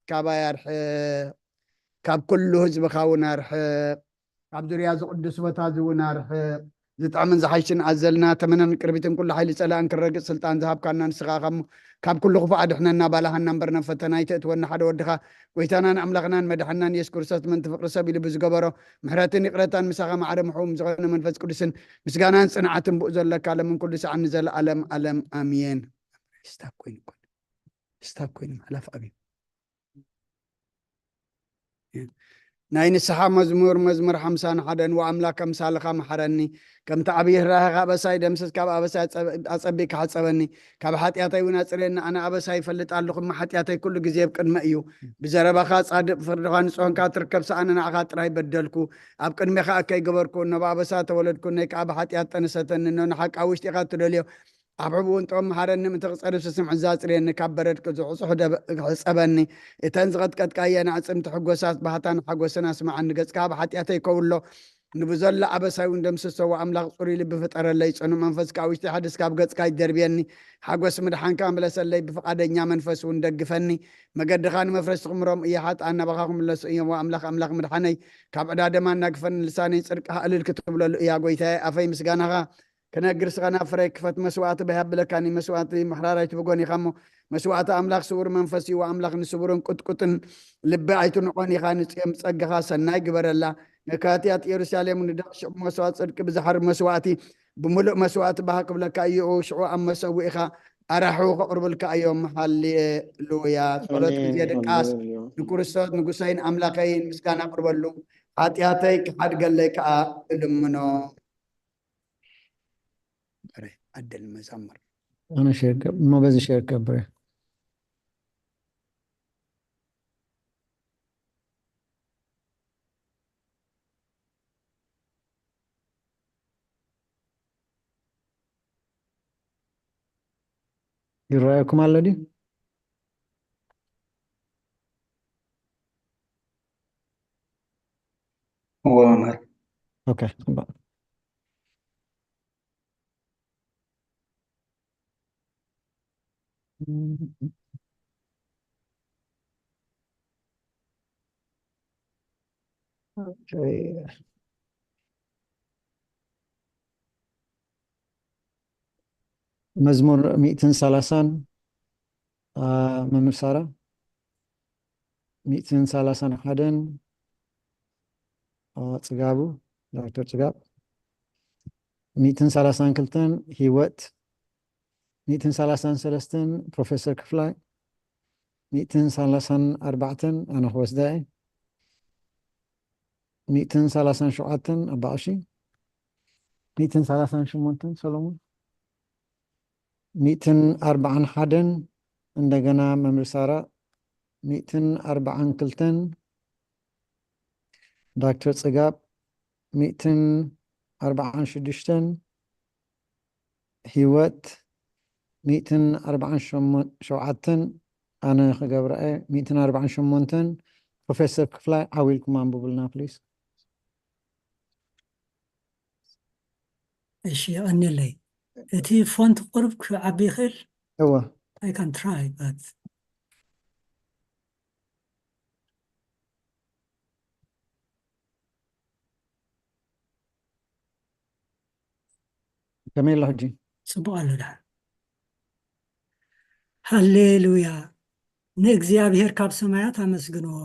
ካባይ ኣርሕቕ፣ ካብ ኩሉ ህዝብኻ እውን ኣርሕቕ፣ ካብ ዙርያ ዝቕዱስ ቦታ እዚ እውን ኣርሕቕ። ዝጥዕምን ዝሓይሽን ኣዘልና ተመነን ቅርቢትን ኩሉ ሓይሊ ጸላእን ክረግጽ ስልጣን ዝሃብካና ንስኻ ኢኻ እሞ፣ ካብ ኩሉ ክፉእ ኣድሕነና፣ ባልሃና እምበር ናብ ፈተና ኣይተእትወና። ሓደ ወድኻ ጎይታናን ኣምላኽናን መድሓናን የሱስ ክርስቶስ ምእንቲ ፍቕሪ ሰብ ኢሉ ብዝገበሮ ምሕረትን ይቕረታን ምሳኻ ማዕረ ምሕው ዝኾነ መንፈስ ቅዱስን ምስጋናን ጽንዓትን ብኡ ዘለካ ለምን ኩሉ ሰዓት ንዘለኣለም ኣለም ኣሜን። ስታፕ ኮይኑ እኮ፣ ስታፕ ኮይኑ ምሕላፍ ኣብዩ። ናይ ንስሓ መዝሙር፣ መዝሙር ሓምሳን ሓደን። ወኣምላክ ኣምሳልኻ መሓረኒ፣ ከምቲ ዓብዪ ርህራሄኻ ኣበሳይ ደምስስ፣ ካብ ኣበሳይ ኣጸብ-፣ ኣጸቢቅካ ሓጸበኒ፣ ካብ ሓጢኣተይ እውን ኣጽርየኒ። ኣነ ኣበሳይ ይፈልጥ ኣለኹ፣ እሞ ሓጢኣተይ ኩሉ ግዜ ኣብ ቅድመ እዩ። ብዘረባኻ ጻድቕ፣ ፍርድኻ ንጹህ እንካ ትርከብ፣ ሰኣነ ንዓኻ ጥራይ በደልኩ። ኣብ ቅድሜኻ እከይ ገበርኩ፣ እኖ ብኣበሳ ተወለድኩ፣ ነይ ከኣ ብሓጢኣት ጠንሰተኒ። እኖ ንሓቂ ኣብ ውሽጢኻ ትደልዮ፣ ኣብ ሕቡእ እውን ጥበብ መሓረኒ፣ ምእንቲ ክጸርብ ስስምዒት ዘጽርየኒ፣ ካብ በረድ ቅዙሕ ሕጸበኒ። እተን ዝቐጥቀጥካየን ኣዕጽምቲ ሕጎሳት ባህታን ሓጎስን ኣስምዓኒ። ገጽካ ኣብ ሓጢኣተይ ከውሎ፣ ንብዘሎ ኣበሳይ እውን ደምስሶ። ኣምላኽ ጽሩይ ልቢ ፍጠረለይ፣ ጽኑዕ መንፈስ ከኣ ውሽጢ ሓድስ ካብ ገጽካ ይደርብየኒ። ሓጎስ ምድሓንካ ምለሰለይ፣ ብፍቓደኛ መንፈስ እውን ደግፈኒ። መገድኻ ንመፍረስቲ ክምሮም እየ፣ ሓጥኣን ናባኻ ክምለሱ እዮም። ኣምላኽ፣ ኣምላኽ ምድሓነይ፣ ካብ ዕዳ ደም ኣናግፈኒ፣ ልሳነይ ጽድቅኻ እልል ክትብለሉ እያ። ጎይታየ፣ ኣፈይ ምስጋናኻ ክነግር ስኻ ናብ ፍረይ ክፈት። መስዋእቲ በይ ኣብለካኒ፣ መስዋእቲ ምሕራር ኣይትብጎን ኢኻ እሞ፣ መስዋእቲ ኣምላኽ ስውር መንፈስ እዩ። ኣምላኽ ንስውርን ቁጥቁጥን ልቢ ኣይትንቆን ኢኻ። ንጽዮን ብጸጋኻ ሰናይ ግበረላ። ንካህትያት ኢየሩሳሌም ንደቕ ሽዑ መስዋእቲ ጽድቂ ብዝሓርብ መስዋእቲ ብምሉእ መስዋእቲ ባህ ክብለካ እዩ። ሽዑ ኣብ መሰዊእኻ ኣራሑ ከቕርብልካ እዮም። ሃሌሉያ። ጸሎት ግዜ ኣሜን፣ ድቃስ። ሃሌሉያ። ንክርስቶስ ንጉሰይን ኣምላኸይን ምስጋና ኣቕርበሉ፣ ሓጢኣተይ ክሓድገለይ ከኣ እልምኖ። ኧረ፣ ኣደል መዛሙር። ኣነ ሼር ገብ-፣ እሞ በዚ ሼር ገብር እየ። ይረኣየኩም ኣሎ ድዩ? እዎ መምህር። ኦኬ፣ ጽቡቕ። ኦኬ። መዝሙር ሚእትን ሰላሳን፣ አ፣ መምህር ሳራ፣ ሚእትን ሰላሳን ሓደን፣ አ፣ ጽጋቡ፣ ዳክተር ጽጋብ፣ ሚእትን ሰላሳን ክልተን ህይወት፣ ሚእትን ሰላሳን ሰለስተን ፕሮፌሰር ክፍላይ፣ ሚእትን ሰላሳን ኣርባዕተን ኣነ ክወስዳ እየ፣ ሚእትን ሰላሳን ሸውዓተን ኣባ ቀሺ፣ ሚእትን ሰላሳን ሸሞንተን ሰሎሞን፣ ሚእትን ኣርባዓን ሓደን እንደገና መምህር ሳራ፣ ሚእትን ኣርባዓን ክልተን ዳክተር ጽጋብ፣ ሚእትን ኣርባዓን ሽዱሽተን ህይወት፣ ሚእትን ኣርባዓን ሸውዓተን ኣነ ክገብራ እየ፣ ሚእትን ኣርባዓን ሸሞንተን ፕሮፌሰር ክፍላይ ዓው ኢልኩም ኣንብቡልና ፕሊዝ። እሺ፣ የቐንየለይ። እቲ ፎንት ቁሩብ ክዓቢ ይኽእል? እወ። I can try, but ከመይ ኣሎ ሕጂ? ጽቡቕ ኣሎ ደሓን። ሃሌሉያ! ንእግዚኣብሔር ካብ ሰማያት ኣመስግንዎ፣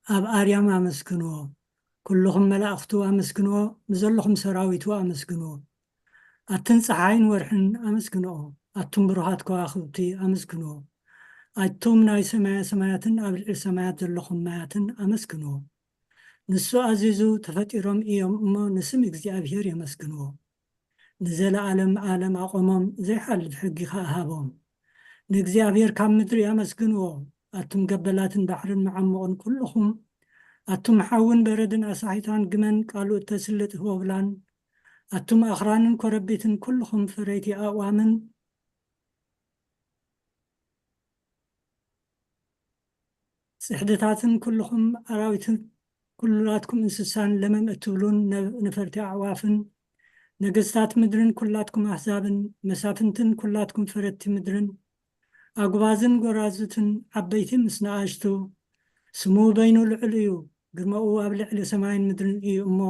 ኣብ ኣርያም ኣመስግንዎ፣ ኩልኹም መላእኽቱ ኣመስግንዎ፣ ንዘለኹም ሰራዊቱ ኣመስግንዎ። ኣትን ጸሓይን ወርሕን ኣመስግንኦ፣ ኣቱም ብሩሃት ከዋኽብቲ ኣመስግንዎ። ኣቱም ናይ ሰማየ ሰማያትን ኣብ ልዕሊ ሰማያት ዘለኹም ማያትን ኣመስግንዎ። ንሱ ኣዚዙ ተፈጢሮም እዮም እሞ ንስም እግዚኣብሔር የመስግንዎ። ንዘለዓለም ዓለም ኣቖሞም፣ ዘይሓልፍ ሕጊ ኸኣ ሃቦም። ንእግዚኣብሔር ካብ ምድሪ ኣመስግንዎ፣ ኣቱም ገበላትን ባሕርን መዓሙቕን ኩልኹም፣ ኣቱም ሓውን በረድን ኣሳሒታን ግመን ቃሉ እተስልጥ ህቦብላን፣ ኣቱም ኣኽራንን ኮረቢትን ኩልኹም ፈረይቲ ኣእዋምን፣ ጽሕድታትን ኩልኹም ኣራዊትን ኩሉላትኩም እንስሳን ለመም እትብሉን ነ-፣ ነፈርቲ ኣዕዋፍን፣ ነገስታት ምድርን ኩላትኩም ኣህዛብን፣ መሳፍንትን ኩላትኩም ፈረድቲ ምድርን፣ ኣጉባዝን ጎራዙትን፣ ዓበይቲ ምስ ነኣሽቱ፣ ስሙ በይኑ ልዑል እዩ፣ ግርማኡ ኣብ ልዕሊ ሰማይን ምድርን እዩ እሞ፣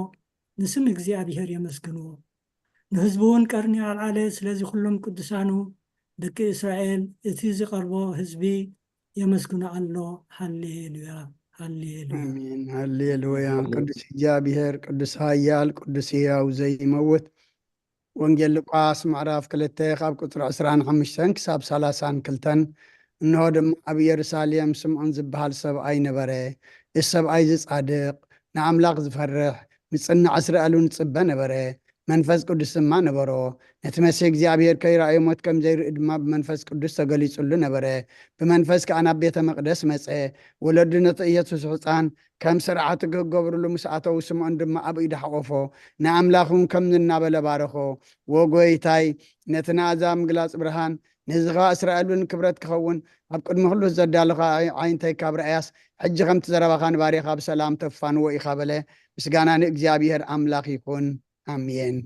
ንስም እግዚኣብሔር የመስግንዎ። ንህዝቡ እውን ቀርኒ ኣልዓለ። ስለዚ ኩሎም ቅዱሳኑ ደቂ እስራኤል፣ እቲ ዝቐርቦ ህዝቢ የመስግኖ ኣሎ። ሃሌሉያ፣ ሃሌሉያ። ኣሜን። ሃሌሉያ። ቅዱስ እግዚኣብሔር፣ ቅዱስ ኃያል፣ ቅዱስ ሕያው ዘይመውት። ወንጌል ሉቃስ ምዕራፍ ክልተ ካብ ቁጽሪ ዕስራን ሓሙሽተን ክሳብ ሰላሳን ክልተን። እንሆ ድማ ኣብ ኢየሩሳሌም ስምዖን ዝበሃል ሰብኣይ ነበረ። እዚ ሰብኣይ እዚ ጻድቕ፣ ንኣምላኽ ዝፈርሕ፣ ምጽናዕ እስራኤል እውን ዝጽበ ነበረ። መንፈስ ቅዱስ ድማ ነበሮ። ነቲ መሲሕ እግዚኣብሔር ከይረኣዮ ሞት ከም ዘይርኢ ድማ ብመንፈስ ቅዱስ ተገሊጹሉ ነበረ። ብመንፈስ ከኣ ናብ ቤተ መቕደስ መጸ። ወለዱ ነቲ ኢየሱስ ሕፃን ከም ስርዓቱ ክገብርሉ ምስ ኣተዉ፣ ስምዖን ድማ ኣብ ኢዱ ሓቖፎ። ንኣምላኽ እውን ከምዚ እናበለ ባረኾ። "ወ ጐይታይ፣ ነቲ ንኣሕዛብ ምግላጽ ብርሃን፣ ነዚ ኸኣ እስራኤል እውን ክብረት ክኸውን ኣብ ቅድሚ ኩሉ ዘዳለኻ ዓይንተይ ካብ ረኣያስ፣ ሕጂ ከምቲ ዘረባኻ ንባርያኻ ብሰላም ተፋንዎ ኢኻ" በለ። ምስጋና ንእግዚኣብሔር ኣምላኽ ይኹን። ኣሜን።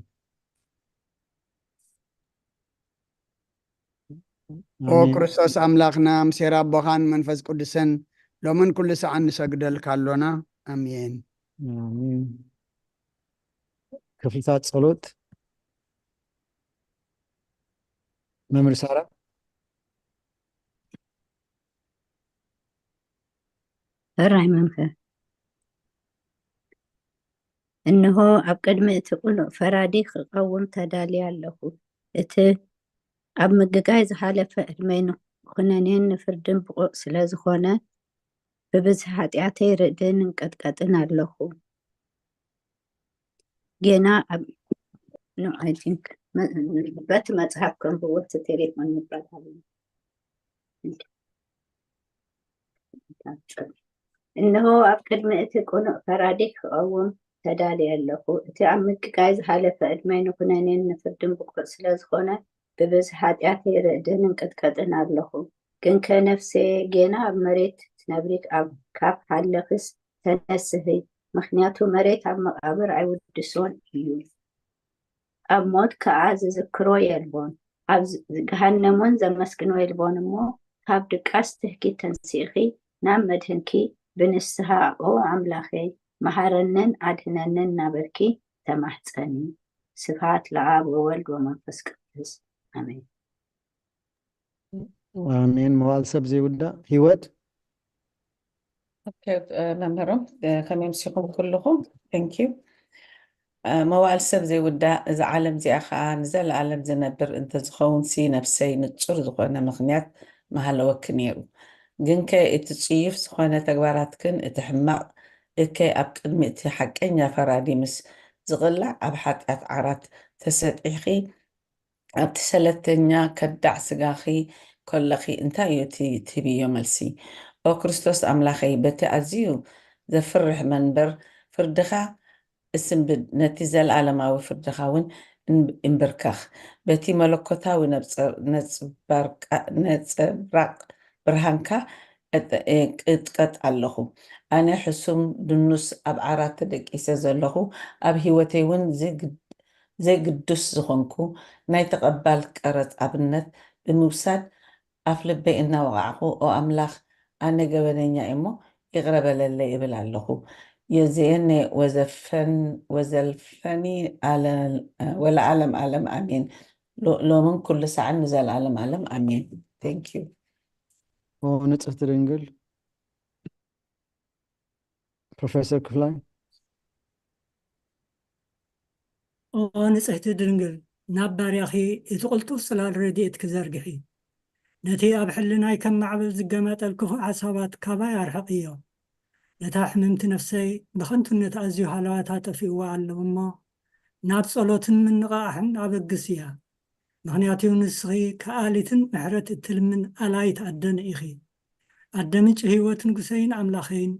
ኦ ኣሜን። ክርስቶስ ኣምላኽና፣ ምስ ኄር ኣቦኻን መንፈስ ቅዱስን ሎምን ኩሉ ሰዓን ንሰግደልካ ኣሎና። ኣሜን። ኣሜን። ክፍልታት ጸሎት። መምህር ሳራ። ሕራይ መምህር። እንሆ ኣብ ቅድሚ እቲ ቅኑዕ ፈራዲ ክቐውም ተዳልየ ኣለኹ። እቲ ኣብ ምግጋይ ዝሓለፈ ዕድመይ ንኹነኔን ንፍርድን ብቑዕ ስለ ዝኾነ፣ ብብዝሒ ሓጢኣተይ ርዕድን እንቀጥቀጥን ኣለኹ። ጌና ኣብ no I think መ- በቲ መጽሓፍ ከንብቦ እቲ ቴሌፎን ይባላል። እንሆ ኣብ ቅድሚ እቲ ቅኑዕ ፈራዲ ክቐውም ተዳልየ ኣለኹ። እቲ ኣብ ምግጋይ ዝሓለፈ ዕድመይ ንኹነኔን ንፍርድን ብቑዕ ስለ ዝኾነ፣ ብብዝሒ ሓጢኣተይ ርዕድን እንቅጥቀጥን ኣለኹ። ግንከ ነፍሰየ፣ ጌና ኣብ መሬት ትነብሪ፣ ኣብ ካብ ሃለኽስ ተነስሂ፣ ምኽንያቱ መሬት ኣብ መቓብር ኣይውድሶን እዩ። ኣብ ሞት ከኣ ዝዝክሮ የልቦን፣ ኣብ ዝ- ገሃነም እውን ዘመስግኖ የልቦን። እሞ ካብ ድቃስ ትህኪ ተንሲእኺ ናብ መድህንኪ ብንስሃ ኦ ኣምላኸይ መሃረንን ኣድህነንን እናበልኪ ተማሕጸኒ። ስብሃት ለኣብ ወወልድ ወመንፈስ ቅዱስ ኣሜን። ኣሜን። መዋል ሰብ ዘይውዳእ ህይወት። ኦኬ፣ እ፣ መምህሮም፣ እ፣ ከመይ ምሲኹም ኩልኹም? Thank you። እ፣ መዋል ሰብ ዘይውዳእ፣ እዛ ዓለም እዚኣ ኸኣ ንዘለኣለም ዝነብር እንተዝኸውን ሲ ነፍሰይ ንጹር ዝኾነ ምኽንያት ምሃለወኪ ነይሩ። ግንከ እቲ ጽዩፍ ዝኾነ ተግባራትክን እቲ ሕማቕ እከይ ኣብ ቅድሚ እቲ ሓቀኛ ፈራዲ ምስ ዝቕላዕ ኣብ ሓጢኣት ዓራት ተሰጢሕኺ ኣብቲ ሰለተኛ ከዳዕ ስጋኺ ከለኺ እንታይ እዩ እቲ ትህብዮ መልሲ? ኦ ክርስቶስ ኣምላኸይ፣ በቲ ኣዝዩ ዘፍርሕ መንበር ፍርድኻ እስንብድ፣ ነቲ ዘለኣለማዊ ፍርድኻ እውን እን- እንብርከኽ። በቲ መለኮታዊ ነብጸ- ነጽባርቃ- ነጸብራቕ ብርሃንካ እጥ- ቅጥቀጥ ኣለኹ። ኣነ ሕሱም ድኑስ ኣብ ዓራት ተደቂሰ ዘለኹ፣ ኣብ ህይወተይ እውን ዝግ- ዘይግዱስ ዝኾንኩ ናይ ተቐባል ቀረጽ ኣብነት ብምውሳድ ኣፍ ልበይ እናወቓዕኹ፣ ኦ ኣምላኽ፣ ኣነ ገበነኛ እየ እሞ ይቕረ በለለይ እብል ኣለኹ። የዘየነ ወዘፈን ወዘልፈኒ ኣለ- ወለዓለም ዓለም ኣሜን። ሎ- ሎምን ኩሉ ሳዕን ንዘለዓለም ዓለም ኣሜን። Thank you። ኦ ንጽህቲ ድንግል። ፕሮፌሰር ክፍላይ። ኦ ንጽሕቲ ድንግል፣ ናብ ባርያኺ እቲ ቅልጡፍ ጽላል ረድኤትኪ ዘርግሒ። ነቲ ኣብ ሕልናይ ከም ማዕበል ዝገመጠል ክፉእ ሓሳባት ካባይ ኣርሕቕዮ። ነታ ሕምምቲ ነፍሰይ ብኸንቱነት ኣዝዩ ሃለዋታ ጠፊእዋ ኣሎ እሞ፣ ናብ ጸሎትን ምንቓቓሕን ኣበግስያ። ምኽንያቱ ንስኺ ከኣሊትን ምሕረት እትልምን ኣላይት ኣደን ኢኺ። ኣደ ምንጪ ህይወት ንጉሰይን ኣምላኸይን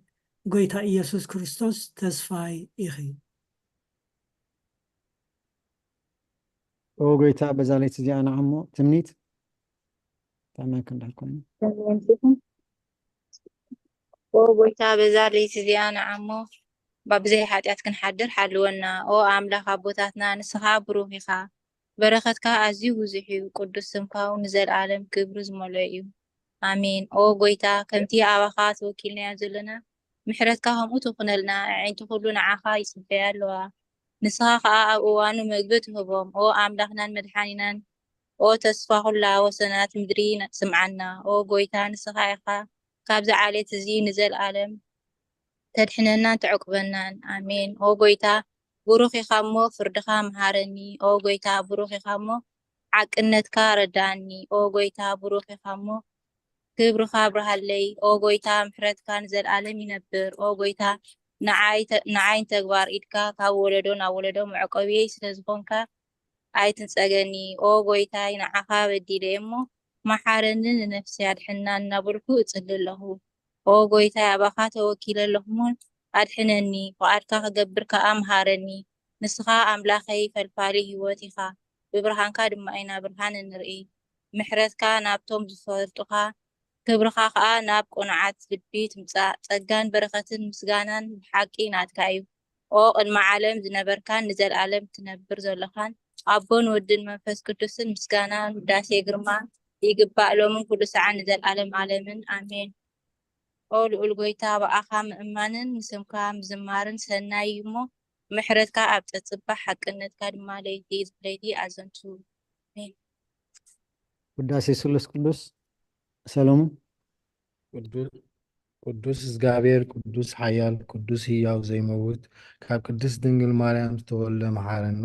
ጎይታ ኢየሱስ ክርስቶስ ተስፋይ ኢኺ። ኦ ጎይታ በዛ ለይቲ እዚኣ ንዓሞ ትምኒት ተመክ እንዳልኮይኑ ኦ ጎይታ በዛ ለይቲ እዚኣ ንዓሞ ብዘይ ሓጢኣት ክንሓድር ሓልወና። ኦ ኣምላኽ ኣቦታትና ንስኻ ብሩኽ ኢኻ፣ በረኸትካ ኣዝዩ ብዙሕ እዩ፣ ቅዱስ ስምካ እውን ንዘለኣለም ክብሪ ዝመልኦ እዩ። ኣሜን። ኦ ጎይታ፣ ከምቲ ኣባኻ ተወኪልናዮ ዘለና፣ ምሕረትካ ከምኡ ትኹነልና። ኣዒንቲ ኩሉ ንዓኻ ይጽበያ ኣለዋ። ንስኻ ኸኣ ኣብ እዋኑ መግቢ ትህቦም። ኦ ኣምላኽናን መድሓኒናን፣ ኦ ተስፋ ኩላ ወሰናት ምድሪ፣ ስምዓና። ኦ ጎይታ፣ ንስኻ ኢኻ ካብዚ ዓሌት እዚ ንዘልኣለም ተድሕነናን ተዕቁበናን። ኣሜን። ኦ ጎይታ፣ ብሩኽ ኢኻ እሞ ፍርድኻ መሃረኒ። ኦ ጎይታ፣ ብሩኽ ኢኻ እሞ ሓቅነትካ ረዳእኒ። ኦ ጎይታ፣ ብሩኽ ኢኻ እሞ ክብርኻ ኣብርሃለይ። ኦ ጎይታ፣ ምሕረትካ ንዘልኣለም ይነብር። ኦ ጎይታ፣ ንዓይ ተ-፣ ንዓይ ንተግባር ኢድካ ካብ ወለዶ ናብ ወለዶ መዕቆብየይ ስለ ዝኾንካ፣ ኣይትንጸገኒ። ኦ ጎይታይ፣ ንዓኻ በዲለ እሞ መሓረኒ፣ ንነፍሰይ ኣድሕና እናበልኩ እጽሊ ኣለኹ። ኦ ጎይታይ፣ ኣባኻ ተወኪለ ኣለኹ እሞ ኣድሕነኒ፣ ፍቓድካ ክገብር ከኣ መሃረኒ። ንስኻ ኣምላኸይ ፈልፋሊ ህይወት ኢኻ፣ ብብርሃንካ ድማ ኢና ብርሃን እንርኢ። ምሕረትካ ናብቶም ዝፈልጡኻ፣ ክብርኻ ከኣ ናብ ቅኑዓት ልቢ ትምጻእ። ጸጋን በረኸትን ምስጋናን ብሓቂ ናትካ እዩ። ኦ ቅድሚ ዓለም ዝነበርካን ንዘልኣለም ትነብር ዘሎኻን ኣቦን ወድን መንፈስ ቅዱስን ምስጋናን ውዳሴ ግርማ ይግባእ ሎምን ኩሉ ሰዓን ንዘልኣለም ዓለምን ኣሜን። ኦ ልዑል ጎይታ ብኣኻ ምእማንን ንስምካ ምዝማርን ሰናይ እዩ እሞ ምሕረትካ ኣብ ጸጽባ ሓቅነትካ ድማ ለይቲ ለይቲ ኣዘንቱ። ኣሜን። ውዳሴ ስሉስ ቅዱስ ሰሎሙን። ቅዱስ እግዚኣብሔር ቅዱስ ሓያል ቅዱስ ህያው ዘይመውት ካብ ቅድስት ድንግል ማርያም ዝተወልደ መሓረና።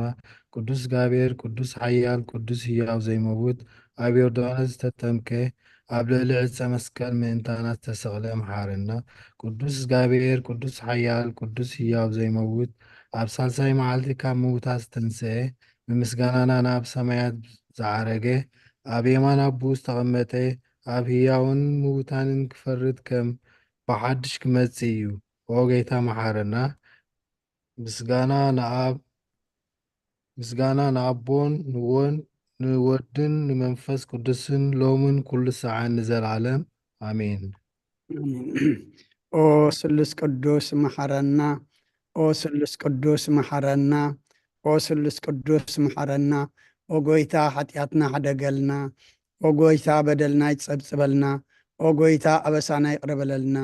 ቅዱስ እግዚኣብሔር ቅዱስ ሓያል ቅዱስ ህያው ዘይመውት ኣብ ዮርዳኖስ ዝተጠምቀ ኣብ ልዕሊ ዕፀ መስቀል ምእንታና ዝተሰቕለ መሓረና። ቅዱስ እግዚኣብሔር ቅዱስ ሓያል ቅዱስ ህያው ዘይመውት ኣብ ሳልሳይ መዓልቲ ካብ ምውታት ዝተንስአ ብምስጋናና ናብ ሰማያት ዝዓረገ ኣብ የማን ኣቦኡ ዝተቐመጠ ኣብ ህያውን ምውታንን ክፈርድ ከም ብሓድሽ ክመጽእ እዩ። ኦ ጌታ መሓረና። ምስጋና ንኣብ ምስጋና ንኣቦን ንወን ንወድን ንመንፈስ ቅዱስን ሎምን ኩሉ ሰዓን ንዘለዓለም ኣሜን። ኦ ስሉስ ቅዱስ መሓረና፣ ኦ ስሉስ ቅዱስ መሓረና፣ ኦ ስሉስ ቅዱስ መሓረና። ኦ ጎይታ ሓጢኣትና ሕደገልና፣ ኦ ጎይታ በደልና ይጸብጽበልና፣ ኦ ጎይታ ኣበሳና ይቕረ በለልና።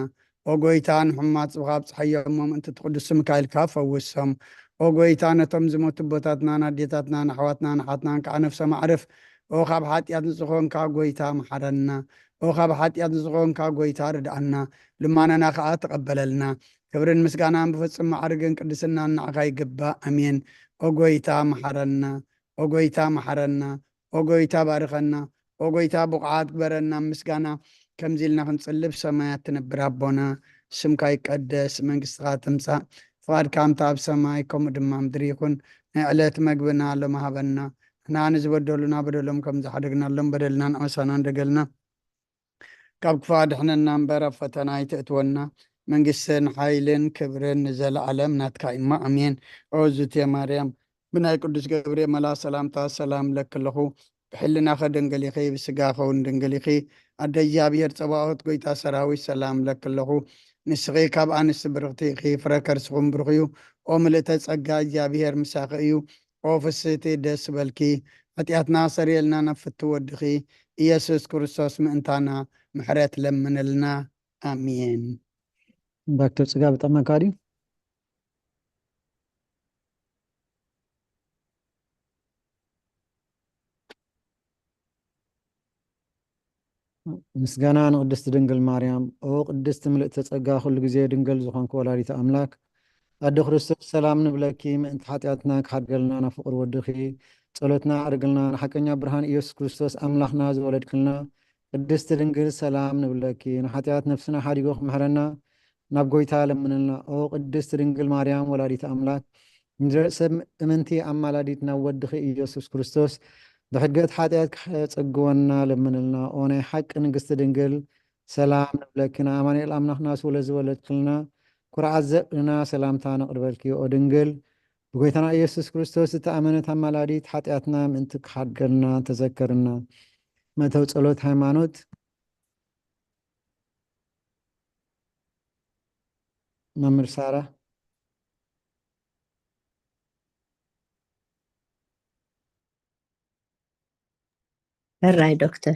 ኦ ጎይታ ንሕሙማት ጽብኻ ኣብጽሓዮም እሞ ምእንቲ እቲ ቅዱስ ስምካ ኢልካ ፈውሶም። ኦ ጎይታ ነቶም ዝሞቱ ኣቦታትናን ኣዴታትናን ኣሕዋትናን ኣሓትናን ከዓ ነፍሶም ኣዕርፍ። ኦ ካብ ሓጢኣት ንጹህ ዝኾንካ ጎይታ መሓረና። ኦ ካብ ሓጢኣት ንጹህ ዝኾንካ ጎይታ ርድኣና። ልማናና ከዓ ተቐበለልና። ክብርን ምስጋናን ብፍጹም ማዕርግን ቅድስናን ንዓኻ ይግባእ። ኣሜን። ኦ ጎይታ መሓረና። ኦ ጎይታ መሓረና። ኦ ጎይታ ባርኸና። ኦ ጎይታ ብቑዓት ግበረና። ምስጋና ከምዚ ኢልና ክንጽልብ ሰማያት ትነብር ኣቦና ስምካ ይቀደስ መንግስትኻ ትምጻእ ፍቓድካ ከምታ ኣብ ሰማይ ከምኡ ድማ ምድሪ ይኹን ናይ ዕለት መግብና ሎም ሃበና ንሕና ንዝበደሉና በደሎም ከም ዝሓደግናሎም በደልና ንኣበሳና ንደገልና ካብ ክፋ ድሕነና እምበር ኣብ ፈተና ኣይተእትወና መንግስትን ሓይልን ክብርን ንዘለዓለም ናትካ እማ ኣሜን ኦዙቴ ማርያም ብናይ ቅዱስ ገብርኤል መላ ሰላምታ ሰላም ለክ ኣለኹ ብሕልናኸ ድንግል ኢኺ ብስጋኸ እውን ድንግል ኢኺ ኣደ እግዚኣብሔር ጸባኦት ጎይታ ሰራዊት ሰላም ለክ ኣለኹ ንስኺ ካብ ኣንስቲ ብርኽቲ ኢኺ ፍረ ከርስኹም ብሩኽ እዩ ኦ ምልእተ ጸጋ እግዚኣብሔር ምሳኺ እዩ ኦ ፍስህቲ ደስ በልኪ ሓጢኣትና ሰሪየልና ናብ ፍቲ ወድኺ ኢየሱስ ክርስቶስ ምእንታና ምሕረት ለምንልና ኣሜን ዶክተር ጽጋብ ጠመካ ድዩ ምስጋና ንቅድስቲ ድንግል ማርያም ኦ ቅድስቲ ምልእቲ ጸጋ ኩሉ ግዜ ድንግል ዝኾንኪ ወላዲተ ኣምላክ ኣደ ክርስቶስ ሰላም ንብለኪ ምእንቲ ሓጢኣትና ክሓድገልና ናብ ፍቅሪ ወድኺ ጸሎትና ኣዕርግልና ንሓቀኛ ብርሃን ኢየሱስ ክርስቶስ ኣምላኽና ዝወለድክልና ቅድስቲ ድንግል ሰላም ንብለኪ ንሓጢኣት ነፍስና ሓዲጎ ክምሕረና ናብ ጎይታ ለምንልና ኦ ቅድስቲ ድንግል ማርያም ወላዲተ ኣምላክ ንደቂ ሰብ እምንቲ ኣማላዲት ናብ ወድኺ ኢየሱስ ክርስቶስ ብሕድገት ሓጢኣት ከጸግወና ለምንልና ኦ ናይ ሓቂ ንግስቲ ድንግል ሰላም ንብለኪ ንኣማኑኤል ኣምላኽና ስለ ዝወለድክልና ኩርዓት ዘርእና ሰላምታ ነቕርበልኪ ኦ ድንግል ብጎይታና ኢየሱስ ክርስቶስ ዝተኣመነት ኣማላዲት ሓጢኣትና ምእንቲ ክሓድገልና ተዘከርና መእተዊ ጸሎት ሃይማኖት መምህር ሳራ ሕራይ ዶክተር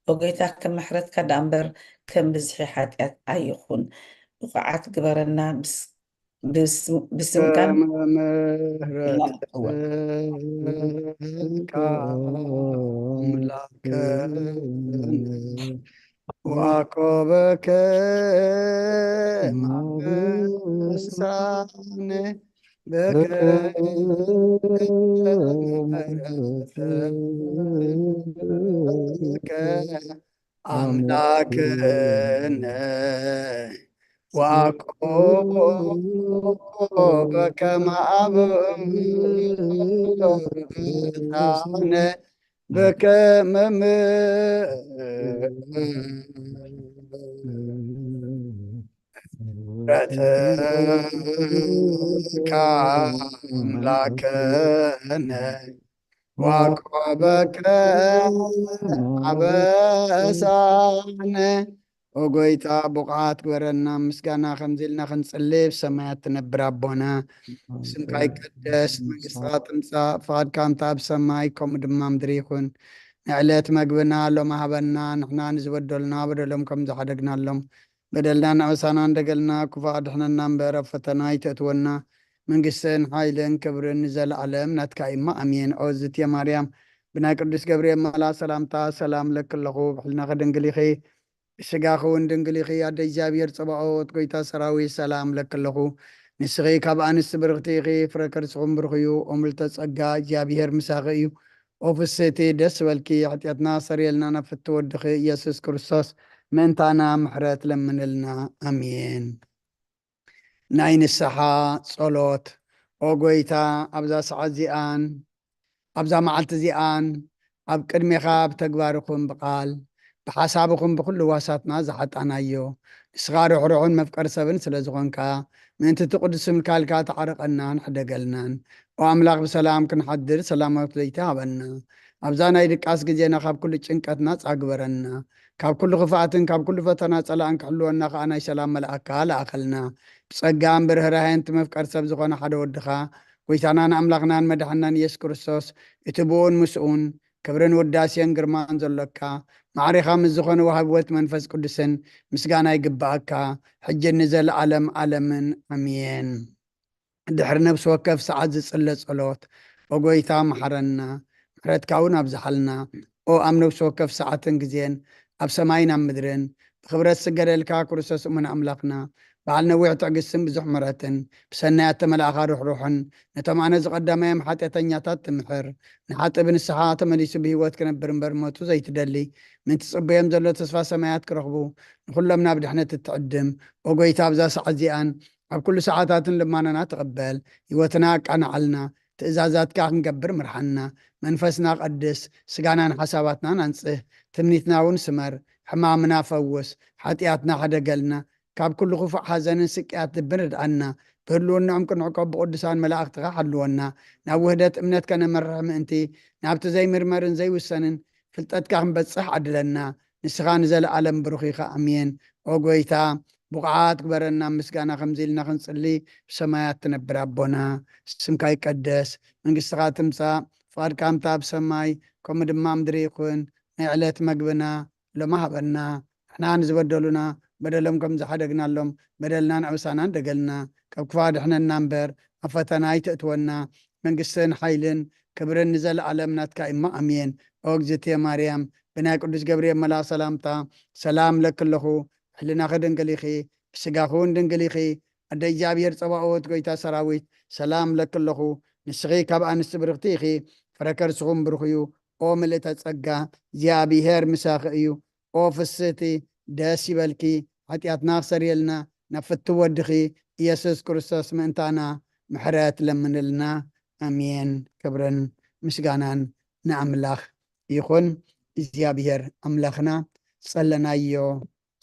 ኦ ጎይታ፣ ከም ምሕረትካ ደኣ እምበር ከም ብዝሒ ሓጢኣት ኣይኹን። ብቑዓት ግበረና፣ ብስ-፣ ብስ-፣ ብስምካን ምሕረትካ ኣምላክ ዋኮበከ ማበሳነ በከ ኣምላክነ ዋኮ በከመ ኣብ ነ በከመ ምሕረትካ ኣምላክነ ዋኮበከ ኣበሳነ። ኦ ጎይታ፣ ብቑዓት ግበረና። ምስጋና ከምዚ ኢልና ክንጽሊ፣ ብሰማያት ትነብር ኣቦና፣ ስምካ ይቀደስ፣ መንግስትኻ ትምጻእ፣ ፍቓድካ እንተ ኣብ ሰማይ ከምኡ ድማ ምድሪ ይኹን። ንዕለት መግብና ሎም ሃበና፣ ንሕና ንዝበደሉና በደሎም ከም ዝሓደግናሎም፣ በደልና ንኣበሳና እንደገልና፣ ክፉእ ኣድሕነና እምበር፣ ኣብ ፈተና ኣይተእትወና። መንግስትን ሓይልን ክብርን ንዘለኣለም ናትካ እማ፣ ኣሜን። ኦ ዝትየ ማርያም፣ ብናይ ቅዱስ ገብርኤል መላ ሰላምታ ሰላም ለክለኹ፣ ብሕልናኺ ድንግል ኢኺ፣ ብስጋኺ እውን ድንግል ኢኺ። ኣደ እግዚኣብሔር ጸባኦት፣ ጎይታ ሰራዊት፣ ሰላም ለክለኹ። ንስኺ ካብ ኣንስቲ ብርኽቲ ኢኺ፣ ፍረ ከርስኹም ብሩኽ እዩ። ኦ ምልዕተ ጸጋ፣ እግዚኣብሔር ምሳኺ እዩ። ኦ ፍስህቲ፣ ደስ በልኪ፣ ሓጢኣትና ሰርየልና፣ ናብ ፍትው ወድኺ ኢየሱስ ክርስቶስ ምእንታና ምሕረት ለምንልና። ኣሜን። ናይ ንስሓ ጸሎት። ኦ ጎይታ፣ ኣብዛ ሰዓት እዚኣን ኣብዛ መዓልቲ እዚኣን ኣብ ቅድሜኻ ብተግባር ይኹን ብቓል፣ ብሓሳብ ይኹን ብኹሉ ዋሳትና ዝሓጣናዮ፣ ንስኻ ርሕሩሕን መፍቀሪ ሰብን ስለ ዝኾንካ፣ ምእንቲ እቲ ቅዱስ ስምካ ኢልካ ተዓረቐናን ሕደገልናን። ኦ ኣምላኽ፣ ብሰላም ክንሓድር ሰላማዊት ለይቲ ሃበና። ኣብዛ ናይ ድቃስ ግዜና ካብ ኩሉ ጭንቀት ናጻ ግበረና። ካብ ኩሉ ክፍኣትን ካብ ኩሉ ፈተና ጸላእን ክሕልወና ከኣ ናይ ሰላም መልኣካ ለኣኸልና። ብጸጋን ብርህራሄን እቲ መፍቀሪ ሰብ ዝኾነ ሓደ ወድኻ፣ ጎይታናን ኣምላኽናን መድሓናን ኢየሱስ ክርስቶስ፣ እቲ ብኡን ምስኡን ክብርን ውዳሴን ግርማን ዘሎካ፣ ማዕሪኻ ምስ ዝኾነ ወሃቢ ሕይወት መንፈስ ቅዱስን ምስጋና ይግብኣካ፣ ሕጂ ንዘለኣለም ኣለምን። ኣሜን። ድሕሪ ነፍሲ ወከፍ ሰዓት ዝጽለ ጸሎት። ኦ ጎይታ፣ መሓረና፣ ምሕረትካ እውን ኣብዝሓልና። ኦ ኣብ ነፍሲ ወከፍ ሰዓትን ግዜን፣ ኣብ ሰማይን ኣብ ምድርን፣ ብኽብረት ዝስገደልካ ክርስቶስ እሙን ኣምላኽና፣ በዓል ነዊሕ ትዕግስትን ብዙሕ ምሕረትን፣ ብሰናያት ተመላእኻ ርሕሩሕን፣ ነቶም ኣነ ዝቐዳማዮም ሓጢኣተኛታት ትምሕር፣ ንሓጢእ ብንስሓ ተመሊሱ ብህይወት ክነብር እምበር ሞቱ ዘይትደሊ፣ ምእንቲ ጽበዮም ዘሎ ተስፋ ሰማያት ክረኽቡ፣ ንኹሎም ናብ ድሕነት እትዕድም። ኦ ጎይታ፣ ኣብዛ ሰዓት እዚኣን ኣብ ኩሉ ሰዓታትን ልማናና ተቐበል፣ ህይወትና ኣቃንዓልና፣ ትእዛዛትካ ክንገብር ምርሓና፣ መንፈስና ቀድስ፣ ስጋናን ሓሳባትናን ኣንጽህ፣ ትምኒትና እውን ስመር፣ ሕማምና ፈውስ፣ ሓጢኣትና ሕደገልና፣ ካብ ኩሉ ክፉእ ሓዘንን ስቅያት ልብን ርድኣና፣ ብህልውናኦም ክንዕቆብ ብቅዱሳን መላእኽትኻ ሓልወና፣ ናብ ውህደት እምነት ከነመርሕ ምእንቲ፣ ናብቲ ዘይምርመርን ዘይውሰንን ፍልጠትካ ክንበጽሕ ዓድለና። ንስኻ ንዘለኣለም ብሩኽ ኢኻ። ኣሜን። ኦ ጎይታ፣ ብቑዓት ግበረና ምስጋና ከምዚ ኢልና ክንጽሊ፣ ብሰማያት ትነብር ኣቦና፣ ስምካ ይቀደስ፣ መንግስትኻ ትምጻእ፣ ፍቓድካ ከምታ ኣብ ሰማይ ከምኡ ድማ ምድሪ ይኹን። ናይ ዕለት መግብና ሎሚ ሃበና፣ ንሕና ንዝበደሉና በደሎም ከም ዝሓደግናሎም በደልናን ኣበሳናን ደገልና፣ ካብ ክፉእ ኣድሕነና እምበር ኣብ ፈተና ኣይተእትወና። መንግስትን ሓይልን ክብርን ንዘለኣለም ናትካ እሞ ኣሜን። ኦ እግዝእትየ ማርያም፣ ብናይ ቅዱስ ገብርኤል መልኣኽ ሰላምታ ሰላም እለኪ ኣለኹ። ሕልናኺ ድንግል ኢኺ፣ ብስጋኺ እውን ድንግል ኢኺ። ኣደ እግዚኣብሔር ጸባኦት፣ ጎይታ ሰራዊት፣ ሰላም እለኪ ኣለኹ። ንስኺ ካብ ኣንስቲ ብርኽቲ ኢኺ፣ ፍረ ከርስኹም ብሩኽ እዩ። ኦ ምልእተ ጸጋ፣ እግዚኣብሔር ምሳኺ እዩ። ኦ ፍስህቲ፣ ደስ ይበልኪ፣ ሓጢኣትና ክሰርየልና ናብ ፍትው ወድኺ ኢየሱስ ክርስቶስ ምእንታና ምሕረት ለምንልና። ኣሜን። ክብርን ምስጋናን ንኣምላኽ ይኹን። እግዚኣብሔር ኣምላኽና፣ ዝጸለናዮ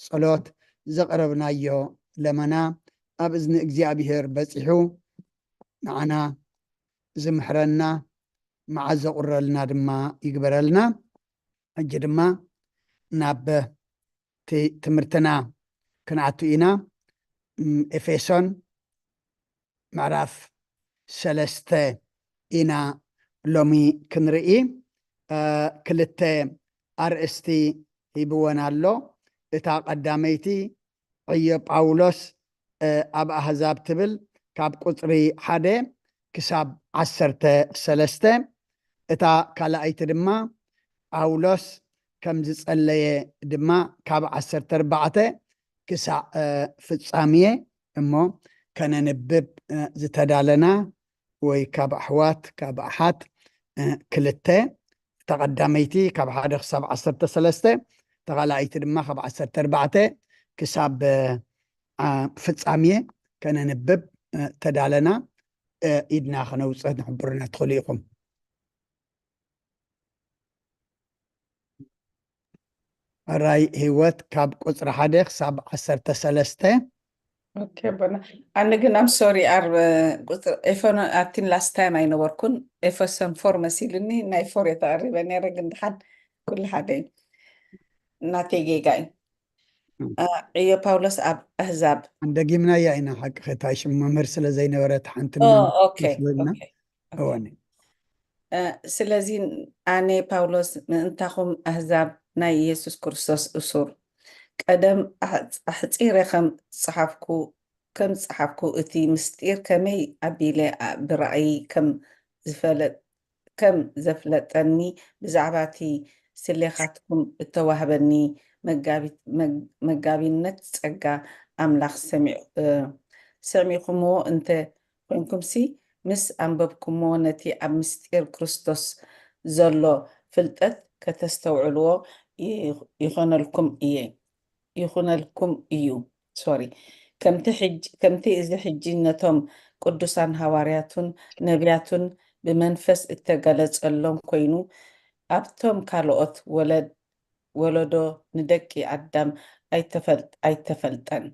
ጸሎት፣ ዘቕረብናዮ ለመና ኣብ እዝኒ እግዚኣብሔር በጺሑ ንዓና ዝምሕረና፣ መዓት ዘቑረልና ድማ ይግበረልና። ሕጂ ድማ ናብ እቲ ትምህርትና ክንኣቱ ኢና። እም፣ ኤፌሶን ምዕራፍ ሰለስተ ኢና ሎሚ ክንርኢ። እ፣ ክልተ ኣርእስቲ ሂብወን ኣሎ። እታ ቀዳመይቲ ዕዮ ጳውሎስ ኣብ ኣህዛብ ትብል ካብ ቁፅሪ ሓደ ክሳብ ዓሰርተ ሰለስተ፣ እታ ካልኣይቲ ድማ ጳውሎስ ከም ዝጸለየ ድማ ካብ ዓሰርተ ኣርባዕተ ክሳዕ ፍጻሜ እሞ ከነንብብ ዝተዳለና ወይ ካብ ኣሕዋት ካብ ኣሓት ክልተ፣ እታ ቀዳመይቲ ካብ ሓደ ክሳብ ዓሰርተ ሰለስተ፣ እታ ካልኣይቲ ድማ ካብ ዓሰርተ ኣርባዕተ ክሳብ ፍጻሜ ከነንብብ ተዳለና። ኢድና ከነውፅእ ንሕብሩና ትኽእሉ ኢኹም። ኣራይ ህይወት ካብ ቁፅሪ ሓደ ክሳብ ዓሰርተ ሰለስተ። ኣነ ግን ኣም ሶሪ ኣር ቁፅሪ ኤፈኖ ኣብቲን ላስት ታይም ኣይነበርኩን። ኤፈሶን ፎር መሲልኒ ናይ ፎር የተቐሪበ ነረ ግን ድሓን ኩሉ ሓደ እዩ። እናተይ ጌጋ እዩ። ዕዮ ፓውሎስ ኣብ ኣህዛብ ደጊምናያ ኢና። ሓቂ ኸታይ ሽም መምህር ስለ ዘይነበረት ሓንቲ ኦኬ መስለና። እወኒ ስለዚ ኣነ ፓውሎስ ምእንታኹም ኣህዛብ ናይ ኢየሱስ ክርስቶስ እሱር ቀደም ኣሕፂረ ከም ዝፀሓፍኩ ከም ዝፀሓፍኩ እቲ ምስጢር ከመይ ኣቢለ ብራእይ ከም ዝፈለጥ ከም ዘፍለጠኒ ብዛዕባ እቲ ስሌኻትኩም እተዋህበኒ መጋቢነት ጸጋ ኣምላኽ ሰሚዕኩምዎ እንተ ኮንኩምሲ ምስ ኣንበብኩምዎ ነቲ ኣብ ምስጢር ክርስቶስ ዘሎ ፍልጠት ከተስተውዕልዎ ይኾነልኩም እየ ይኹነልኩም እዩ። ሶሪ ከምቲ ከምቲ እዚ ሕጂ ነቶም ቅዱሳን ሃዋርያቱን ነቢያቱን ብመንፈስ እተገለጸሎም ኮይኑ ኣብቶም ካልኦት ወለዶ ንደቂ ኣዳም ኣይተፈልጠን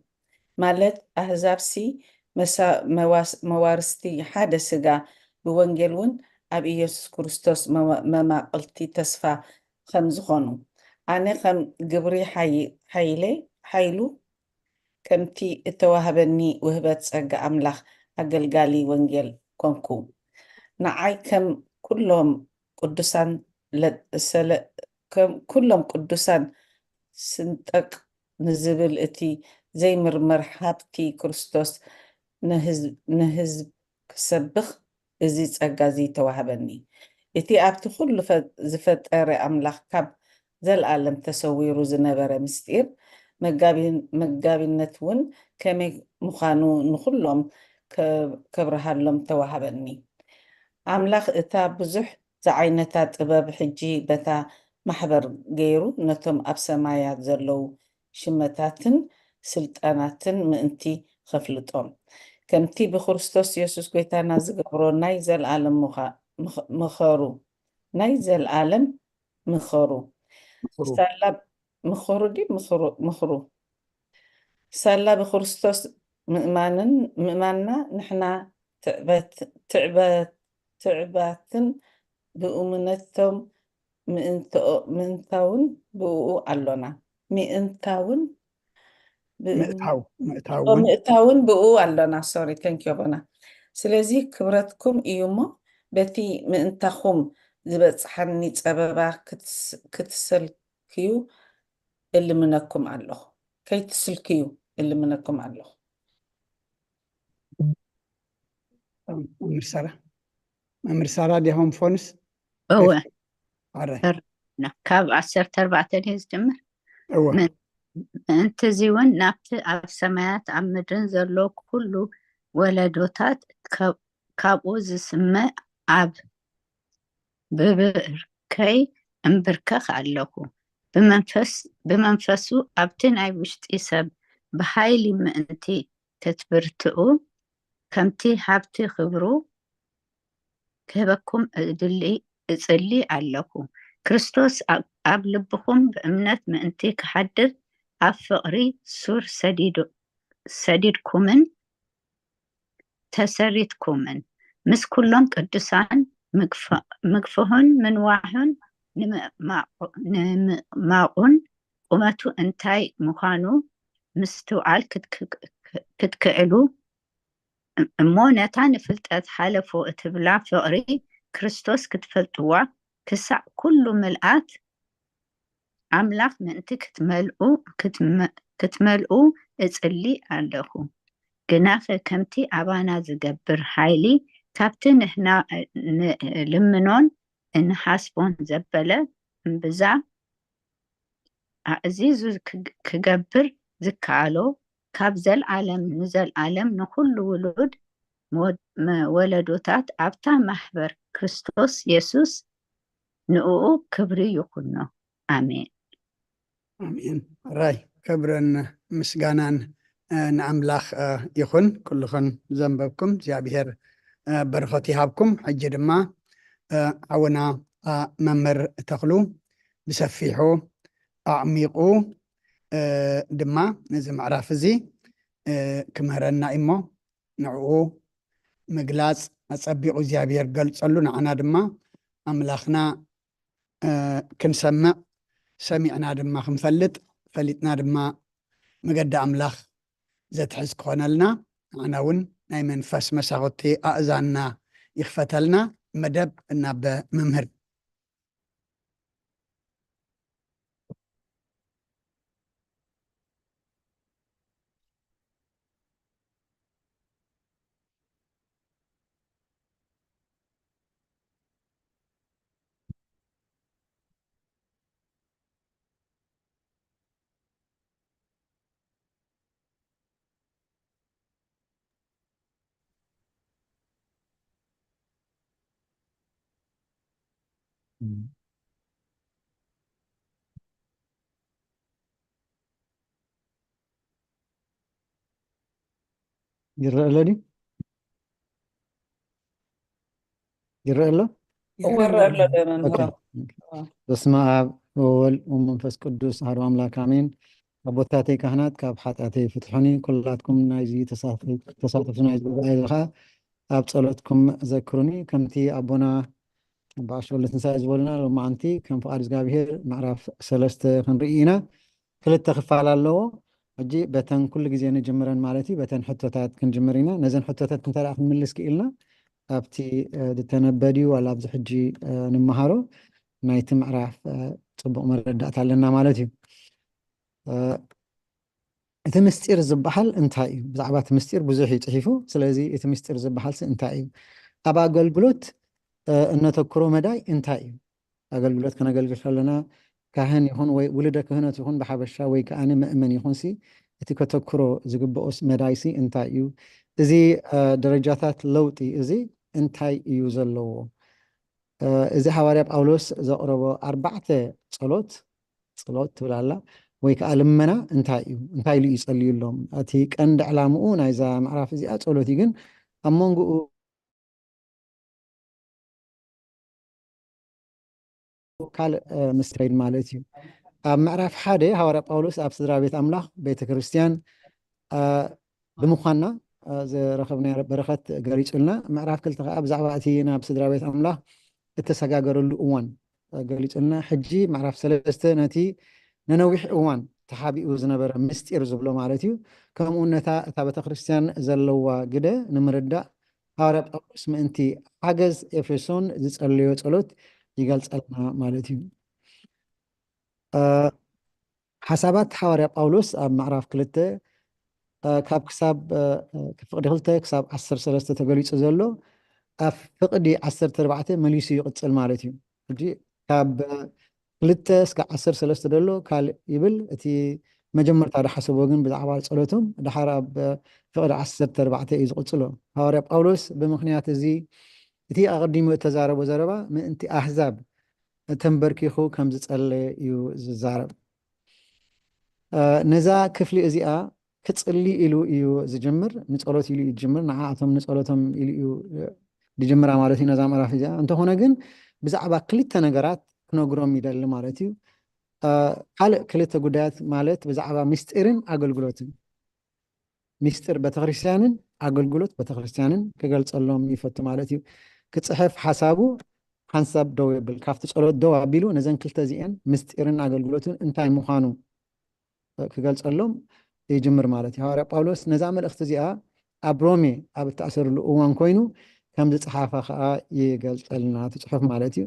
ማለት ኣህዛብሲ መዋርስቲ ሓደ ስጋ ብወንጌል እውን ኣብ ኢየሱስ ክርስቶስ መማቕልቲ ተስፋ ከም ዝኾኑ ኣነ ከም ግብሪ ሓይለ ሓይሉ ከምቲ እተዋህበኒ ውህበት ጸጋ ኣምላኽ ኣገልጋሊ ወንጌል ኮንኩ። ንዓይ ከም ኩሎም ቅዱሳን ኩሎም ቅዱሳን ስንጠቅ ንዝብል እቲ ዘይምርመር ሃብቲ ክርስቶስ ንህዝብ ክሰብኽ እዚ ጸጋ እዚ ተዋህበኒ። እቲ ኣብቲ ኩሉ ዝፈጠረ ኣምላኽ ካብ ዘልኣለም ተሰዊሩ ዝነበረ ምስጢር መጋቢነት እውን ከመይ ምዃኑ ንኹሎም ከብርሃሎም ተዋህበኒ። ኣምላኽ እታ ብዙሕ ዝዓይነታ ጥበብ ሕጂ በታ ማሕበር ገይሩ ነቶም ኣብ ሰማያት ዘለዉ ሽመታትን ስልጣናትን ምእንቲ ኸፍልጦም ከምቲ ብክርስቶስ የሱስ ጐይታና ዝገብሮ ናይ ዘለኣለም ምኸሩ ናይ ዘለኣለም ምኸሩ ሳላ ምኸሩ ድዩ ምኽሩ ሳላ ብክርስቶስ ምእማንን ምእማንና ንሕና ትዕባትን ብእምነቶም ምእንታውን ብእኡ ኣሎና ምእንታውን ምእታውን ብእኡ ኣሎና ሶሪ ተንኪዮ ቦና ስለዚ ክብረትኩም እዩ እሞ በቲ ምእንታኹም ዝበፅሓኒ ፀበባ ክትሰልክዩ እልምነኩም ኣለኹ ከይትስልክዩ እልምነኩም ኣለኹ መምህር ሳራ መምህር ሳራ ዲሆም ፎንስ እወ ኣረ ካብ ዓሰርተ ኣርባዕተ ድየ ዝጅምር እወ ምእንቲ እዚ እውን ናብቲ ኣብ ሰማያት ኣብ ምድርን ዘሎ ኩሉ ወለዶታት ካብ- ካብኡ ዝስመ ኣብ ብብርከይ እምብርከኽ ኣለኹ ብመንፈስ ብመንፈሱ ኣብቲ ናይ ውሽጢ ሰብ ብሃይሊ ምእንቲ ክትብርትኡ ከምቲ ሃብቲ ክብሩ ክህበኩም እድሊ እጽሊ ኣለኹ። ክርስቶስ ኣብ- ኣብ ልብኹም ብእምነት ምእንቲ ክሓድር ኣብ ፍቕሪ ሱር ሰዲዱ- ሰዲድኩምን ተሰሪትኩምን ምስ ኩሎም ቅዱሳን ምግፍ- ምግፍሑን ምንዋሑን ንምእማቑ- ንምእማቑን ቁመቱ እንታይ ምዃኑ ምስትውዓል ክትክ- ክትክእሉ እሞ ነታ ንፍልጠት ሓለፎ እትብላ ፍቕሪ ክርስቶስ ክትፈልጥዋ ክሳዕ ኩሉ ምልኣት ኣምላኽ ምእንቲ ክትመልኡ ክትመ- ክትመልኡ እጽሊ ኣለኹ። ግናኸ ከምቲ ኣባና ዝገብር ሓይሊ ካብቲ ንሕና ንልምኖን እንሓስቦን ዘበለ እምብዛ ኣዕዚዙ ክግ- ክገብር ዝከኣሎ ካብ ዘልኣለም ንዘልኣለም ንኹሉ ውሉድ መወ- መ- ወለዶታት ኣብታ ማሕበር ክርስቶስ የሱስ ንእኡ ክብሪ ይኹኖ። ኣሜን። ኣሜን። ራይ ክብርን ምስጋናን እ፣ ንኣምላኽ እ፣ ይኹን። ኩልኽን ዘንበብኩም እግዚኣብሔር እ፣ በረኸት ይሃብኩም። ሕጂ ድማ እ፣ ሓውና እ፣ መምህር ተኽሉ ብሰፊሑ ኣዕሚቑ እ፣ ድማ ነዚ ምዕራፍ እዚ እ፣ ክምህረና እሞ ንዕኡ ምግላጽ ኣጸቢቑ እግዚኣብሔር ገልጸሉ፣ ንዓና ድማ ኣምላኽና እ፣ ክንሰምዕ፣ ሰሚዕና ድማ ክንፈልጥ፣ ፈሊጥና ድማ መገዲ ኣምላኽ ዘትሕዝ ክኾነልና፣ ንዓና እውን ናይ መንፈስ መሳኹቲ ኣእዛንና ይኽፈተልና። መደብ እናበ መምህር። ይረአ ኣሎ ድዩ? ይረአ ኣሎ? ይረአ ኣሎ ዶ መምህር? በስመ አብ ወወልድ ወመንፈስ ቅዱስ አሐዱ አምላክ አሜን። አቦታተይ ካህናት ካብ ሓጢኣተይ ፍትሑኒ፣ ኩላትኩም ናይዚ ተሳተፍቲ ናይዚ ጉባኤ እዚ ከዓ ኣብ ጸሎትኩም ዘክሩኒ። ከምቲ ኣቦና ኣባ ኣሸወሉ ትንሳኤ ዝበሉና ሎማዓንቲ ከም ፍቓድ እግዚኣብሔር ምዕራፍ ሰለስተ ክንርኢ ኢና። ክልተ ክፋል ኣለዎ። ሕጂ በተን ኩሉ ግዜ ንጅምረን ማለት እዩ፣ በተን ሕቶታት ክንጅምር ኢና። ነዘን ሕቶታት እንተ ደኣ ክንምልስ ክኢልና ኣብቲ ዝተነበድ እዩ ዋላ ኣብዚ ሕጂ ንምሃሮ ናይቲ ምዕራፍ ጽቡቕ መረዳእታ ኣለና ማለት እዩ። እቲ ምስጢር ዝበሃል እንታይ እዩ? ብዛዕባ እቲ ምስጢር ብዙሕ እዩ ጽሒፉ። ስለዚ እቲ ምስጢር ዝበሃልሲ እንታይ እዩ? ኣብ ኣገልግሎት እነተክሮ መዳይ እንታይ እዩ? ኣገልግሎት ከነገልግል ከለና ካህን ይኹን ወይ ውሉደ ክህነት ይኹን ብሓበሻ ወይ ከኣ ምእመን ይኹንሲ እቲ ከተክሮ ዝግብኦስ መዳይሲ እንታይ እዩ? እዚ ደረጃታት ለውጢ እዚ እንታይ እዩ ዘለዎ? እዚ ሃዋርያ ጳውሎስ ዘቕረቦ ኣርባዕተ ጸሎት፣ ጸሎት ትብል ኣላ ወይ ከኣ ልመና እንታይ እዩ? እንታይ ኢሉ እዩ ጸልዩሎም? እቲ ቀንዲ ዕላምኡ ናይዛ ምዕራፍ እዚኣ ጸሎት እዩ፣ ግን ኣብ መንጎኡ ካልእ ምስጢር ማለት እዩ። ኣብ ምዕራፍ ሓደ ሃዋርያ ጳውሎስ ኣብ ስድራ ቤት ኣምላኽ ቤተ ክርስቲያን ብምዃንና ዝረኸብናዮ በረኸት ገሊጹልና። ምዕራፍ ክልተ ከኣ ብዛዕባ እቲ ናብ ስድራ ቤት ኣምላኽ እተሰጋገረሉ እዋን ገሊጹልና። ሕጂ ምዕራፍ ሰለስተ ነቲ ንነዊሕ እዋን ተሓቢኡ ዝነበረ ምስጢር ዝብሎ ማለት እዩ። ከምኡ ነታ እታ ቤተ ክርስቲያን ዘለዋ ግደ ንምርዳእ ሃዋርያ ጳውሎስ ምእንቲ ሓገዝ ኤፌሶን ዝጸለዮ ጸሎት ይገልጸልና ማለት እዩ። ሓሳባት ሃዋርያ ጳውሎስ ኣብ ምዕራፍ ክልተ ካብ ክሳብ ፍቕዲ ክልተ ክሳብ ዓሰርተ ሰለስተ ተገሊጹ ዘሎ ኣብ ፍቕዲ ዓሰርተ ኣርባዕተ መሊሱ ይቕጽል ማለት እዩ። ሕጂ ካብ ክልተ እስከ ዓሰርተ ሰለስተ ዘሎ ካልእ ይብል። እቲ መጀመርታ ዝሓሰቦ ግን ብዛዕባ ጸሎቶም ድሓር ኣብ ፍቕዲ ዓሰርተ ኣርባዕተ እዩ ዝቕጽሎ። ሃዋርያ ጳውሎስ ብምኽንያት እዚ እቲ ኣቐዲሙ እተዛረቦ ዘረባ ምእንቲ ኣህዛብ ተንበርኪኹ ከም ዝጸለየ እዩ ዝዛረብ። ነዛ ክፍሊ እዚኣ ክጽሊ ኢሉ እዩ ዝጅምር፣ ንጸሎት ኢሉ እዩ ዝጅምር፣ ንዓኣቶም ንጸሎቶም ኢሉ እዩ ዝጅምራ ማለት እዩ ነዛ ምዕራፍ እዚኣ። እንተኾነ ግን ብዛዕባ ክልተ ነገራት ክነግሮም ይደሊ ማለት እዩ። ካልእ ክልተ ጉዳያት ማለት ብዛዕባ ምስጢርን ኣገልግሎትን፣ ምስጢር ቤተክርስትያንን ኣገልግሎት ቤተክርስትያንን ክገልጸሎም ይፈቱ ማለት እዩ። ክጽሕፍ ሓሳቡ ሓንሳብ ደው የብል። ካብቲ ጸሎት ደው ኣቢሉ ነዘን ክልተ እዚአን ምስጢርን ኣገልግሎትን እንታይ ምዃኑ ክገልጸሎም ይጅምር ማለት እዩ። ሃዋርያ ጳውሎስ ነዛ መልእኽቲ እዚኣ ኣብ ሮሜ ኣብ እተኣሰረሉ እዋን ኮይኑ ከም ዝጸሓፋ ከኣ ይገልጸልና እቲ ጽሑፍ ማለት እዩ።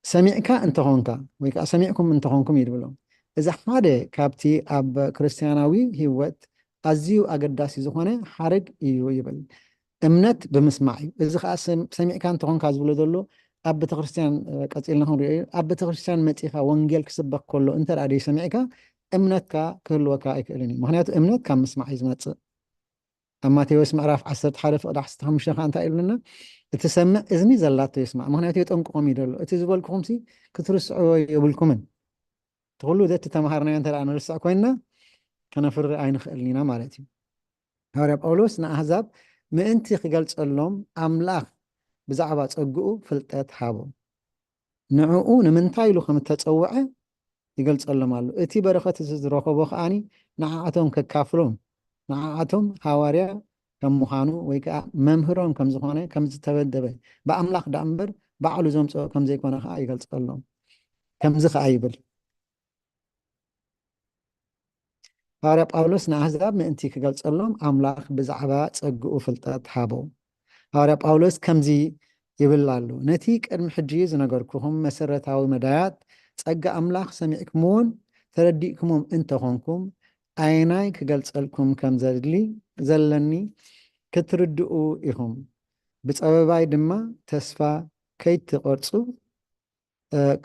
ሰሚዕካ እንተኾንካ ወይ ከዓ ሰሚዕኩም እንተኾንኩም እዩ ዝብሎም። እዚ ሓደ ካብቲ ኣብ ክርስትያናዊ ህይወት ኣዝዩ ኣገዳሲ ዝኾነ ሓረግ እዩ ይብል። እምነት ብምስማዕ እዩ። እዚ ከዓ ሰሚዕካ እንተኾንካ ዝብሎ ዘሎ ኣብ ቤተክርስትያን ቀፂልና ክንሪኦ እዩ። ኣብ ቤተክርስትያን መፂኻ ወንጌል ክስበክ ከሎ እንተ ደኣ ሰሚዕካ እምነትካ ክህልወካ ኣይክእልን እዩ። ምክንያቱ እምነት ካብ ምስማዕ እዩ ዝመፅእ። ኣብ ማቴዎስ ምዕራፍ ዓሰርተ ሓደ ፍቕዲ ዓሰርተ ሓሙሽተ ከዓ እንታይ ኢሉና? እቲ ሰምዕ እዝኒ ዘላቶ ይስማዕ፣ ምክንያቱ የጠንቅቖም እዩ ዘሎ። እቲ ዝበልኩኹምሲ ክትርስዕዎ የብልኩምን። እቲ ኩሉ ዘቲ ተምሃርናዮ እንተ ንርስዕ ኮይንና ከነፍሪ ኣይንኽእልን ኢና ማለት እዩ። ሃዋርያ ጳውሎስ ንኣህዛብ ምእንቲ ክገልጸሎም ኣምላኽ ብዛዕባ ጸግኡ ፍልጠት ሃቦ። ንዕኡ ንምንታይ ኢሉ ከም እተጸውዐ ይገልጸሎም ኣሎ። እቲ በረኸት እዚ ዝረኸቦ ከኣኒ ንዓኣቶም ከካፍሎም፣ ንዓኣቶም ሃዋርያ ከም ምዃኑ ወይ ከዓ መምህሮም ከም ዝኾነ ከም ዝተበደበ ብኣምላኽ ደኣ እምበር ባዕሉ ዘምፅኦ ከም ዘይኮነ ከዓ ይገልጸሎም። ከምዚ ከዓ ይብል። ሃዋርያ ጳውሎስ ንኣህዛብ ምእንቲ ክገልጸሎም ኣምላኽ ብዛዕባ ጸግኡ ፍልጠት ሃቦ። ሃዋርያ ጳውሎስ ከምዚ ይብል ኣሎ፣ ነቲ ቅድሚ ሕጂ ዝነገርኩኹም መሰረታዊ መዳያት ጸጋ ኣምላኽ ሰሚዕኩምዎን ተረዲእኩሞም እንተኾንኩም ኣየናይ ክገልጸልኩም ከም ዘድሊ ዘለኒ ክትርድኡ ኢኹም። ብጸበባይ ድማ ተስፋ ከይትቆርጹ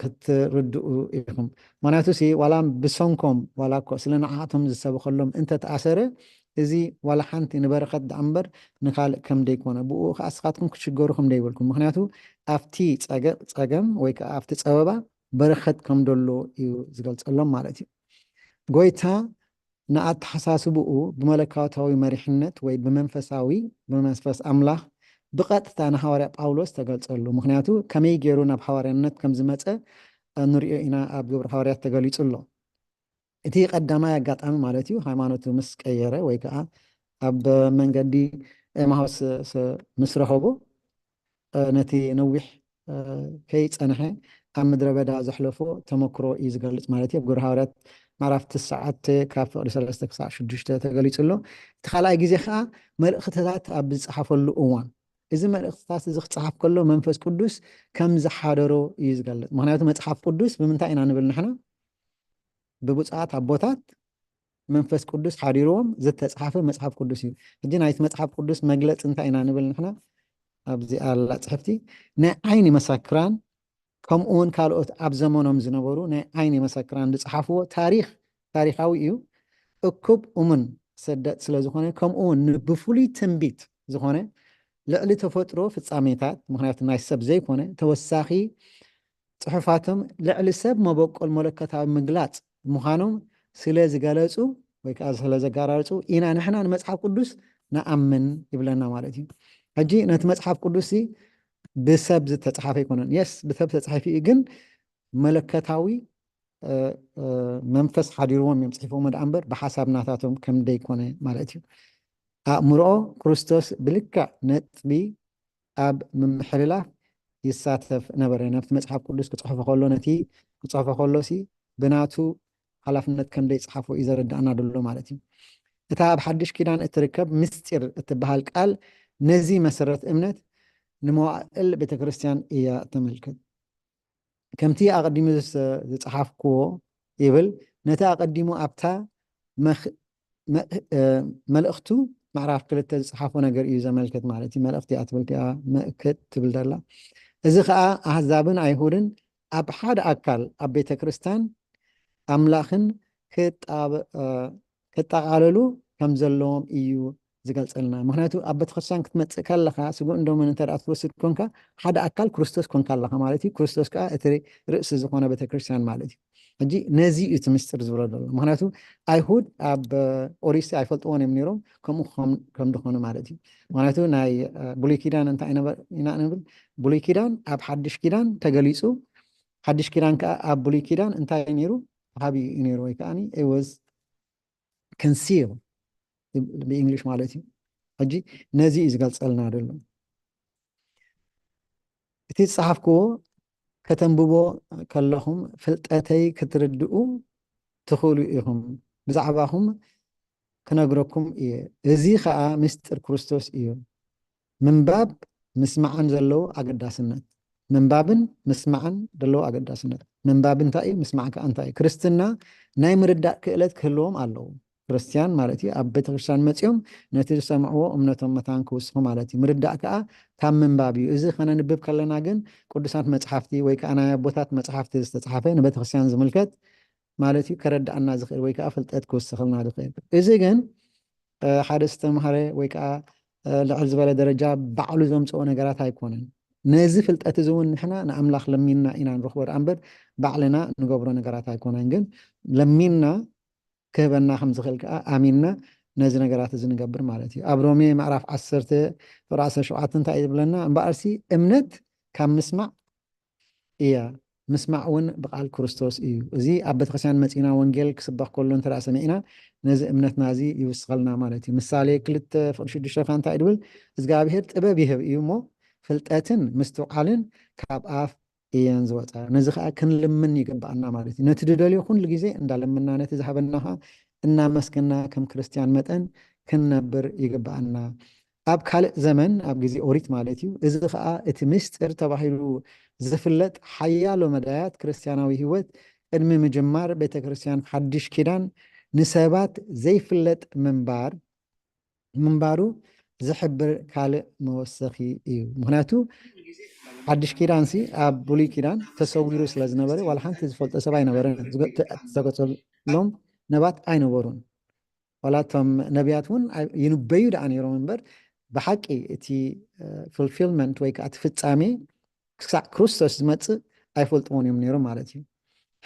ክትርድኡ ኢኹም። ምክንያቱ ሲ ዋላ ብሰንኮም ዋላ እኮ ስለ ንዓቶም ዝሰብኸሎም እንተተኣሰረ እዚ ዋላ ሓንቲ ንበረኸት ደኣ እምበር ንካልእ ከም ደይኮነ ብኡ ከዓ እስኻትኩም ክትሽገሩ ከም ደይብልኩም። ምክንያቱ ኣብቲ ጸገም ወይ ከዓ ኣብቲ ጸበባ በረኸት ከም ደሎ እዩ ዝገልጸሎም ማለት እዩ። ጎይታ ንኣተሓሳስብኡ ብመለኮታዊ መሪሕነት ወይ ብመንፈሳዊ ብመንፈስ ኣምላኽ ብቐጥታ ንሃዋርያ ጳውሎስ ተገልጸሉ። ምክንያቱ ከመይ ገይሩ ናብ ሃዋርያነት ከም ዝመጸ ንሪኦ ኢና። ኣብ ግብሪ ሃዋርያት ተገሊጹ ኣሎ። እቲ ቀዳማይ ኣጋጣሚ ማለት እዩ ሃይማኖቱ ምስ ቀየረ ወይ ከዓ ኣብ መንገዲ ኤማሁስ ምስ ረኸቦ ነቲ ነዊሕ ከይጸንሐ ኣብ ምድረ በዳ ዘሕለፎ ተመክሮ እዩ ዝገልጽ ማለት እዩ። ኣብ ግብሪ ሃዋርያት ምዕራፍ ትስዓተ ካብ ፍቕዲ ሰለስተ ክሳዕ ሽዱሽተ ተገሊጹ ኣሎ። እቲ ካልኣይ ግዜ ከዓ መልእኽትታት ኣብ ዝጸሓፈሉ እዋን እዚ መልእኽትታት እዚ ክጸሓፍ ከሎ መንፈስ ቅዱስ ከም ዝሓደሮ እዩ ዝገልጽ። ምክንያቱ መጽሓፍ ቅዱስ ብምንታይ ኢና ንብል ንሕና? ብብፁዓት ኣቦታት መንፈስ ቅዱስ ሓዲርዎም ዝተጻሓፈ መጽሓፍ ቅዱስ እዩ። ሕጂ ናይቲ መጽሓፍ ቅዱስ መግለጺ እንታይ ኢና ንብል ንሕና? ኣብዚኣ ኣላ ጽሕፍቲ። ናይ ዓይኒ መሰክራን ከምኡ እውን ካልኦት ኣብ ዘመኖም ዝነበሩ ናይ ዓይኒ መሰክራን ዝጸሓፍዎ ታሪኽ ታሪኻዊ እዩ። እኩብ እሙን ሰደት ስለ ዝኾነ ከምኡ እውን ብፍሉይ ትንቢት ዝኾነ ልዕሊ ተፈጥሮ ፍጻሜታት ምክንያቱ ናይ ሰብ ዘይኮነ ተወሳኺ ጽሑፋቶም ልዕሊ ሰብ መበቆል መለኮታዊ ምግላጽ ምዃኖም ስለ ዝገለጹ ወይ ከዓ ስለ ዘጋራርጹ ኢና ንሕና ንመጽሓፍ ቅዱስ ንኣምን ይብለና ማለት እዩ። ሕጂ ነቲ መጽሓፍ ቅዱስ ብሰብ ዝተጻሓፈ ኣይኮነን። የስ ብሰብ ተጻሒፉ እዩ፣ ግን መለኮታዊ መንፈስ ሓዲርዎም እዮም ጽሒፎም ደኣ እምበር ብሓሳብ ናታቶም ከም ደይኮነ ማለት እዩ። ኣእምሮ ክርስቶስ ብልክዕ ነጥቢ ኣብ ምምሕልላፍ ይሳተፍ ነበረ። ነብቲ መጽሓፍ ቅዱስ ክጽሕፎ ከሎ ነቲ ክጽሕፎ ከሎ ሲ ብናቱ ሓላፍነት ከም ደይጽሓፎ እዩ ዘረዳእና ደሎ ማለት እዩ። እታ ኣብ ሓድሽ ኪዳን እትርከብ ምስጢር እትበሃል ቃል ነዚ መሰረት እምነት ንመዋእል ቤተክርስትያን እያ እተመልክት። ከምቲ ኣቐዲሙ ዝጸሓፍክዎ ይብል፣ ነቲ ኣቐዲሙ ኣብታ መልእኽቱ ምዕራፍ ክልተ ዝጸሓፎ ነገር እዩ ዘመልክት ማለት እዩ። መልእኽቲ እያ ትብል እቲኣ ምእክት ትብል ዘላ። እዚ ኸኣ ኣህዛብን ኣይሁድን ኣብ ሓደ ኣካል ኣብ ቤተ ክርስቲያን ኣምላኽን ክጣብ- እ፣ ክጠቓለሉ ከም ዘለዎም እዩ ዝገልጸልና። ምኽንያቱ ኣብ ቤተክርስትያን ክትመጽእ ከለኻ ስጉእ እንዶምን እንተ ደኣ ትወስድ ኮንካ ሓደ ኣካል ክርስቶስ ኮንካ ኣለኻ ማለት እዩ። ክርስቶስ ከኣ እቲ ርእሲ ዝኾነ ቤተክርስትያን ማለት እዩ። ሕጂ ነዚ እዩ እቲ ምስጢር ዝብሎ ዘሎ። ምኽንያቱ ኣይሁድ ኣብ ኦሪት ኣይፈልጥዎን እዮም ነይሮም ከምኡ ከም- ከም ዝኾኑ ማለት እዩ። ምኽንያቱ ናይ እ፣ ብሉይ ኪዳን እንታይ ኢና ንብል? ብሉይ ኪዳን ኣብ ሓድሽ ኪዳን ተገሊጹ። ሓድሽ ኪዳን ከኣ ኣብ ብሉይ ኪዳን እንታይ ነይሩ? ተሓቢኡ እዩ ነይሩ ወይ ከኣ was conceal ብእንግሊሽ ማለት እዩ። ሕጂ ነዚ እዩ ዝገልጸልና ዘሎ። እቲ ዝጸሓፍክዎ ከተንብቦ ከለኹም ፍልጠተይ ክትርድኡ ትኽእሉ ኢኹም። ብዛዕባኹም ክነግረኩም እየ። እዚ ኸኣ ምስጢር ክርስቶስ እዩ። ምንባብ ምስማዕን ዘለዎ ኣገዳስነት። ምንባብን ምስማዕን ዘለዎ ኣገዳስነት። ምንባብ እንታይ እዩ? ምስማዕ ከኣ እንታይ እዩ? ክርስትና ናይ ምርዳእ ክእለት ክህልዎም ኣለዎ። ክርስትያን ማለት እዩ ኣብ ቤተክርስትያን መጺኦም ነቲ ዝሰምዕዎ እምነቶም መታን ክውስኹ ማለት እዩ። ምርዳእ ከኣ ካብ ምንባብ እዩ። እዚ ከነንብብ ከለና ግን ቅዱሳት መጽሓፍቲ ወይ ከኣ ናይ ኣቦታት መጽሓፍቲ ዝተጻሕፈ ንቤተክርስትያን ዝምልከት ማለት እዩ ከረድኣና ዝኽእል ወይ ከኣ ፍልጠት ክውስኸልና ዝኽእል። እዚ ግን ሓደ ዝተምሃረ ወይ ከዓ ልዕል ዝበለ ደረጃ ባዕሉ ዘምፅኦ ነገራት ኣይኮነን። ነዚ ፍልጠት እዚ እውን ንሕና ንኣምላኽ ለሚንና ኢና ንረኽቦ ደኣ እምበር ባዕልና ንገብሮ ነገራት ኣይኮነን። ግን ለሚንና ክህበና ከም ዝኽእል ከዓ ኣሚንና ነዚ ነገራት እዚ ንገብር ማለት እዩ። ኣብ ሮሜ ምዕራፍ ዓሰርተ ፍቕሪ ዓሰርተ ሸውዓተ እንታይ እዩ ዝብለና? እምበኣርሲ እምነት ካብ ምስማዕ እያ፣ ምስማዕ እውን ብቃል ክርስቶስ እዩ። እዚ ኣብ ቤተክርስትያን መጺና ወንጌል ክስበኽ ከሎ እንተ ደኣ ሰሚዕና ነዚ እምነትና እዚ ይውስኸልና ማለት እዩ። ምሳሌ ክልተ ፍቕዲ ሽዱሽተ ከ እንታይ ድብል? እግዚኣብሔር ጥበብ ይህብ እዩ እሞ ፍልጠትን ምስትውዓልን ካብ ኣፍ እየን ዝወፃ። ነዚ ከዓ ክንልምን ይግብኣና ማለት እዩ። ነቲ ድደልዮ ኩሉ ግዜ እንዳለምና ነቲ ዝሃበና ከዓ እናመስገና ከም ክርስትያን መጠን ክንነብር ይግብኣና። ኣብ ካልእ ዘመን ኣብ ግዜ ኦሪት ማለት እዩ። እዚ ከዓ እቲ ምስጢር ተባሂሉ ዝፍለጥ ሓያሎ መዳያት ክርስትያናዊ ህይወት ቅድሚ ምጅማር ቤተ ክርስትያን ሓድሽ ኪዳን ንሰባት ዘይፍለጥ ምንባር ምንባሩ ዝሕብር ካልእ መወሰኺ እዩ። ምክንያቱ ሓድሽ ኪዳንሲ ኣብ ብሉይ ኪዳን ተሰዊሩ ስለ ዝነበረ ዋላ ሓንቲ ዝፈልጦ ሰብ ኣይነበረን። ዝተገጸሎም ነባት ኣይነበሩን። ዋላ እቶም ነቢያት እውን ይንበዩ ደኣ ነይሮም እምበር ብሓቂ እቲ ፉልፊልመንት ወይ ከዓ እቲ ፍጻሜ ክሳዕ ክርስቶስ ዝመጽእ ኣይፈልጥዎን እዮም ነይሮም ማለት እዩ።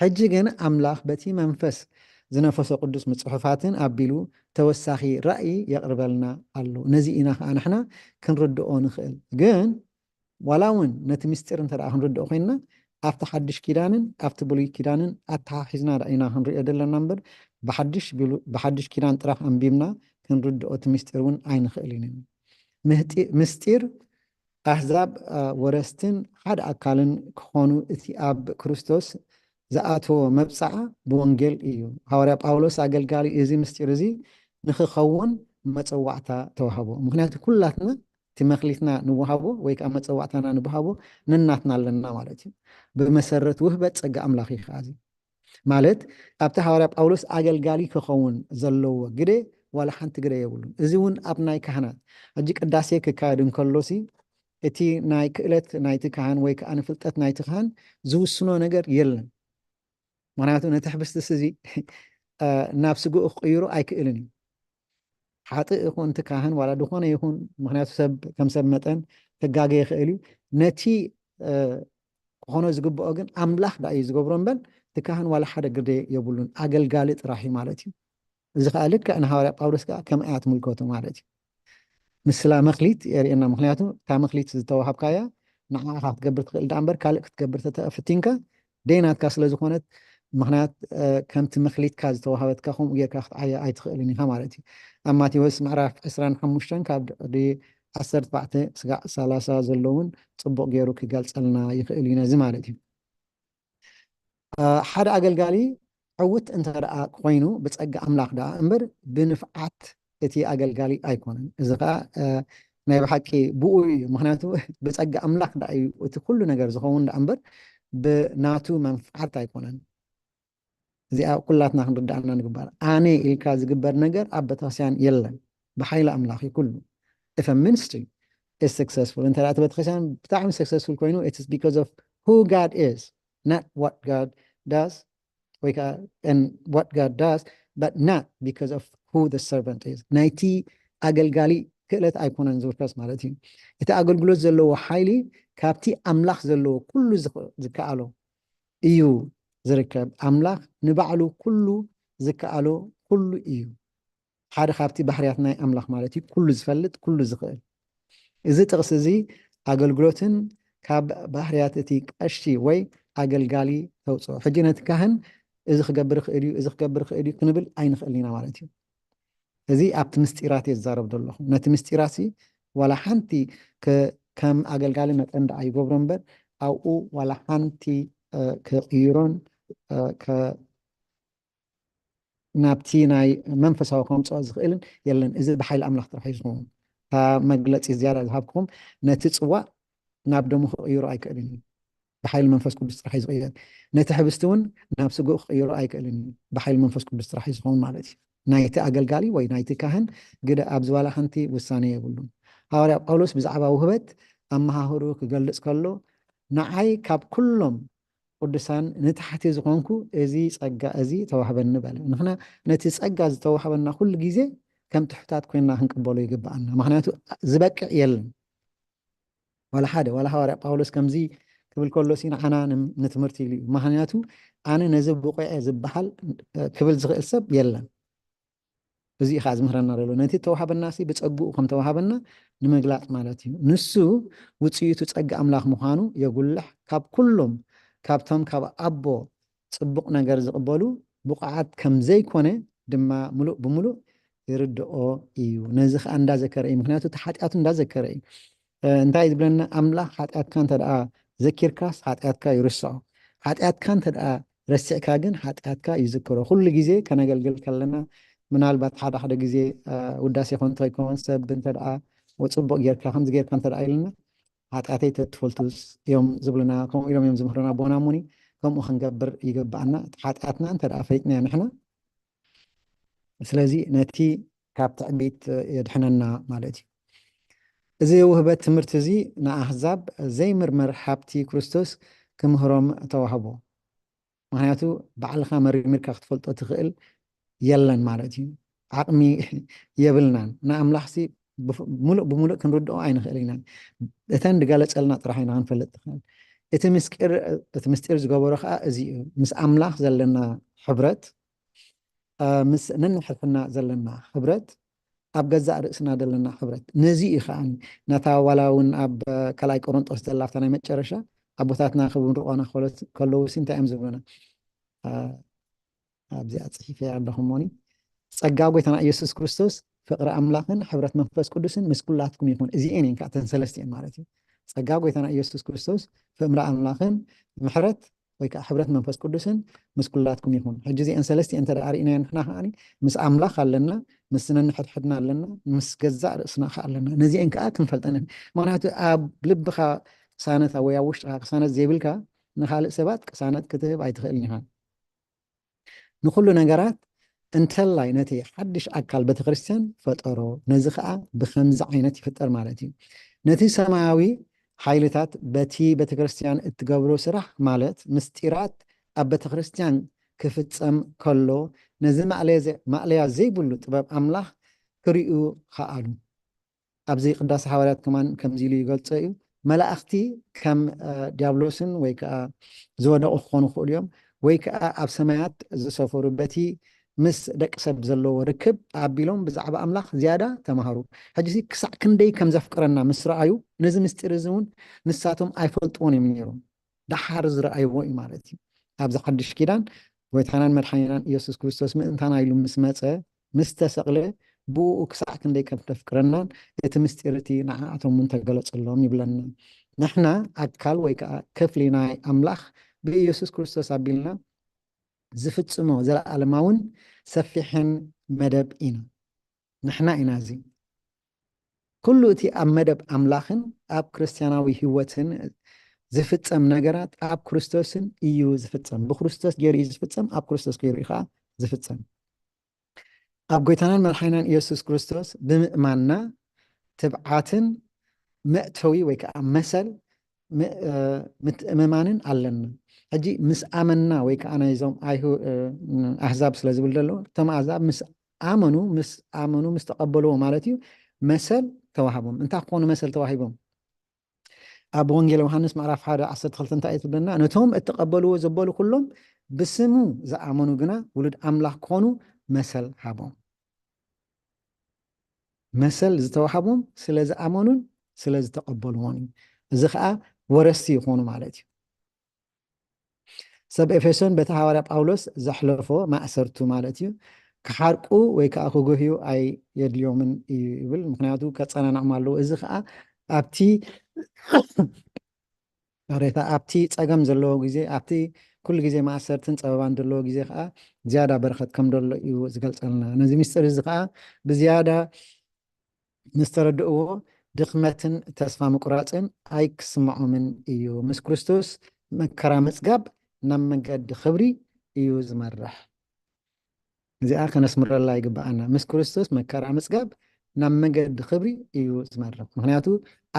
ሕጂ ግን ኣምላኽ በቲ መንፈስ ዝነፈሶ ቅዱስ ምጽሑፋትን ኣቢሉ ተወሳኺ ራእይ የቕርበልና ኣሎ። ነዚ ኢና ከዓ ንሕና ክንርድኦ ንኽእል። ግን ዋላ እውን ነቲ ምስጢር እንተ ደኣ ክንርድኦ ኮይንና ኣብቲ ሓድሽ ኪዳንን ኣብቲ ብሉይ ኪዳንን ኣተሓሒዝና ደኣ ኢና ክንሪኦ ዘለና እምበር ብሓድሽ ቢሉ- ብሓድሽ ኪዳን ጥራሕ ኣንቢብና ክንርድኦ እቲ ምስጢር እውን ኣይንኽእልን ኢና። ምህጢ- ምስጢር ኣህዛብ ወረስትን ሓደ ኣካልን ክኾኑ እቲ ኣብ ክርስቶስ ዝኣተወ መብጽዓ ብወንጌል እዩ። ሃዋርያ ጳውሎስ ኣገልጋሊ እዚ ምስጢር እዚ ንክኸውን መጸዋዕታ ተዋህቦ። ምክንያቱ ኩላትና እቲ መክሊትና ንወሃቦ ወይ ከዓ መጸዋዕታና ንወሃቦ ነናትና ኣለና ማለት እዩ። ብመሰረት ውህበት ጸጋ ኣምላኽ እዩ ከዓ እዚ ማለት ኣብቲ ሃዋርያ ጳውሎስ ኣገልጋሊ ክኸውን ዘለዎ ግደ ዋላ ሓንቲ ግደ የብሉን። እዚ እውን ኣብ ናይ ካህናት ሕጂ ቅዳሴ ክካየድ እንከሎሲ እቲ ናይ ክእለት ናይቲ ካህን ወይ ከዓ ንፍልጠት ናይቲ ካህን ዝውስኖ ነገር የለን። ምክንያቱ ነቲ ሕብስትስ እዚ ናብ ስግኡ ክቅይሮ ኣይክእልን እዩ። ሓጥእ ይኹን እቲ ካህን ዋላ ዝኾነ ይኹን ምክንያቱ ሰብ ከም ሰብ መጠን ክጋገ ይኽእል እዩ። ነቲ ክኾኖ ዝግብኦ ግን ኣምላኽ ደኣ እዩ ዝገብሮ እምበር እቲ ካህን ዋላ ሓደ ግደ የብሉን። ኣገልጋሊ ጥራሕ እዩ ማለት እዩ። እዚ ከዓ ልክዕ ንሃዋርያ ጳውሎስ ከዓ ከምኣ እያ ትምልከቶ ማለት እዩ። ምስላ መክሊት የርእየና። ምክንያቱ እታ መክሊት ዝተዋሃብካያ ንዓኻ ክትገብር ትኽእል ደኣ እምበር ካልእ ክትገብር ተተፈቲንካ ደይናትካ ስለ ዝኾነት ምክንያት ከምቲ መክሊትካ ዝተዋሃበትካ ከምኡ ጌርካ ክትዓያ ኣይትኽእልን ኢኻ ማለት እዩ። ኣብ ማቴዎስ ምዕራፍ ዕስራን ሓሙሽተን ካብ ድሕሪ ዓሰርተ ኣርባዕተ ስጋዕ ሰላሳ ዘለውን ጽቡቕ ገይሩ ክገልጸልና ይኽእል እዩ ነዚ ማለት እዩ። ሓደ ኣገልጋሊ ዕውት እንተ ደኣ ኮይኑ ብጸጋ ኣምላኽ ደኣ እምበር ብንፍዓት እቲ ኣገልጋሊ ኣይኮነን። እዚ ከዓ ናይ ብሓቂ ብኡ እዩ። ምክንያቱ ብጸጋ ኣምላኽ ደኣ እዩ እቲ ኩሉ ነገር ዝኸውን ደኣ እምበር ብናቱ መንፍዓት ኣይኮነን። እዚኣ ኩላትና ክንርዳኣና ንግባር። ኣነ ኢልካ ዝግበር ነገር ኣብ ቤተክርስትያን የለን። ብሓይሊ ኣምላኽ እዩ ኩሉ። If a ministry is successful እንተ እቲ ቤተክርስትያን ብጣዕሚ successful ኮይኑ it's because of who God is, not what God does ወይ ከዓ and what God does, but not because of who the servant is። ናይቲ ኣገልጋሊ ክእለት ኣይኮነን ዝውከስ ማለት እዩ። እቲ ኣገልግሎት ዘለዎ ሓይሊ ካብቲ ኣምላኽ ዘለዎ ኩሉ ዝከኣሎ እዩ ዝርከብ። ኣምላኽ ንባዕሉ ኩሉ ዝከኣሎ ኩሉ እዩ። ሓደ ካብቲ ባህርያት ናይ ኣምላኽ ማለት እዩ ኩሉ ዝፈልጥ ኩሉ ዝኽእል። እዚ ጥቕሲ እዚ ኣገልግሎትን ካብ ባህርያት እቲ ቀሺ ወይ ኣገልጋሊ ተውፅኦ። ሕጂ ነቲ ካህን እዚ ክገብር ይኽእል እዩ እዚ ክገብር ይኽእል እዩ ክንብል ኣይንኽእልን ኢና ማለት እዩ። እዚ ኣብቲ ምስጢራት እየ ዝዛረብ ዘለኹ። ነቲ ምስጢራት ሲ ዋላ ሓንቲ ከም ኣገልጋሊ መጠን ደኣ ይገብሮ እምበር ኣብኡ ዋላ ሓንቲ ክቕይሮን ናብቲ ናይ መንፈሳዊ ከምፅኦ ዝኽእልን የለን። እዚ ብሓይሊ ኣምላኽ ጥራሕ እዩ ዝኸውን። እታ መግለፂ ዝያዳ ዝሃብክኹም ነቲ ፅዋእ ናብ ደሙ ክቕይሮ ኣይክእልን እዩ። ብሓይሊ መንፈስ ቅዱስ ጥራሕ እዩ ዝቕየር። ነቲ ሕብስቲ እውን ናብ ስግኡ ክቕይሮ ኣይክእልን እዩ። ብሓይሊ መንፈስ ቅዱስ ጥራሕ እዩ ዝኸውን ማለት እዩ። ናይቲ ኣገልጋሊ ወይ ናይቲ ካህን ግደ ኣብ ዝባላ ሓንቲ ውሳኔ የብሉን። ሃዋርያ ጳውሎስ ብዛዕባ ውህበት ኣመሃህሩ ክገልጽ ከሎ፣ ንዓይ ካብ ኩሎም ቅዱሳን ንታሕቲ ዝኾንኩ እዚ ጸጋ እዚ ተዋህበኒ በለ። ንሕና ነቲ ጸጋ ዝተዋህበና ኩሉ ግዜ ከም ትሑታት ኮይንና ክንቅበሎ ይግብኣና። ምኽንያቱ ዝበቅዕ የለን። ዋላ ሓደ፣ ዋላ ሃዋርያ ጳውሎስ ከምዚ ክብል ከሎ ሲ ንዓና ንም-፣ ንትምህርቲ ኢሉ እዩ። ምኽንያቱ ኣነ ነዚ ብቑዕ እየ ዝበሃል ክብል ዝኽእል ሰብ የለን። እዚ እዩ ከዓ ዝምህረና ዘሎ። ነቲ ተዋሃበና ሲ ብጸግኡ ከም ተዋሃበና ንምግላጽ ማለት እዩ። ንሱ ውጽኢቱ ጸጋ ኣምላኽ ምዃኑ የጉልሕ። ካብ ኩሎም ካብቶም ካብ ኣቦ ጽቡቕ ነገር ዝቕበሉ ብቑዓት ከም ዘይኮነ ድማ ምሉእ ብምሉእ ይርድኦ እዩ። ነዚ ከዓ እንዳዘከረ እዩ። ምኽንያቱ እቲ ሓጢኣቱ እንዳዘከረ እዩ። እ፣ እንታይ ዝብለና? ኣምላኽ ሓጢኣትካ እንተ ደኣ ዘኪርካስ ሓጢኣትካ ይርስዖ። ሓጢኣትካ እንተ ደኣ ረሲዕካ ግን ሓጢኣትካ ይዝክሮ። ኩሉ ግዜ ከነገልግል ከለና ምናልባት ሓደ ሓደ ግዜ፣ እ፣ ውዳሴ ኮን እንተይኮን ሰብ እንተ ደኣ ወ-፣ ጽቡቕ ጌርካ ከምዚ ጌርካ እንተ ደኣ ኢልና ሓጢኣተይ ተትፈልጡስ እዮም ዝብሉና። ከምኡ ኢሎም እዮም ዝምህሩና ኣቦና እሞኒ። ከምኡ ክንገብር ይግብኣና። እቲ ሓጢኣትና እንተ ደኣ ፈሊጥናዮ ንሕና ስለዚ ነቲ ካብ ትዕቢት የድሕነና ማለት እዩ። እዚ ውህበት ትምህርቲ እዚ ንኣህዛብ ዘይምርመር ሃብቲ ክርስቶስ ክምህሮም ተዋህቦ። ምኽንያቱ ባዕልኻ መርሚርካ ክትፈልጦ ትኽእል የለን ማለት እዩ። ዓቕሚ የብልናን። ንኣምላኽሲ ብፍ-፣ ሙሉእ ብሙሉእ ክንርድኦ ኣይንኽእል ኢና። እተን ዝገለጸልና ጥራሕ ኢና ክንፈልጥ ትኽእል። እቲ ምስጢር፣ እቲ ምስጢር ዝገበሮ ከዓ እዚ እዩ። ምስ ኣምላኽ ዘለና ሕብረት፣ አ፣ ምስ ነንሕድሕድና ዘለና ሕብረት፣ ኣብ ገዛእ ርእስና ዘለና ሕብረት። ነዚ እዩ ከዓ ነታ ዋላ እውን ኣብ ካልኣይ ቆሮንጦስ ዘላ ኣብታ ናይ መጨረሻ ኣቦታትና ክብሩን ርቆና ከሎ-፣ ከለዉ ሲ እንታይ እዮም ዝብሉና? አ፣ ኣብዚኣ ጽሒፈ ኣለኹ እሞኒ። ጸጋ ጎይታና ኢየሱስ ክርስቶስ፣ ፍቕሪ ኣምላኽን ሕብረት መንፈስ ቅዱስን ምስ ኩላትኩም ይኹን። እዚኤን እየን ከዓ እተን ሰለስቲኤን ማለት እዩ። ጸጋ ጎይታና ኢየሱስ ክርስቶስ፣ ፍቕሪ ኣምላኽን ምሕረት ወይ ከዓ ሕብረት መንፈስ ቅዱስን ምስ ኩላትኩም ይኹን። ሕጂ እዚኤን ሰለስቲኤን እንተ ደኣ ርኢናዮ ንሕና ከዓኒ ምስ ኣምላኽ ኣለና፣ ምስ ነንሕድሕድና ኣለና፣ ምስ ገዛእ ርእስና ከዓ ኣለና። ነዚኤን ከዓ ክንፈልጠን። ምኽንያቱ ኣብ ልብኻ ቅሳነት ወይ ኣብ ውሽጥኻ ቅሳነት ዘይብልካ ንኻልእ ሰባት ቅሳነት ክትህብ ኣይትኽእልን ኢኻ። ንኹሉ ነገራት እንተላይ ነቲ ሓድሽ ኣካል ቤተክርስትያን ፈጠሮ። ነዚ ኸኣ ብኸምዚ ዓይነት ይፍጠር ማለት እዩ። ነቲ ሰማያዊ ሓይልታት በቲ ቤተክርስትያን እትገብሮ ስራሕ ማለት ምስጢራት ኣብ ቤተክርስትያን ክፍጸም ከሎ ነዚ ማእለያ ዘ-፣ ማእለያ ዘይብሉ ጥበብ ኣምላኽ ክርእዩ ኸኣሉ። ኣብዚ ቅዳሴ ሓዋርያት ከማን ከምዚ ኢሉ ይገልጾ እዩ። መላእኽቲ ከም፣ እ፣ ዲያብሎስን ወይ ከኣ ዝወደቑ ክኾኑ ይኽእሉ እዮም፣ ወይ ከኣ ኣብ ሰማያት ዝሰፈሩ በቲ ምስ ደቂ ሰብ ዘለዎ ርክብ ኣቢሎም ብዛዕባ ኣምላኽ ዝያዳ ተማሃሩ። ሕጂሲ ክሳዕ ክንደይ ከም ዘፍቅረና ምስ ረኣዩ፣ ነዚ ምስጢር እዚ እውን ንሳቶም ኣይፈልጥዎን እዮም ነይሮም። ደሓር ዝረኣይዎ እዩ ማለት እዩ። ኣብዚ ሓድሽ ኪዳን ጎይታናን መድሓኒናን ኢየሱስ ክርስቶስ ምእንታና ኢሉ ምስ መጸ፣ ምስ ተሰቕለ፣ ብእኡ ክሳዕ ክንደይ ከም ተፍቅረናን እቲ ምስጢር እቲ ንዓኣቶም እውን ተገለጸሎም ይብለና። ንሕና ኣካል ወይ ከኣ ክፍሊ ናይ ኣምላኽ ብኢየሱስ ክርስቶስ ኣቢልና ዝፍጽሞ ዘለኣለማውን ሰፊሕን መደብ ኢና። ንሕና ኢና እዚ። ኩሉ እቲ ኣብ መደብ ኣምላኽን ኣብ ክርስትያናዊ ህይወትን ዝፍጸም ነገራት ኣብ ክርስቶስን እዩ ዝፍጸም። ብክርስቶስ ገይሩ እዩ ዝፍጸም፣ ኣብ ክርስቶስ ገይሩ እዩ ከኣ ዝፍጸም። ኣብ ጎይታናን መድሓኒናን ኢየሱስ ክርስቶስ ብምእማንና ትብዓትን መእተዊ ወይ ከኣ መሰል ም-፣ እ፣ ምትእምማንን ኣለና። ሕጂ ምስ ኣመንና ወይ ከኣ ናይዞም ኣይሁ-፣ እ፣ ኣህዛብ ስለ ዝብል ዘሎ፣ እቶም ኣህዛብ ምስ ኣመኑ፣ ምስ ኣመኑ፣ ምስ ተቐበልዎ ማለት እዩ፣ መሰል ተዋህቦም። እንታይ ክኾኑ መሰል ተዋሂቦም? ኣብ ወንጌል ዮሃንስ ምዕራፍ ሓደ ዓሰርተ ክልተ እንታይ እዩ ትብለና? ነቶም እተቐበልዎ ዘበሉ ኩሎም ብስሙ ዝኣመኑ ግና ውሉድ ኣምላኽ ክኾኑ መሰል ሃቦም። መሰል ዝተዋህቦም ስለ ዝኣመኑን ስለ ዝተቐበልዎን እዩ። እዚ ኸኣ ወረስቲ ይኾኑ ማለት እዩ። ሰብ ኤፌሶን በቲ ሃዋርያ ጳውሎስ ዘሕለፎ ማእሰርቱ ማለት እዩ፣ ክሓርቁ ወይ ከኣ ክጉህዩ ኣየድልዮምን እዩ ይብል። ምኽንያቱ ከጸናንዖም ኣለዎ። እዚ ኸኣ ኣብቲ፣ ይቕሬታ፣ ኣብቲ ጸገም ዘለዎ ግዜ፣ ኣብቲ ኩሉ ግዜ ማእሰርትን ጸበባን ዘለዎ ግዜ ኸኣ ዝያዳ በረኸት ከም ዘሎ እዩ ዝገልጸልና። ነዚ ምስጢር እዚ ኸኣ ብዝያዳ ምስ ተረድእዎ፣ ድኽመትን ተስፋ ምቁራጽን ኣይክስምዖምን እዩ። ምስ ክርስቶስ መከራ ምጽጋብ ናብ መገዲ ክብሪ እዩ ዝመርሕ። እዚኣ ከነስምረላ ይግብኣና። ምስ ክርስቶስ መከራ ምጽጋብ ናብ መገዲ ክብሪ እዩ ዝመርሕ። ምክንያቱ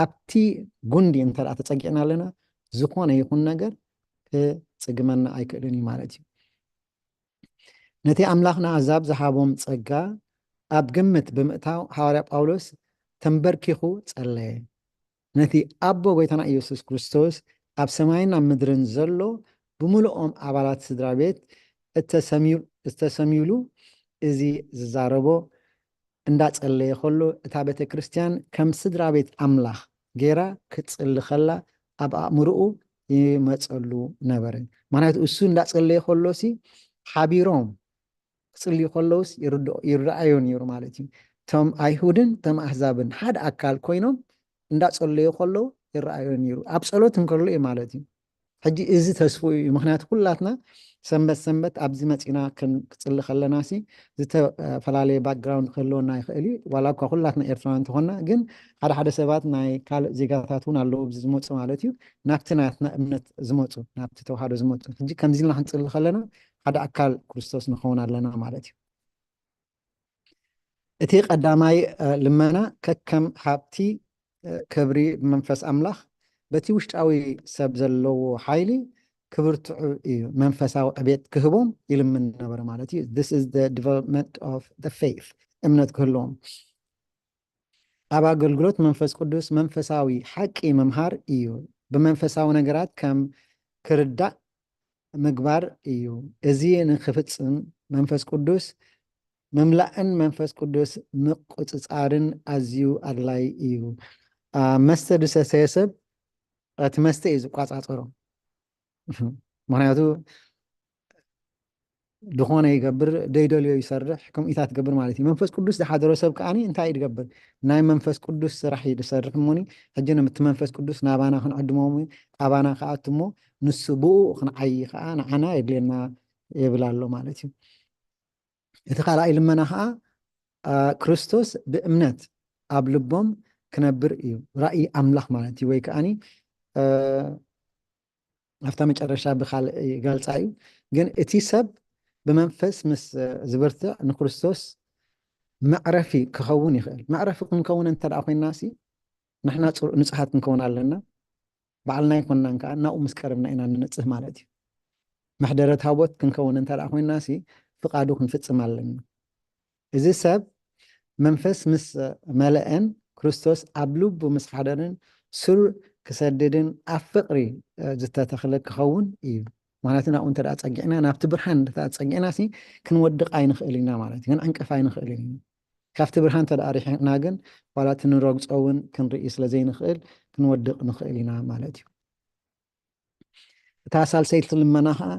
ኣብቲ ጉንዲ እንተ ደኣ ተጸጊዕና ኣለና፣ ዝኾነ ይኹን ነገር ክጽግመና ኣይክእልን እዩ ማለት እዩ። ነቲ ኣምላኽ ንኣሕዛብ ዝሃቦም ጸጋ ኣብ ግምት ብምእታው፣ ሃዋርያ ጳውሎስ ተንበርኪኹ ጸለየ። ነቲ ኣቦ ጐይታና ኢየሱስ ክርስቶስ ኣብ ሰማይን ኣብ ምድርን ዘሎ ብምሉኦም ኣባላት ስድራ ቤት እተሰምዩ-፣ እተሰምዩሉ እዚ ዝዛረቦ እንዳጸለየ ከሎ፣ እታ ቤተ ክርስቲያን ከም ስድራ ቤት ኣምላኽ ገይራ ክትጽሊ ከላ ኣብ ኣእምሮኡ ይመጸሉ ነበረ። ምኽንያቱ እሱ እንዳጸለየ ከሎሲ ሓቢሮም ክጽልዩ ከለውስ ይርድኦ-፣ ይረኣዮ ነይሩ ማለት እዩ። እቶም ኣይሁድን እቶም ኣህዛብን ሓደ ኣካል ኮይኖም እንዳጸለዩ ከለዉ ይረኣዮ ነይሩ። ኣብ ጸሎት እንከሎ እዩ ማለት እዩ። ሕጂ እዚ ተስፍኡ እዩ። ምኽንያቱ ኩላትና ሰንበት ሰንበት ኣብዚ መጺና ክን-፣ ክጽሊ ከለናሲ ዝተፈላለየ ባክግራውንድ ክህልወና ይኽእል እዩ። ዋላ እኳ ኩላትና ኤርትራውያን እንተኾንና፣ ግን ሓደ ሓደ ሰባት ናይ ካልእ ዜጋታት እውን ኣለዉ ኣብዚ ዝመጹ ማለት እዩ። ናብቲ ናትና እምነት ዝመጹ፣ ናብቲ ተዋህዶ ዝመጹ። ሕጂ ከምዚ ኢልና ክንጽሊ ከለና ሓደ ኣካል ክርስቶስ ንኸውን ኣለና ማለት እዩ። እቲ ቀዳማይ፣ እ፣ ልመና ከከም ሃብቲ፣ እ፣ ክብሪ ብመንፈስ ኣምላኽ በቲ ውሽጣዊ ሰብ ዘለዎ ሓይሊ ክብርትዑ እዩ። መንፈሳዊ ዕቤት ክህቦም ይልምን ነበረ ማለት እዩ። This is the development of the faith። እምነት ክህልዎም። ኣብ ኣገልግሎት መንፈስ ቅዱስ መንፈሳዊ ሓቂ ምምሃር እዩ። ብመንፈሳዊ ነገራት ከም ክርዳእ ምግባር እዩ። እዚ ንክፍጽም መንፈስ ቅዱስ ምምላእን መንፈስ ቅዱስ ምቁጽጻርን ኣዝዩ ኣድላይ እዩ። ኣ፣ መስተ ዝሰተየ ሰብ እቲ መስተ እዩ ዝቋጻጸሮ። ምኽንያቱ ዝኾነ ይገብር፣ ደይደልዮ ይሰርሕ፣ ከምኡታት ትገብር ማለት እዩ። መንፈስ ቅዱስ ዝሓደሮ ሰብ ከኣ እንታይ እዩ ዝገብር? ናይ መንፈስ ቅዱስ ስራሕ እዩ ዝሰርሕ እሞኒ፣ ሕጂ ነቲ መንፈስ ቅዱስ ናባና ክንዕድሞ እሞ፣ ኣባና ክኣቱ እሞ፣ ንሱ ብኡ ክንዓዪ ከኣ ንዓና የድልየና ይብል ኣሎ ማለት እዩ። እቲ ካልኣይ ልመና ከኣ፣ ኣ፣ ክርስቶስ ብእምነት ኣብ ልቦም ክነብር እዩ። ራእይ ኣምላኽ ማለት እዩ። ወይ ከኣኒ፣ እ፣ ኣብታ መጨረሻ ብኻልእ ይገልጻ እዩ። ግን እቲ ሰብ ብመንፈስ ምስ ዝብርትዕ ንክርስቶስ መዕረፊ ክኸውን ይኽእል። መዕረፊ ክንከውን እንተ ደኣ ኮይንና ሲ፣ ንሕና ጽሩ-፣ ንጹሃት ክንከውን ኣለና። ባዕልና ኣይኮንናን ከኣ ናብኡ ምስ ቀረብና ኢና ንነጽህ ማለት እዩ። መሕደረ ታቦት ክንከውን እንተ ደኣ ኮይንና ሲ፣ ፍቓዱ ክንፍጽም ኣለና። እዚ ሰብ መንፈስ ምስ መለአን ክርስቶስ ኣብ ልቡ ምስ ሓደረን ሱር ክሰድድን ኣብ ፍቕሪ፣ እ፣ ዝተተኽለ ክኸውን እዩ። ማለት ናብኡ እንተ ደኣ ጸጊዕና፣ ናብቲ ብርሃን እንተ ደኣ ጸጊዕና ሲ፣ ክንወድቕ ኣይንኽእል ኢና ማለት እዩ። ክንዕንቀፍ ኣይንኽእል ኢና። ካብቲ ብርሃን እንተ ደኣ ርሒቕና ግን፣ ዋላ እቲ ንረግጾ እውን ክንርኢ ስለ ዘይንኽእል፣ ክንወድቕ ንኽእል ኢና ማለት እዩ። እታ ሳልሰይቲ ልመና ኸኣ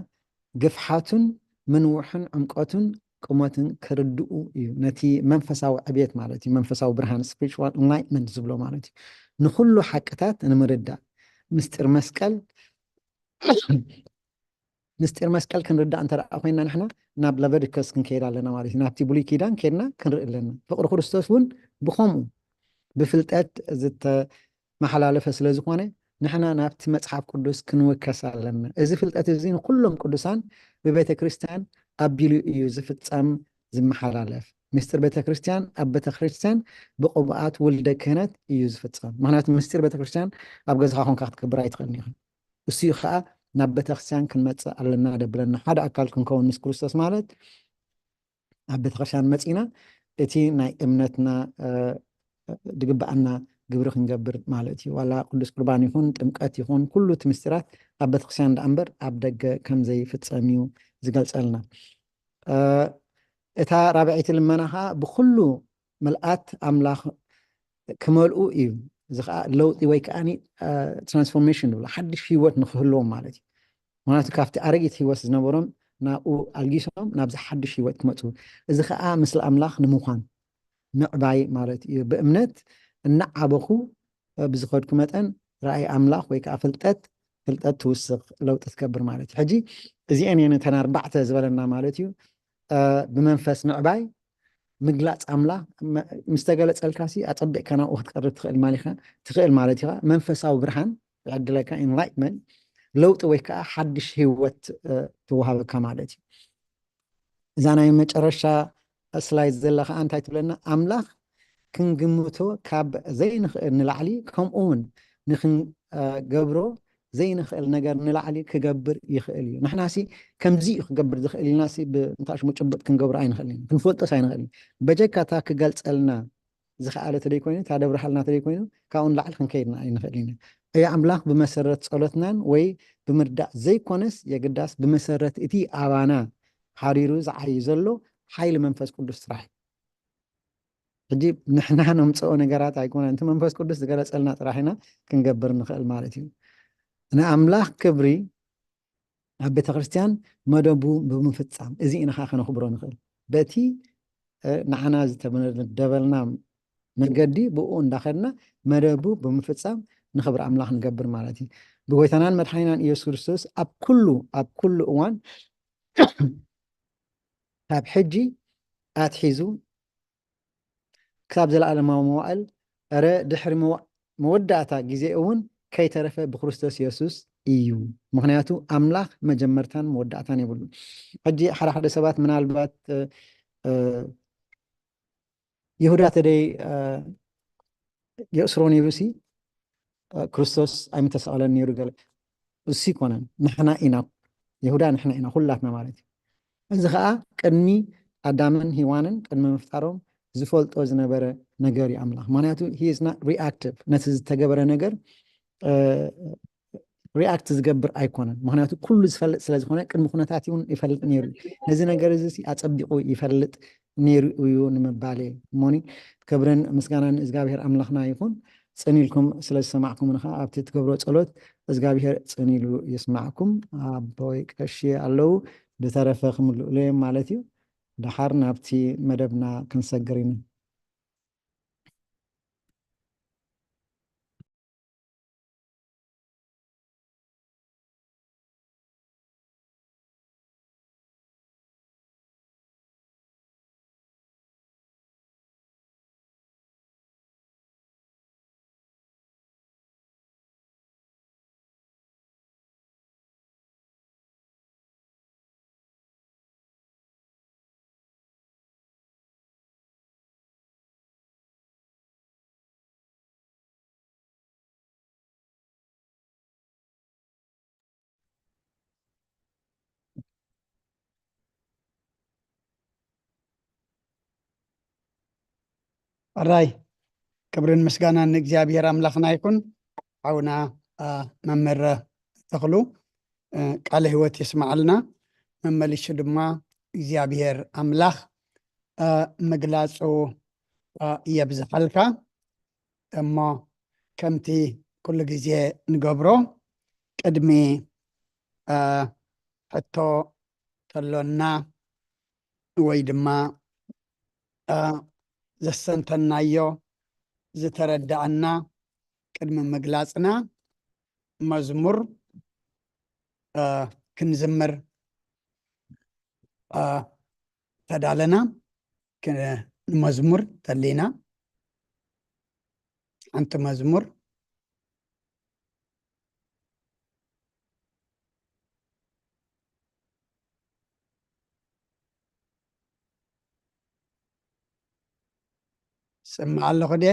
ግፍሓቱን ምንውሑን ዕምቆቱን ቁመትን ክርድኡ እዩ። ነቲ መንፈሳዊ ዕብየት ማለት እዩ፣ መንፈሳዊ ብርሃን፣ ስፒሪቹዋል ኢንላይትመንት ዝብሎ ማለት እዩ። ንኹሉ ሓቅታት ንምርዳእ ምስጢር መስቀል፣ ምስጢር መስቀል ክንርዳእ እንተ ደኣ ኮይንና ንሕና ናብ ለቨዲከስ ክንከይድ ኣለና ማለት እዩ። ናብቲ ብሉይ ኪዳን ከይድና ክንርኢ ኣለና። ፍቕሪ ክርስቶስ እውን ብኸምኡ ብፍልጠት ዝተመሓላለፈ ስለ ዝኾነ ንሕና ናብቲ መጽሓፍ ቅዱስ ክንውከስ ኣለና። እዚ ፍልጠት እዚ ንኹሎም ቅዱሳን ብቤተ ክርስቲያን ኣቢሉ እዩ ዝፍጸም ዝመሓላለፍ። ምስጢር ቤተ ክርስቲያን ኣብ ቤተ ክርስቲያን ብቕቡኣት ውልደ ክህነት እዩ ዝፍጸም። ምኽንያቱ ምስጢር ቤተ ክርስቲያን ኣብ ገዛኻ ኮንካ ክትገብር ኣይትኽእልን ኢኻ። እሱ እዩ ኸኣ ናብ ቤተክርስትያን ክንመጽእ ኣለና ደብለና። ሓደ ኣካል ክንከውን ምስ ክርስቶስ ማለት ኣብ ቤተክርስትያን መጺና እቲ ናይ እምነትና፣ እ፣ ድግብኣና ግብሪ ክንገብር ማለት እዩ። ዋላ ቅዱስ ቁርባን ይኹን ጥምቀት ይኹን ኩሉ እቲ ምስጢራት ኣብ ቤተክርስትያን ደኣ እምበር ኣብ ደገ ከም ዘይፍጸም እዩ ዝገልጸልና። እ፣ እታ ራብዐይቲ ልመና ኸኣ ብኹሉ ምልኣት ኣምላኽ ክመልኡ እዩ። እዚ ኸኣ ለውጢ ወይ ከኣ፣ እ፣ ትራንስፎርሜሽን ንብሎ፣ ሓድሽ ህይወት ንኽህልዎም ማለት እዩ። ምኽንያቱ ካብቲ ኣረጊት ህይወት ዝነበሮም ናብኡ ኣልጊሶም ናብዚ ሓድሽ ህይወት ክመጹ። እዚ ኸኣ ምስሊ ኣምላኽ ንምዃን ምዕባይ ማለት እዩ። ብእምነት እናዓበኹ፣ እ፣ ብዝኸድኩ መጠን ራእይ ኣምላኽ ወይ ከኣ ፍልጠት፣ ፍልጠት ትውስኽ፣ ለውጢ ትገብር ማለት እዩ። ሕጂ እዚአን እየን እተን ኣርባዕተ ዝበለና ማለት እዩ። እ፣ ብመንፈስ ምዕባይ፣ ምግላጽ ኣምላኽ፣ መ-፣ ምስ ተገለጸልካ ሲ ኣጸቢቕካ ናብኡ ክትቀርብ ትኽእል ማለት ኢኻ፣ ትኽእል ማለት ኢኻ። መንፈሳዊ ብርሃን ይዕድለካ፣ ኢንላይትመንት። ለውጢ ወይ ከዓ ሓድሽ ህይወት ትወሃበካ ማለት እዩ። እዛ ናይ መጨረሻ ስላይድ ዘላ ከዓ እንታይ ትብለና? ኣምላኽ ክንግምቶ ካብ ዘይንኽእል ንላዕሊ፣ ከምኡ እውን ንክንገብሮ ዘይንኽእል ነገር ንላዕሊ ክገብር ይኽእል እዩ። ንሕናሲ ከምዚ እዩ ክገብር ዝኽእል ኢልናሲ ብንታሽሙ ጭቡጥ ክንገብሮ ኣይንኽእል ኢና፣ ክንፈልጦስ ኣይንኽእል ኢና። በጀካ እታ ክገልጸልና ዝኸኣለ ተደይ ኮይኑ፣ እታ ደብርሃልና ተደይ ኮይኑ፣ ካብኡ ንላዕሊ ክንከይድና ኣይንኽእል ኢና። እያ ኣምላኽ ብመሰረት ጸሎትናን ወይ ብምርዳእ ዘይኮነስ፣ የግዳስ ብመሰረት እቲ ኣባና ሓዲሩ ዝዓይ ዘሎ ሓይሊ መንፈስ ቅዱስ ጥራሕ እዩ። ሕጂ ንሕና ነምፅኦ ነገራት ኣይኮነን፣ እቲ መንፈስ ቅዱስ ዝገለፀልና ጥራሕ ኢና ክንገብር ንኽእል ማለት እዩ። ንኣምላኽ ክብሪ ኣብ ቤተ ክርስቲያን መደቡ ብምፍፃም፣ እዚ ኢና ኸዓ ከነኽብሮ ንኽእል። በቲ ንዓና ዝተመደበልና መገዲ ብኡ እንዳኸድና መደቡ ብምፍፃም ንኽብሪ ኣምላኽ ንገብር ማለት እዩ። ብጎይታናን መድሓኒናን ኢየሱስ ክርስቶስ ኣብ ኩሉ ኣብ ኩሉ እዋን ካብ ሕጂ ኣትሒዙ ክሳብ ዘለኣለማዊ መዋእል፣ እረ ድሕሪ መዋ- መወዳእታ ግዜ እውን ከይተረፈ ብክርስቶስ የሱስ እዩ። ምክንያቱ ኣምላኽ መጀመርታን መወዳእታን የብሉ። ሕጂ ሓደ ሓደ ሰባት ምናልባት እ፣ እ፣ ይሁዳ ተደይ እ፣ የእስሮ ነይሩ ሲ እ፣ ክርስቶስ ኣይምተሰቐለን ነይሩ ገለ እሱ ይኮነን። ንሕና ኢና ይሁዳ ንሕና ኢና ኩላትና ማለት እዩ። እዚ ከዓ ቅድሚ ኣዳምን ሂዋንን ቅድሚ ምፍጣሮም ዝፈልጦ ዝነበረ ነገር እዩ ኣምላኽ። ምክንያቱ he is not reactive፣ ነቲ ዝተገበረ ነገር እ፣ ሪኣክት ዝገብር ኣይኮነን። ምክንያቱ ኩሉ ዝፈልጥ ስለ ዝኾነ ቅድሚ ኩነታት እውን ይፈልጥ ነይሩ እዩ። ነዚ ነገር እዚ ሲ ኣጸቢቑ ይፈልጥ ነይሩ እዩ ንምባል እየ። እሞኒ ክብርን ምስጋናን ንእግዚኣብሔር ኣምላኽና ይኹን። ጽን ኢልኩም ስለ ዝሰማዕኩምኒ ከዓ ኣብቲ ትገብሮ ጸሎት እግዚኣብሔር ጽን ኢሉ ይስማዕኩም። ኣቦይ ቀሺ ኣለዉ ብተረፈ ክምልኡሉ እዮም ማለት እዩ። ደሓር ናብቲ መደብና ክንሰግር ኢና። ኣራይ ክብርን ምስጋናን ንእግዚኣብሔር ኣምላኽና ይኹን። ሓውና አ፣ መምህር ተኽሉ እ፣ ቃለ ህይወት የስምዓልና። መመሊሱ ድማ እግዚኣብሔር ኣምላኽ እ፣ ምግላጹ እ፣ የብዝሓልካ። እሞ ከምቲ ኩሉ ግዜ ንገብሮ ቅድሚ እ፣ ሕቶ ተሎና ወይ ድማ እ፣ ዘስተንተናዮ ዝተረዳእና ቅድሚ ምግላጽና መዝሙር እ፣ ክንዝምር እ፣ ተዳለና። ክ- ንመዝሙር ተሊና ሓንቲ መዝሙር ስምዕ ኣለኹ ድየ?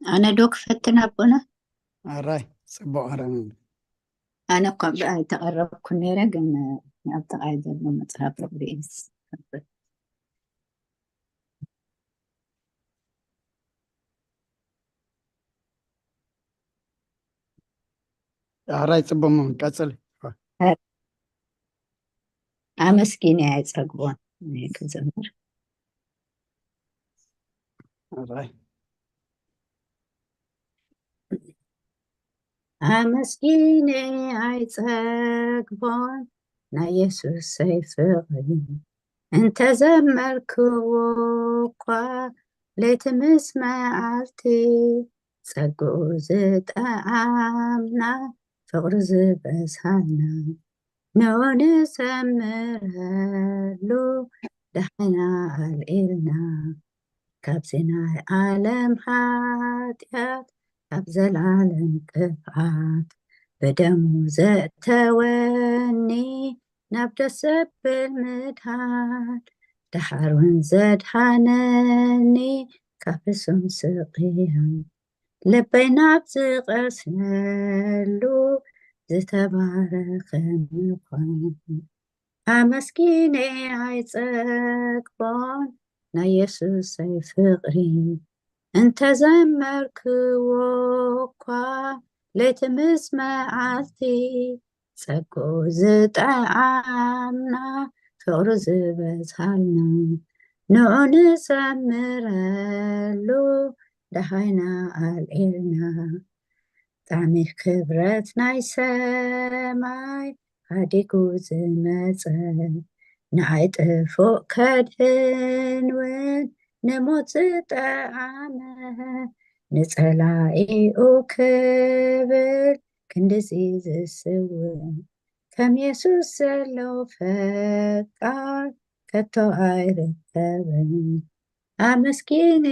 ኣነ ዶ ክፈትን ኣቦና? ኣራይ ጽቡቕ ኣረም ኣነ እኳ ብኣይ ተቐረብኩ ነይረ፣ ግን ኣብ ጥቓይ ዘሎ መጽሓፍ ርእስ ኣራይ ጽቡቕ ቀጽል ኣመስጊነ ኣይጸግቦን ክዘምር። ኣራይ ኣመስጊነ ኣይጸግቦን ናይ የሱሰይ ፍቕሪ፣ እንተዘመርክዎ እኳ ለይቲ ምስ መዓልቲ፣ ጸግኡ ዝጠዓምና ፍቕሪ ዝበዝሃልና፣ ንዑ ንዘምረሉ ደሓና ኣልዒልና። ካብዚ ናይ ዓለም ሓጢኣት፣ ካብ ዘላለም ጥፍኣት፣ ብደሙ ዘእተወኒ ናብ ደስ ዘብል ምድሓን፣ ደሓር እውን ዘድሓነኒ ካብ ሕሱም ስቕያት፣ ልበይ ናብ ዝቐስነሉ ዝተባረኸ ምዃን። ኣመስጊነ ኣይጸግቦን ናይ የሱሰይ ፍቕሪ፣ እንተዘመርክዎ እኳ ለይቲ ምስ መዓልቲ፣ ጸግኡ ዝጠዓምና ፍቕሩ ዝበዝሃልና፣ ንዑ ንዘምረሉ ደሃይና ኣልዒልና። ጣዕሚ ክብረት ናይ ሰማይ ሓዲጉ ዝመጸ፣ ንዓይ ጥፉእ ከድሕን እውን ንሞት ዝጠዓመ፣ ንጸላኢኡ ክብል ክንድዚ ዝስውእ፣ ከም የሱስ ዘሎ ፈቃር ከቶ ኣይርከብን። ኣመስጊነ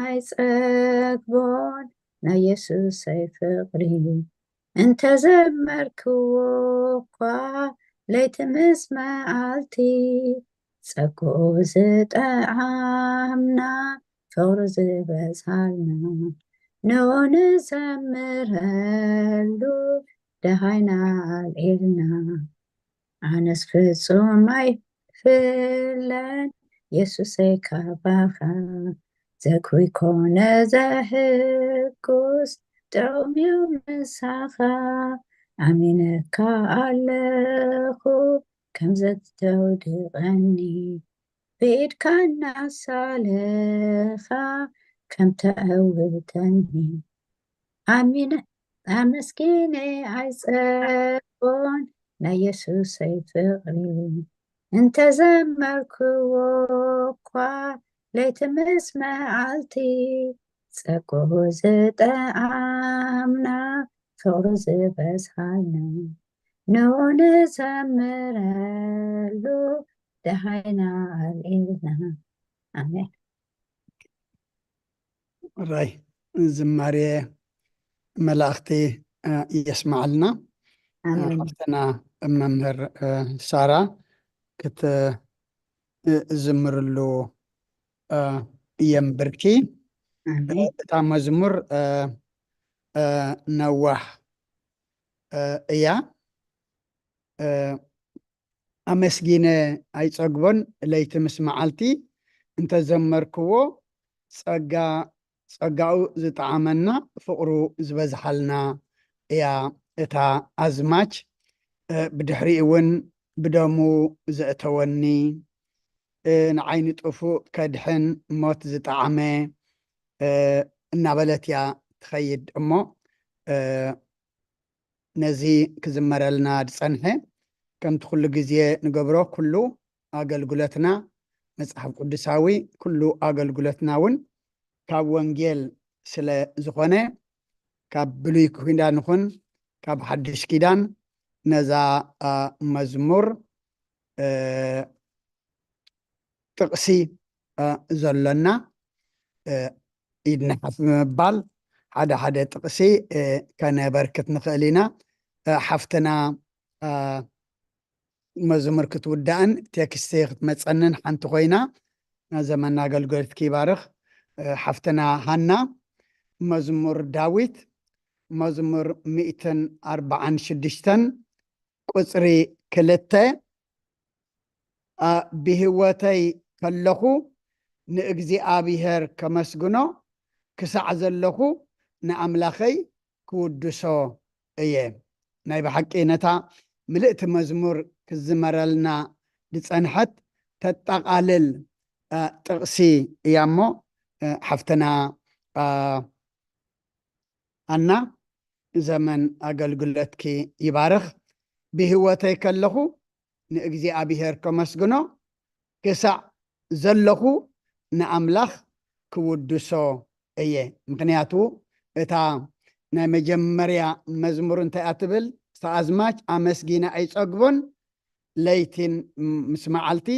ኣይጸግቦን ናይ የሱሰይ ፍቕሪ፣ እንተዘመርክዎ እኳ ለይቲ ምስ መዓልቲ፣ ጸግኡ ዝጠዓምና ፍቕሩ ዝበዝሃልና፣ ንዑ ንዘምረሉ ደሃይና ኣልዒልና። ኣነስ ፍጹም ኣይፍለን የሱሰይ ካባኻ፣ ዘግሁይ ኮነ ዘህጉስ ጥዑም እዩ ምሳኻ። ኣሚነካ ኣለኹ ከም ዘተውድቐኒ፣ ብኢድካ እናሳለኻ ከም ተዕውተኒ። ኣሚነ ኣመስጊነ ኣይጸግቦን ናይ የሱሰይ ፍቕሪ፣ እንተዘመርክዎ እኳ ለይቲ ምስ መዓልቲ፣ ጸግኡ ዝጠዓምና ፍቕሩ ዝበዝሃልና፣ ንዑ ንዘምረሉ ደሃይና ኣልዒልና። ኣሜን። ራይ ዝማሬ መላእኽቲ የስማዓልና። ሓፍትና መምህር ሳራ ክትዝምርሉ የንብርኪ። እታ መዝሙር ነዋህ እያ። ኣመስጊነ ኣይጸግቦን ለይቲ ምስ መዓልቲ፣ እንተዘመርክዎ ጸጋ ጸጋኡ ዝጠዓመና ፍቕሩ ዝበዝሓልና እያ እታ ኣዝማች። ብድሕሪኡ እውን ብደሙ ዘእተወኒ፣ ንዓይ ንጥፉእ ከድሕን ሞት ዝጠዓመ እናበለት እያ ትኸይድ እሞ ነዚ ክዝመረልና ዝጸንሐ ከምቲ ኩሉ ግዜ ንገብሮ ኩሉ ኣገልግሎትና መጽሓፍ ቅዱሳዊ ኩሉ ኣገልግሎትና እውን ካብ ወንጌል ስለ ዝኾነ ካብ ብሉይ ኪዳን ይኹን ካብ ሓድሽ ኪዳን ነዛ መዝሙር ጥቕሲ ዘሎና ኢድና ሓፍ ብምባል ሓደ ሓደ ጥቕሲ ከነበርክት ንኽእል ኢና። ሓፍትና መዝሙር ክትውዳእን ቴክስቲ ክትመፀንን ሓንቲ ኮይና ዘመን ኣገልግሎትኪ ይባርኽ። ሓፍትና ሃና መዝሙር ዳዊት መዝሙር ሚእትን ኣርባዓን ሽዱሽተን ቁፅሪ ክልተ ብህይወተይ ከለኹ ንእግዚኣብሔር ከመስግኖ ክሳዕ ዘለኹ ንኣምላኸይ ክውድሶ እየ። ናይ ብሓቂ ነታ ምልእቲ መዝሙር ክዝመረልና ዝጸንሐት ተጠቓልል ጥቕሲ እያ እሞ ሓፍትና ኣና ዘመን ኣገልግሎትኪ ይባርኽ። ብህይወተይ ከለኹ ንእግዚኣብሔር ከመስግኖ ክሳዕ ዘለኹ ንኣምላኽ ክውድሶ እየ። ምኽንያቱ እታ ናይ መጀመርያ መዝሙር እንታይ እያ ትብል? እታ ኣዝማች ኣመስጊነ ኣይጸግቦን ለይቲን ምስ መዓልቲ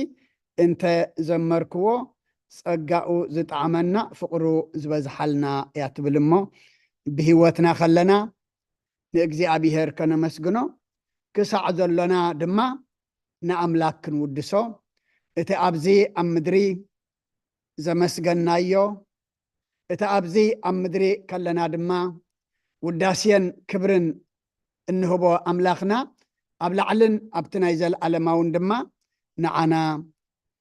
እንተ ዘመርክዎ ጸጋኡ ዝጠዓመና፣ ፍቕሩ ዝበዝሓልና እያ ትብል እሞ፣ ብህይወትና ከለና ንእግዚኣብሔር ከነመስግኖ፣ ክሳዕ ዘሎና ድማ ንኣምላክ ክንውድሶ፣ እቲ ኣብዚ ኣብ ምድሪ ዘመስገናዮ፣ እቲ ኣብዚ ኣብ ምድሪ ከለና ድማ ውዳሴን ክብርን እንህቦ ኣምላኽና፣ ኣብ ላዕልን ኣብቲ ናይ ዘለኣለማውን ድማ ንዓና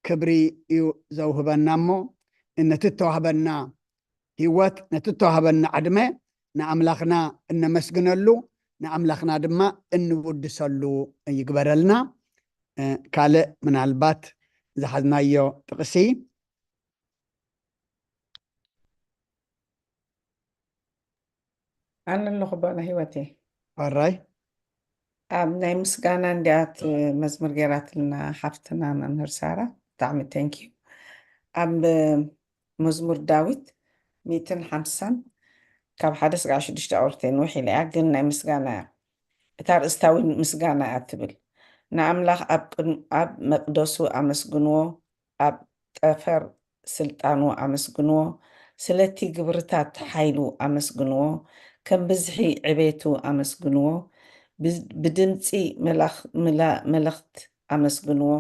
ክብሪ እዩ ዘውህበና እሞ፣ ነቲ እተዋህበና ህይወት፣ ነቲ እተዋህበና ዕድመ ንኣምላኽና እነመስግነሉ፣ ንኣምላኽና ድማ እንውድሰሉ ይግበረልና። እ፣ ካልእ ምናልባት ዝሓዝናዮ ጥቕሲ? ኣነ ኣለኹ፣ ባና ህይወቴ። ኣራይ። ኣብ ናይ ምስጋና እንዲያ እቲ መዝሙር ገይራትልና ሓፍትና መምህር ሳራ፣ ብጣዕሚ thank you። ኣብ መዝሙር ዳዊት ሚእትን ሓምሳን ካብ ሓደ ስጋዕ ሽዱሽተ ኣውርተይ ንውሕ ኢለ እያ፣ ግን ናይ ምስጋና እያ። እታ ርእስታዊ ምስጋና እያ ትብል። ንኣምላኽ ኣብ ቅድም-፣ ኣብ መቅደሱ ኣመስግንዎ፣ ኣብ ጠፈር ስልጣኑ ኣመስግንዎ፣ ስለቲ ግብርታት ሓይሉ ኣመስግንዎ፣ ከም ብዝሒ ዕቤቱ ኣመስግንዎ፣ ብ-፣ ብድምጺ መላኽ-፣ ምላ-፣ መለኽት ኣመስግንዎ፣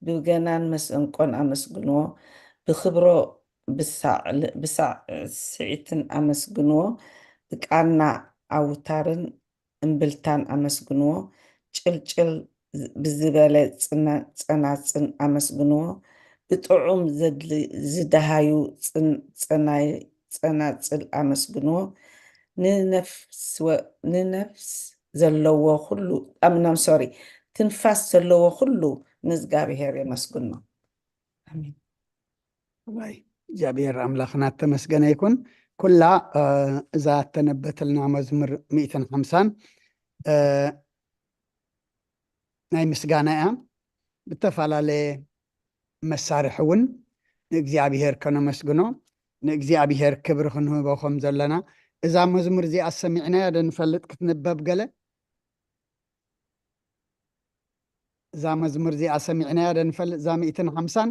ብበገናን መሰንቆን ኣመስግንዎ፣ ብኽብሮ ብሳዕ-፣ ብሳዕስዒትን ኣመስግንዎ፣ ብቃና ኣውታርን እምብልታን ኣመስግንዎ፣ ጭልጭል ብዝበለ ጽነ-፣ ጸናጽን ኣመስግንዎ፣ ብጥዑም ዘድሊ-፣ ዝደሃዩ ጽን-፣ ጸናይ-፣ ጸናጽል ኣመስግንዎ፣ ንነፍስ ወ-፣ ንነፍስ ዘለዎ ኩሉ፣ ኣም-፣ ናም-፣ ሶሪ፣ ትንፋስ ዘለዎ ኩሉ ንእግዚኣብሔር የመስግኖ። ኣሜን። ኣይ፣ እግዚኣብሔር ኣምላኽና እተመስገነ ይኩን። ኩላ፣ እ፣ እዛ እተነበተልና መዝሙር ሚእትን ሓምሳን፣ እ፣ ናይ ምስጋና እያ። ብተፈላለየ መሳርሒ እውን ንእግዚኣብሔር ከነመስግኖ፣ ንእግዚኣብሔር ክብሪ ክንህቦ ከም ዘለና፣ እዛ መዝሙር እዚኣ ሰሚዕናያ ዶ ንፈልጥ ክትንበብ ገለ? እዛ መዝሙር እዚኣ ሰሚዕናያ ዶ ንፈልጥ? እዛ ሚእትን ሓምሳን?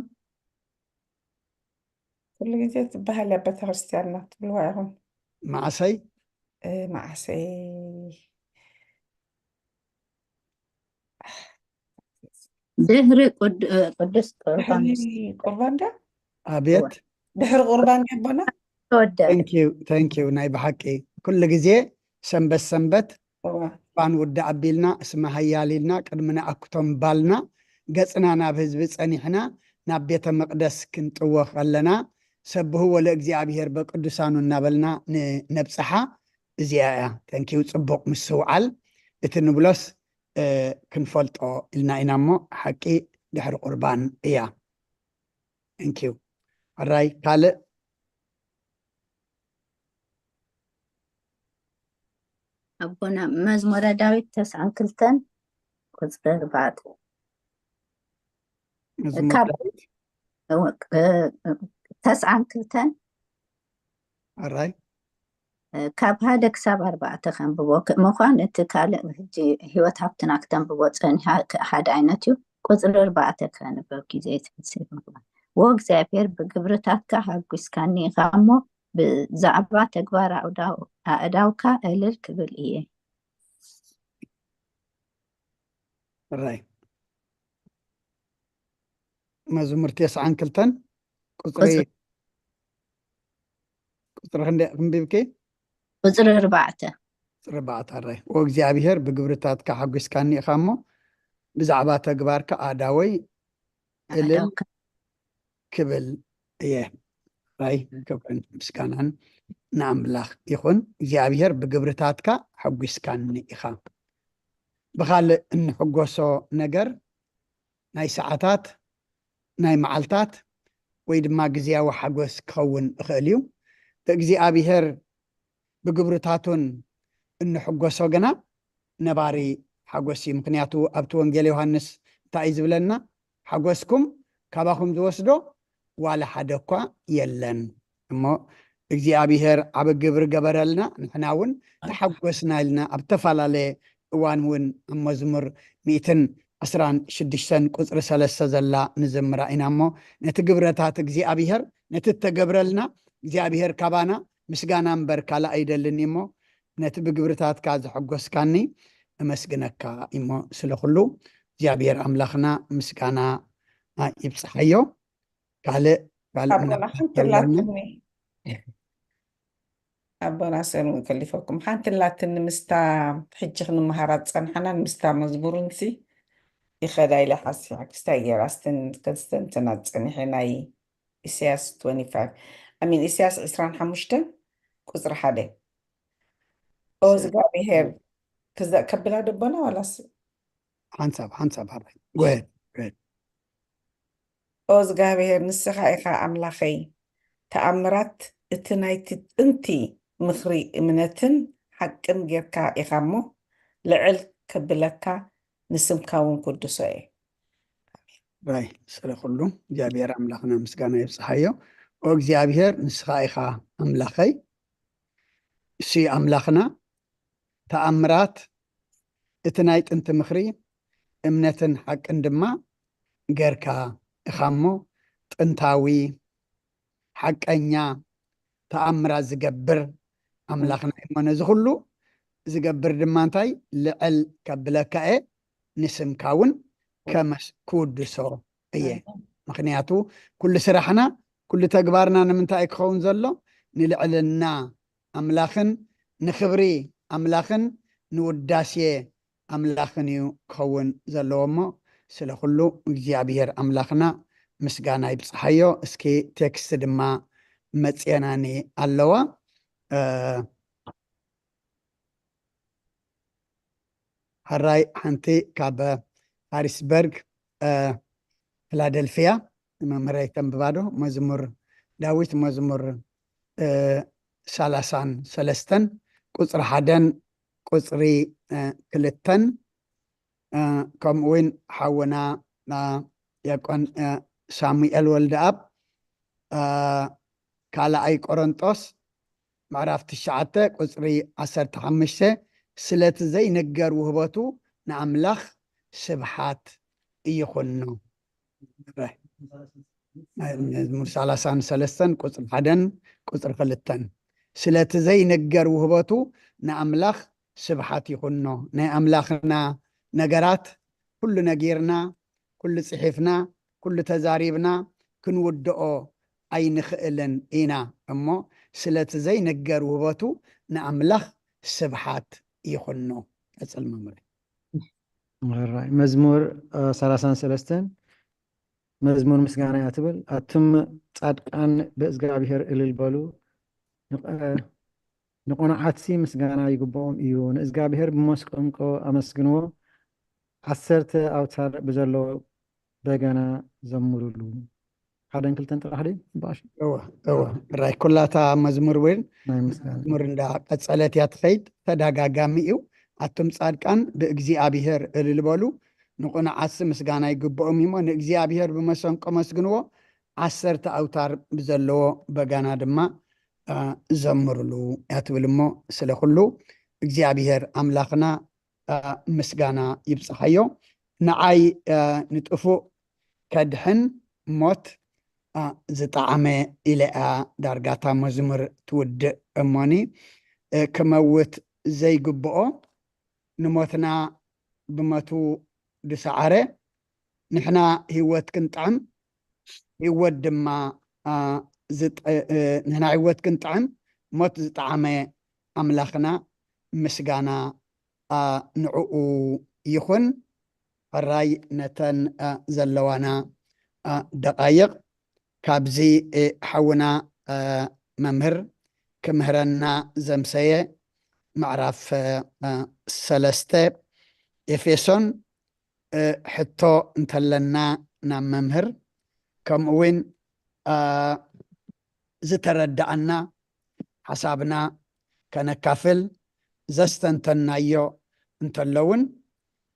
ኩሉ ግዜ ትበሃል እያ ቤተክርስትያንና ትብልዋ ኢኹም። መዓሰይ? እ፣ መዓሰይ? ድሕሪ ቅድ-፣ እ፣ ቅዱስ ቁርባን። ድሕሪ ቁርባን ዶ? ኣቤት። ድሕሪ ቁርባን ዶ ኣቦና? ተወደ። Thank you፣ thank you። ናይ ብሓቂ ኩሉ ግዜ ሰንበት ሰንበት እዋ። ቁርባን ውዳእ ኣቢልና፣ እስመ ኃያል ኢልና ቅድሚ ንኣኩቶ ምባልና፣ ገጽና ናብ ህዝቢ ጸኒሕና፣ ናብ ቤተ መቅደስ ክንጥወ ከለና፣ ሰብህዎ ለእግዚኣብሔር በቅዱሳኑ እናበልና ንነብጽሓ እዚኣ እያ። Thank you። ጽቡቕ ምስውዓል። እቲ ንብሎስ፣ እ፣ ክንፈልጦ ኢልና ኢና እሞ፣ ሓቂ ድሕሪ ቁርባን እያ። Thank you። ሕራይ ካልእ? ኣቦና፣ መዝሙረ ዳዊት ተስዓን ክልተን ቁጽሪ ኣርባዕተ። መዝሙር ካብ ዳዊት? እወ፣ እ፣ ተስዓን ክልተን። ሕራይ። እ፣ ካብ ሓደ ክሳብ ኣርባዕተ ከንብቦ። ክ-፣ ምዃን እቲ ካልእ ሕጂ ህይወት ሃብትና ክተንብቦ ጸኒሓ፣ ክ-፣ ሓደ ዓይነት እዩ። ቁጽሪ ኣርባዕተ ከንብብ ግዜ ይትሕስብ። ወእግዚኣብሔር ብግብርታትካ ሓጒስካኒ ኢኻ እሞ፣ ብዛዕባ ተግባር ኣእዳው-፣ ኣእዳውካ እልል ክብል እየ። ራይ። መዝሙር ተስዓን ክልተን ቁጽሪ፣ ቁጽሪ፣ ቁጽሪ ክንደይ ኣንቢብኪ? ቁጽሪ ኣርባዕተ። ቁጽሪ ኣርባዕተ፣ ራይ። ወእግዚኣብሔር ብግብርታትካ ሓጒስካኒ ኢኻ እሞ፣ ብዛዕባ ተግባርካ ኣእዳወይ እልል ኣእዳውካ። ክብል እየ። ራይ፣ ክብርን ምስጋናን ንኣምላኽ ይኹን። እግዚኣብሔር ብግብርታትካ ሓጒስካኒ ኢኻ። ብኻልእ እንሕጎሶ ነገር ናይ ሰዓታት፣ ናይ መዓልታት ወይ ድማ ግዝያዊ ሓጎስ ክኸውን ይኽእል እዩ። ብእግዚኣብሔር ብግብርታቱን እንሕጎሶ ግና ነባሪ ሓጎስ እዩ። ምኽንያቱ ኣብቲ ወንጌል ዮሃንስ እንታይ እዩ ዝብለና? ሓጎስኩም ካባኹም ዝወስዶ ዋላ ሓደ እኳ የለን። እሞ እግዚኣብሔር ዓቢ ግብሪ ገበረልና፣ ንሕና እውን ተሓጎስና ኢልና ኣብ ዝተፈላለየ እዋን እውን ኣብ መዝሙር ሚእትን ዕስራን ሽዱሽተን ቁጽሪ ሰለስተ ዘላ ንዝምራ ኢና እሞ፣ ነቲ ግብረታት እግዚኣብሔር ነቲ እተገብረልና እግዚኣብሔር ካባና ምስጋና እምበር ካልእ ኣይደልን እሞ፣ ነቲ ብግብርታትካ ዘሐጎስካኒ እመስግነካ እሞ፣ ስለ ኩሉ እግዚኣብሔር ኣምላኽና ምስጋና ይብጽሓዮ። ካልእ ካልእ ኣቦና ምናልባት ሓንቲ የለንን። ኣላትኒ። ኣቦና ሰሉን ከሊፈኩም ሓንቲ ኣላትኒ፣ ምስታ ሕጂ ክንመሃራ ዝጸናሕናን ምስታ መዝሙርንሲ ይኸዳ ኢለ ሓሲበ። ክስታይ ገይራ ስተን ከስተንትና ጸኒሐ ናይ ኢሳያስ ትወንቲ ፋይቭ፣ I mean ኢሳያስ ዕስራን ሓሙሽተን ቁጽሪ ሓደ። ኦ እግዚኣብሔር ክዛ ከብላ ደቦና ዋላስ ሓንሳብ ሓንሳብ ሃራይ ጎሄድ። ኦ እግዚኣብሔር ንስኻ ኢኻ ኣምላኸይ፣ ተኣምራት እቲ ናይቲ ጥንቲ ምኽሪ እምነትን ሓቅን ጌርካ ኢኻ እሞ፣ ልዕል ከብለካ ንስምካ እውን ክውድሶ እየ። ራይ ስለ ኩሉ እግዚኣብሔር ኣምላኽና ምስጋና ይብጽሓዮ። ኦ እግዚኣብሔር ንስኻ ኢኻ ኣምላኸይ፣ እሱ ኣምላኽና፣ ተኣምራት እቲ ናይ ጥንቲ ምኽሪ እምነትን ሓቅን ድማ ጌርካ ኢኻ እሞ፣ ጥንታዊ ሓቀኛ ተኣምራት ዝገብር ኣምላኽና እዩ እሞ፣ ነዚ ኩሉ ዝገብር ድማ እንታይ ልዕል ከብለካ እየ፣ ንስምካ እውን ከመስ ክውድሶ እየ። ምኽንያቱ ኩሉ ስራሕና ኩሉ ተግባርና ንምንታይ እዩ ክኸውን ዘሎ? ንልዕልና ኣምላኽን ንኽብሪ ኣምላኽን ንውዳሴ ኣምላኽን እዩ ክኸውን ዘለዎ እሞ፣ ስለ ኩሉ እግዚኣብሔር ኣምላኽና ምስጋና ይብጽሓዮ። እስኪ ቴክስት ድማ መጽየናኒ ኣለዋ። እ፣ ሕራይ ሓንቲ ካብ ሃሪስበርግ፣ እ፣ ፊላደልፊያ ንመምህረይ ተንብባ ዶ? መዝሙር ዳዊት መዝሙር፣ እ፣ ሰላሳን ሰለስተን ቁጽሪ ሓደን ቁጽሪ፣ እ፣ ክልተን፣ እ፣ ከምኡ እውን ሓውና፣ እ፣ ዲያቆን፣ እ፣ ሳሙኤል ወልደኣብ፣ እ፣ ካልኣይ ቆሮንጦስ ምዕራፍ ትሽዓተ ቁጽሪ ዓሰርተ ሓሙሽተ፣ ስለቲ ዘይንገር ውህበቱ ንኣምላኽ ስብሓት ይኹኖ። መዝሙር ሰላሳን ሰለስተን ቁጽሪ ሓደን ቁጽሪ ክልተን፣ ስለቲ ዘይንገር ውህበቱ ንኣምላኽ ስብሓት ይኹኖ። ናይ ኣምላኽና ነገራት ኩሉ ነጊርና፣ ኩሉ ጽሒፍና፣ ኩሉ ተዛሪብና ክንውድኦ ኣይንኽእልን ኢና እሞ፣ ስለቲ ዘይንገር ውህበቱ ንኣምላኽ ስብሓት ይኹኖ። ቀጽል መምህረይ። ሕራይ መዝሙር፣ እ፣ ሰላሳን ሰለስተን መዝሙር ምስጋና እያ ትብል። ኣቱም ጻድቃን ብእግዚኣብሔር እልል በሉ፣ ንቐ-፣ ንቑኑዓትሲ ምስጋና ይግብኦም እዩ። ንእግዚኣብሔር ብመስቀንቆ ኣመስግንዎ፣ ዓሰርተ ኣውታር ብዘለዎ በገና ዘምሩሉ። ሓደን ክልተን ጥራሕ ድዩ? እምበኣሽ እወ፣ እወ። ራይ ኩላታ መዝሙር እውን ናይ ምስጋና። መዝሙር እንዳ ቀጸለት እያ ትኸይድ። ተደጋጋሚ እዩ። ኣቱም ጻድቃን ብእግዚኣብሔር እልል በሉ፣ ንቑኑዓትሲ ምስጋና ይግብኦም እሞ፣ ንእግዚኣብሔር ብመሰንቆ መስግንዎ፣ ዓሰርተ ኣውታር ብዘለዎ በጋና ድማ፣ እ፣ ዘምሩሉ እያ ትብል እሞ፣ ስለ ኩሉ እግዚኣብሔር ኣምላኽና፣ እ፣ ምስጋና ይብጽሓዮ። ንዓይ፣ እ፣ ንጥፉእ ከድሕን ሞት፣ እ፣ ዝጠዓመ ኢለ እያ ዳርጋ እታ መዝሙር ትውድእ እሞኒ፣ እ፣ ክመውት ዘይግብኦ ንሞትና ብሞቱ ዝሰዓረ፣ ንሕና ህይወት ክንጥዕም፣ ህይወት ድማ፣ እ፣ ዝጥ-፣ እ፣ ንሕና ህይወት ክንጥዕም ሞት ዝጠዓመ ኣምላኽና ምስጋና፣ እ፣ ንዕኡ ይኹን። ሕራይ ነተን፣ እ፣ ዘለዋና፣ እ፣ ደቓይቕ ካብዚ፣ እ፣ ሓውና፣ እ፣ መምህር ክምህረና ዘምሰየ ምዕራፍ፣ እ፣ ሰለስተ ኤፌሶን፣ እ፣ ሕቶ እንተለና ናብ መምህር፣ ከምኡ እውን፣ እ፣ ዝተረዳኣና ሓሳብና ከነካፍል ዘስተንተናዮ እንተለውን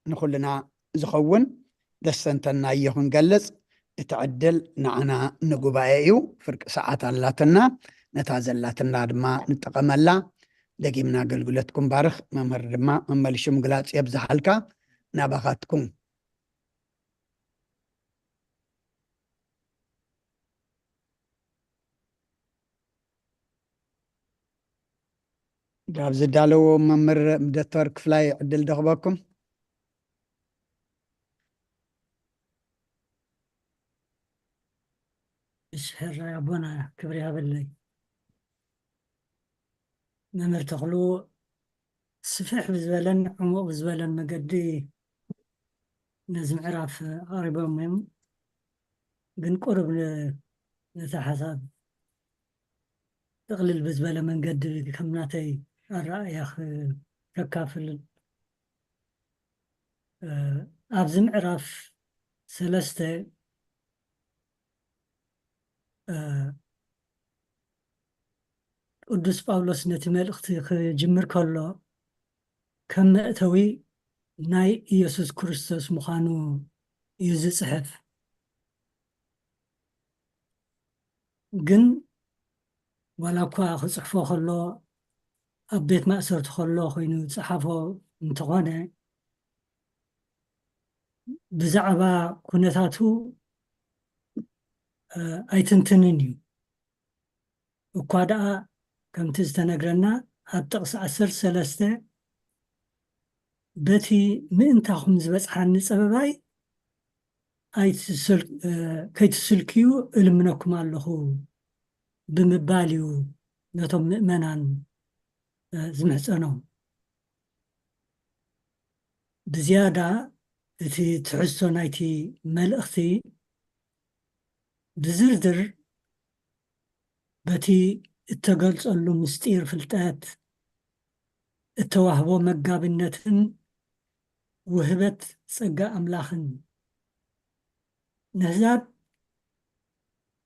ንኹልና ዝኸውን ዘስተንተናዮ ክንገልጽ እቲ ዕድል ንዓና ንጉባኤ እዩ። ፍርቂ ሰዓት ኣላትና፣ ነታ ዘላትና ድማ ንጠቐመላ። ደጊምና ኣገልግሎትኩም ባርኽ። መምህር ድማ መመሊሹ ምግላጽ የብዝሓልካ። ናባኻትኩም። ናብ ዝዳለዉ መምህር ዶክተር ክፍላይ ዕድል ደኽበኩም። እሺ፣ ሕራይ ኣቦና፣ ክብሪ ይሃበለይ። መምህር ተኽሉ ስፍሕ ብዝበለን ዕሙቕ ብዝበለን መገዲ ነዚ ምዕራፍ ኣቕሪቦም እዮም። ግን ቁሩብ ን-፣ ነቲ ሓሳብ ጥቕልል ብዝበለ መንገዲ ከም ናተይ ኣረኣእያ ክ-፣ ከካፍል። እ፣ ኣብዚ ምዕራፍ ሰለስተ፣ እ፣ ቅዱስ ጳውሎስ ነቲ መልእኽቲ ክጅምር ከሎ ከም መእተዊ ናይ ኢየሱስ ክርስቶስ ምዃኑ እዩ ዝጽሕፍ። ግን ዋላ እኳ ክጽሕፎ ከሎ ኣብ ቤት ማእሰርቲ ከሎ ኮይኑ ዝጸሓፎ እንተኾነ፣ ብዛዕባ ኩነታቱ፣ እ፣ ኣይትንትንን እዩ። እኳ ደኣ ከምቲ ዝተነግረና ኣብ ጥቕሲ ዓሰርተ ሰለስተ በቲ ምእንታኹም ዝበጽሓኒ ጸበባይ ኣይትስል-፣ እ፣ ከይትስልክዩ እልምነኩም ኣለኹ ብምባል እዩ ነቶም ምእመናን፣ እ፣ ዝምሕጸኖም። ብዝያዳ እቲ ትሕዝቶ ናይቲ መልእኽቲ ብዝርዝር በቲ እተገልጸሉ ምስጢር ፍልጠት፣ እተዋህቦ መጋቢነትን ውህበት ጸጋ ኣምላኽን፣ ነህዛብ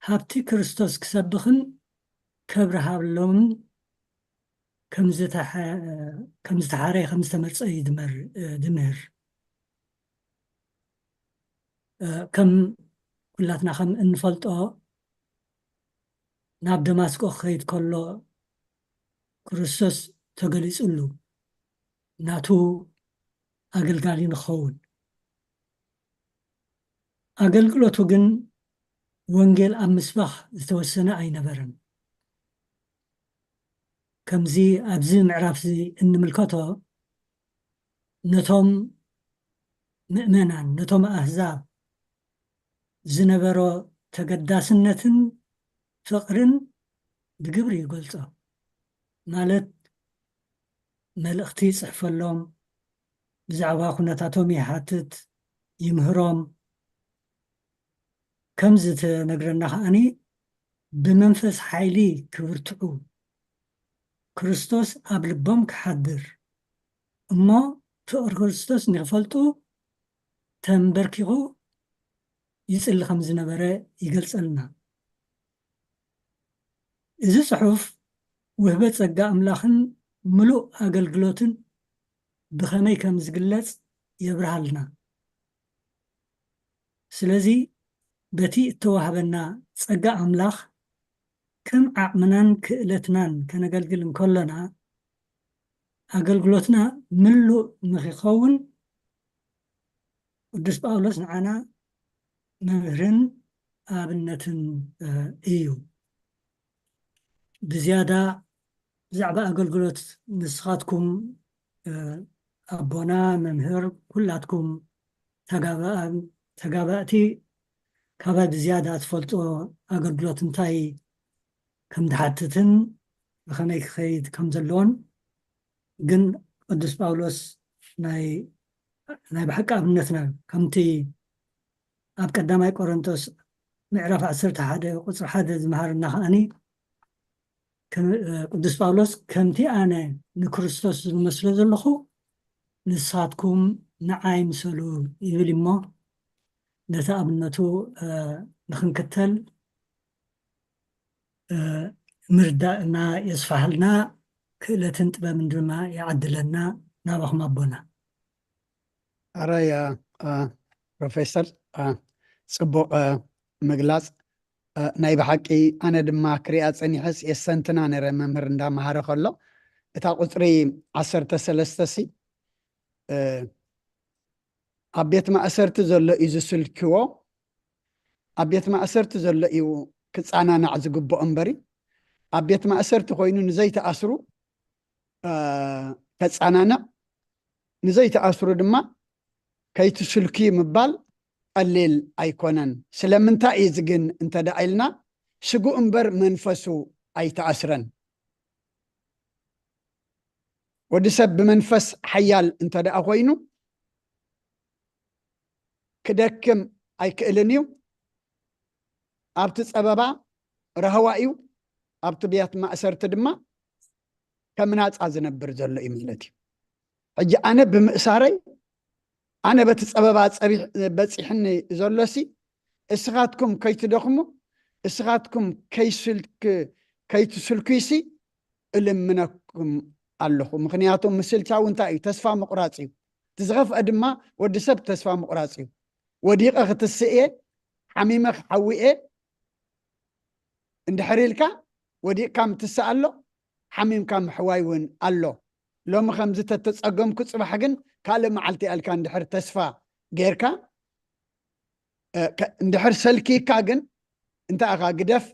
ሃብቲ ክርስቶስ ክሰብኽን ከብርሃሎምን ከም ዝተሓ-፣ ከም ዝተሓረ፣ ከም ዝተመርጸ እዩ ድመር-፣ ድምህር። እ፣ ከም ኩላትና ከም እንፈልጦ፣ ናብ ደማስቆ ክኸይድ ከሎ ክርስቶስ ተገሊጹሉ፣ ናቱ ኣገልጋሊ ንኸውን። ኣገልግሎቱ ግን ወንጌል ኣብ ምስባኽ ዝተወሰነ ኣይነበረን። ከምዚ ኣብዚ ምዕራፍ እዚ እንምልከቶ፣ ነቶም ምእመናን፣ ነቶም ኣህዛብ ዝነበሮ ተገዳስነትን ፍቕርን ብግብሪ ይገልጾ። ማለት፣ መልእኽቲ ይጽሕፈሎም፣ ብዛዕባ ኩነታቶም ይሓትት፣ ይምህሮም። ከም ዝተነግረና ከኣኒ፣ ብመንፈስ ሓይሊ ክብርትዑ፣ ክርስቶስ ኣብ ልቦም ክሓድር፣ እሞ ፍቕሪ ክርስቶስ ንኽፈልጡ ተንበርኪኹ ይጽሊ ከም ዝነበረ ይገልጸልና። እዚ ጽሑፍ ውህበት ጸጋ ኣምላኽን ምሉእ ኣገልግሎትን ብኸመይ ከም ዝግለጽ የብርሃልና። ስለዚ በቲ እተዋህበና ጸጋ ኣምላኽ ከም ዓቕምናን ክእለትናን ከነገልግል እንከሎና፣ ኣገልግሎትና ምሉእ ንኽኸውን ቅዱስ ጳውሎስ ንዓና መምህርን ኣብነትን፣ እ፣ እዩ። ብዝያዳ ብዛዕባ ኣገልግሎት ንስኻትኩም፣ እ፣ ኣቦና መምህር፣ ኩላትኩም ተጋባእን ተጋባእቲ ካባይ ብዝያዳ ትፈልጦ ኣገልግሎት እንታይ ከም ዝሓትትን ብኸመይ ክኸይድ ከም ዘለዎን። ግን ቅዱስ ጳውሎስ ናይ፣ ናይ ብሓቂ ኣብነትና፣ ከምቲ ኣብ ቀዳማይ ቆሮንቶስ ምዕራፍ ዓሰርተ ሓደ ቁጽሪ ሓደ ዝመሃረና ከኣኒ፣ ከም-፣ ቅዱስ ጳውሎስ፣ "ከምቲ ኣነ ንክርስቶስ ዝመስሎ ዘለኹ፣ ንስኻትኩም ንዓይ ምሰሉ" ይብል እሞ፣ ነቲ ኣብነቱ፣ እ፣ ንኽንክተል፣ እ፣ ምርዳእና የስፋሕልና፣ ክእለትን ጥበብን ድማ ይዓድለና። ናባኹም ኣቦና። ኣራይ፣ እ፣ እ፣ ፕሮፌሰር፣ እ፣ ጽቡቕ፣ እ፣ ምግላጽ። እ፣ ናይ ብሓቂ ኣነ ድማ ክሪኣ ጸኒሐስ የስተንትና ነይረ፣ መምህር እንዳመሃረ ከሎ። እታ ቁጽሪ ዓሰርተ ሰለስተ ሲ፣ እ፣ ኣብ ቤት ማእሰርቲ ዘሎ እዩ ዝስልክዎ፣ ኣብ ቤት ማእሰርቲ ዘሎ እዩ ክጻናናዕ ዝግብኦ እምበሪ፣ ኣብ ቤት ማእሰርቲ ኮይኑ ንዘይተኣስሩ እ፣ ከጸናንዕ፣ ንዘይተኣስሩ ድማ ከይትስልኩ ምባል ቀሊል ኣይኮነን። ስለምንታይ እዩ እዚ ግን እንተ ደኣ ኢልና፣ ስግኡ እምበር መንፈሱ ኣይተኣስረን። ወዲ ሰብ ብመንፈስ ሓያል እንተ ደኣ ኮይኑ፣ ክደክም ኣይክእልን እዩ። ኣብቲ ጸበባ ራህዋ እዩ፣ ኣብቲ ቤት ማእሰርቲ ድማ ከም ናጻ ዝነብር ዘሎ እዩ ማለት እዩ። ሕጂ ኣነ ብምእሳረይ፣ ኣነ በቲ ጸበባ ጸቢሕ-፣ በጺሕኒ ዘሎሲ፣ እስኻትኩም ከይትደኽሙ፣ እስኻትኩም ከይስልክ-፣ ከይትስልኩይሲ እልምነኩም ኣለኹ። ምኽንያቱ ምስልቻው እንታይ እዩ? ተስፋ ምቑራጽ እዩ። እቲ ዝኸፍአ ድማ ወዲ ሰብ ተስፋ ምቑራጽ እዩ። ወዲቐ ክትስእ እየ፣ ሓሚመ ክሓዊ እየ እንድሕር ኢልካ፣ ወዲቕካ ምትስእ ኣሎ፣ ሓሚምካ ምሕዋይ እውን ኣሎ። ሎሚ ከምዚ ተተጸገምኩ፣ ጽባሕ ግን ካልእ መዓልቲ ኣልካ እንድሕር ተስፋ ጌርካ፣ እ፣ ከ-፣ እንድሕር ሰልኪካ ግን እንታይ ኢኻ ግደፍ፣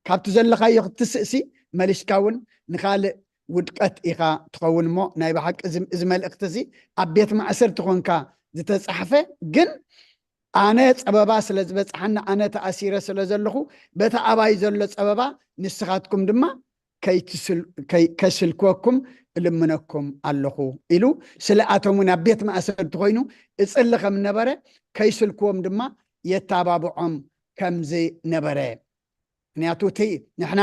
ካብቲ ዘለኻዮ ክትስእሲ መሊስካ እውን ንኻልእ ውድቀት ኢኻ ትኸውን። እሞ ናይ ብሓቂ እዚ፣ እዚ መልእኽቲ እዚ ኣብ ቤት ማእሰርቲ ኮንካ ዝተጻሕፈ፣ ግን ኣነ ጸበባ ስለ ዝበጽሓኒ፣ ኣነ ተኣሲረ ስለ ዘለኹ፣ በቲ ኣባይ ዘሎ ጸበባ ንስኻትኩም ድማ ከይትስል-፣ ከይ-፣ ከይስልክወኩም እልምነኩም ኣለኹ ኢሉ፣ ስለ ኣቶም እውን ኣብ ቤት ማእሰርቲ ኮይኑ እጽሊ ከም ነበረ፣ ከይስልክዎም ድማ የተባብዖም ከም ዝነበረ። ምኽንያቱ እቲ ንሕና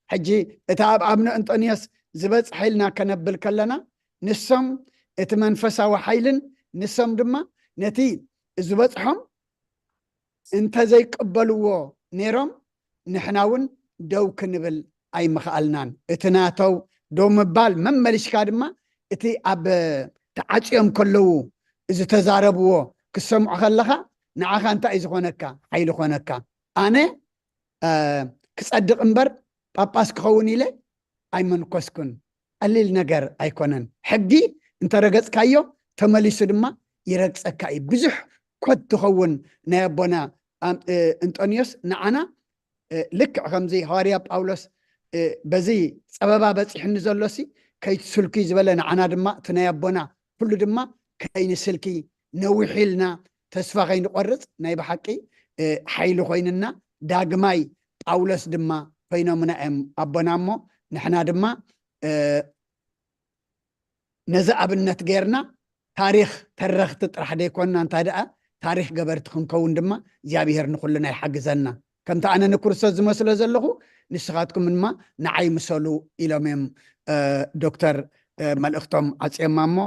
ሕጂ እቲ ኣብ ኣብነ እንጦንዮስ ዝበጽሐ ኢልና ከነብል ከለና፣ ንሶም እቲ መንፈሳዊ ሓይልን ንሶም ድማ ነቲ ዝበጽሖም እንተ ዘይቅበልዎ ነይሮም፣ ንሕና እውን ደው ክንብል ኣይምኽኣልናን። እቲ ናተው ደው ምባል መመሊስካ ድማ እቲ ኣብ ተዓጽዮም ከለዉ ዝተዛረብዎ ክትሰምዖ ከለኻ፣ ንዓኻ እንታይ እዩ ዝኾነካ? ሓይሊ ኾነካ። ኣነ፣ እ፣ ክጸድቕ እምበር ጳጳስ ክኸውን ኢለ ኣይመንኮስኩን። ቀሊል ነገር ኣይኮነን። ሕጊ እንተረገጽካዮ ተመሊሱ ድማ ይረግጸካ እዩ። ብዙሕ ኮት ትኸውን ናይ ኣቦና ኣም-፣ እ፣ እንጦንዮስ ንዓና፣ እ፣ ልክዕ ከምዚ ሃዋርያ ጳውሎስ፣ እ፣ በዚ ጸበባ በጺሕኒ ዘሎሲ ከይትስልኩ ዝበለ፣ ንዓና ድማ እቲ ናይ ኣቦና ኩሉ ድማ ከይንስልኪ፣ ነዊሕ ኢልና ተስፋ ከይንቆርጽ ናይ ብሓቂ፣ እ፣ ሓይሊ ኮይንና። ዳግማይ ጳውሎስ ድማ ኮይኖምና እዮም ኣቦና። እሞ ንሕና ድማ፣ እ፣ ነዚ ኣብነት ጌርና ታሪኽ ተረኽቲ ጥራሕ ዘይኮንና፣ እንታይ ደኣ ታሪኽ ገበርቲ ክንከውን ድማ እግዚኣብሔር ንኹልና ይሓግዘና። ከምቲ ኣነ ንክርስቶስ ዝመስሎ ዘለኹ፣ ንስኻትኩም ድማ ንዓይ ምሰሉ ኢሎም እዮም፣ እ፣ ዶክተር፣ እ፣ መልእኽቶም ዓጽዮማ። እሞ፣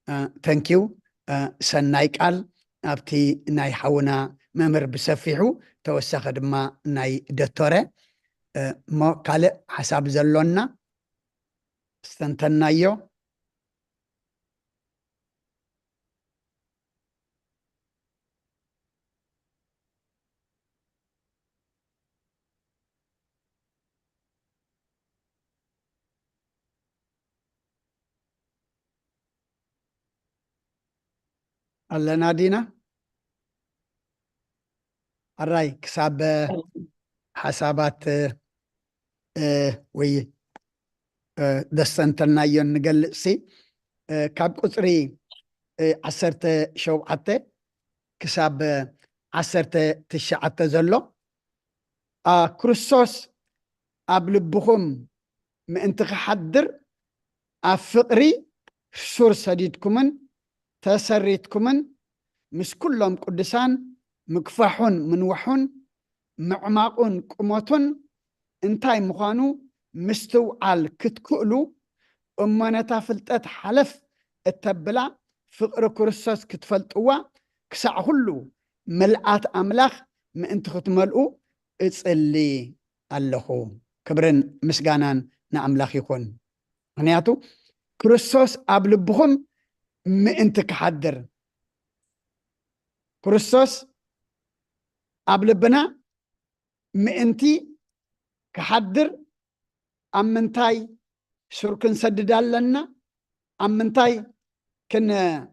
እ፣ ተንኪው፣ እ፣ ሰናይ ቃል ኣብቲ ናይ ሓውና መምህር ብሰፊሑ፣ ተወሳኺ ድማ ናይ ዶክተረ፣ እ፣ እሞ ካልእ ሓሳብ ዘሎና ዝተንተናዮ። ኣለና ዲና? ኣራይ፣ ክሳብ ሓሳባት፣ እ፣ ወይ፣ እ፣ ዘስተንተናዮ ንገልጽ ሲ፣ እ፣ ካብ ቁጽሪ፣ እ፣ ዓሰርተ ሸውዓተ ክሳብ ዓሰርተ ትሽዓተ ዘሎ፣ ኣ፣ ክርስቶስ ኣብ ልብኹም ምእንቲ ክሓድር፣ ኣብ ፍቕሪ ሱር ሰዲድኩምን ተሰሪትኩምን፣ ምስ ኩሎም ቅዱሳን፣ ምግፋሑን ምንዋሑን፣ ምዕማቑን ቁመቱን እንታይ ምዃኑ ምስትውዓል ክትክእሉ፣ እሞ ነታ ፍልጠት ሓለፍ እተብላ ፍቕሪ ክርስቶስ ክትፈልጥዋ፣ ክሳዕ ኩሉ ምልኣት ኣምላኽ ምእንቲ ክትመልኡ እጽሊ ኣለኹ። ክብርን ምስጋናን ንኣምላኽ ይኹን። ምኽንያቱ ክርስቶስ ኣብ ልብኹም ምእንቲ ክሓድር፣ ክርስቶስ ኣብ ልብና ምእንቲ ክሓድር፣ ኣብ ምንታይ ሱር ክንሰድድ ኣለና? ኣብ ምንታይ ክንስረት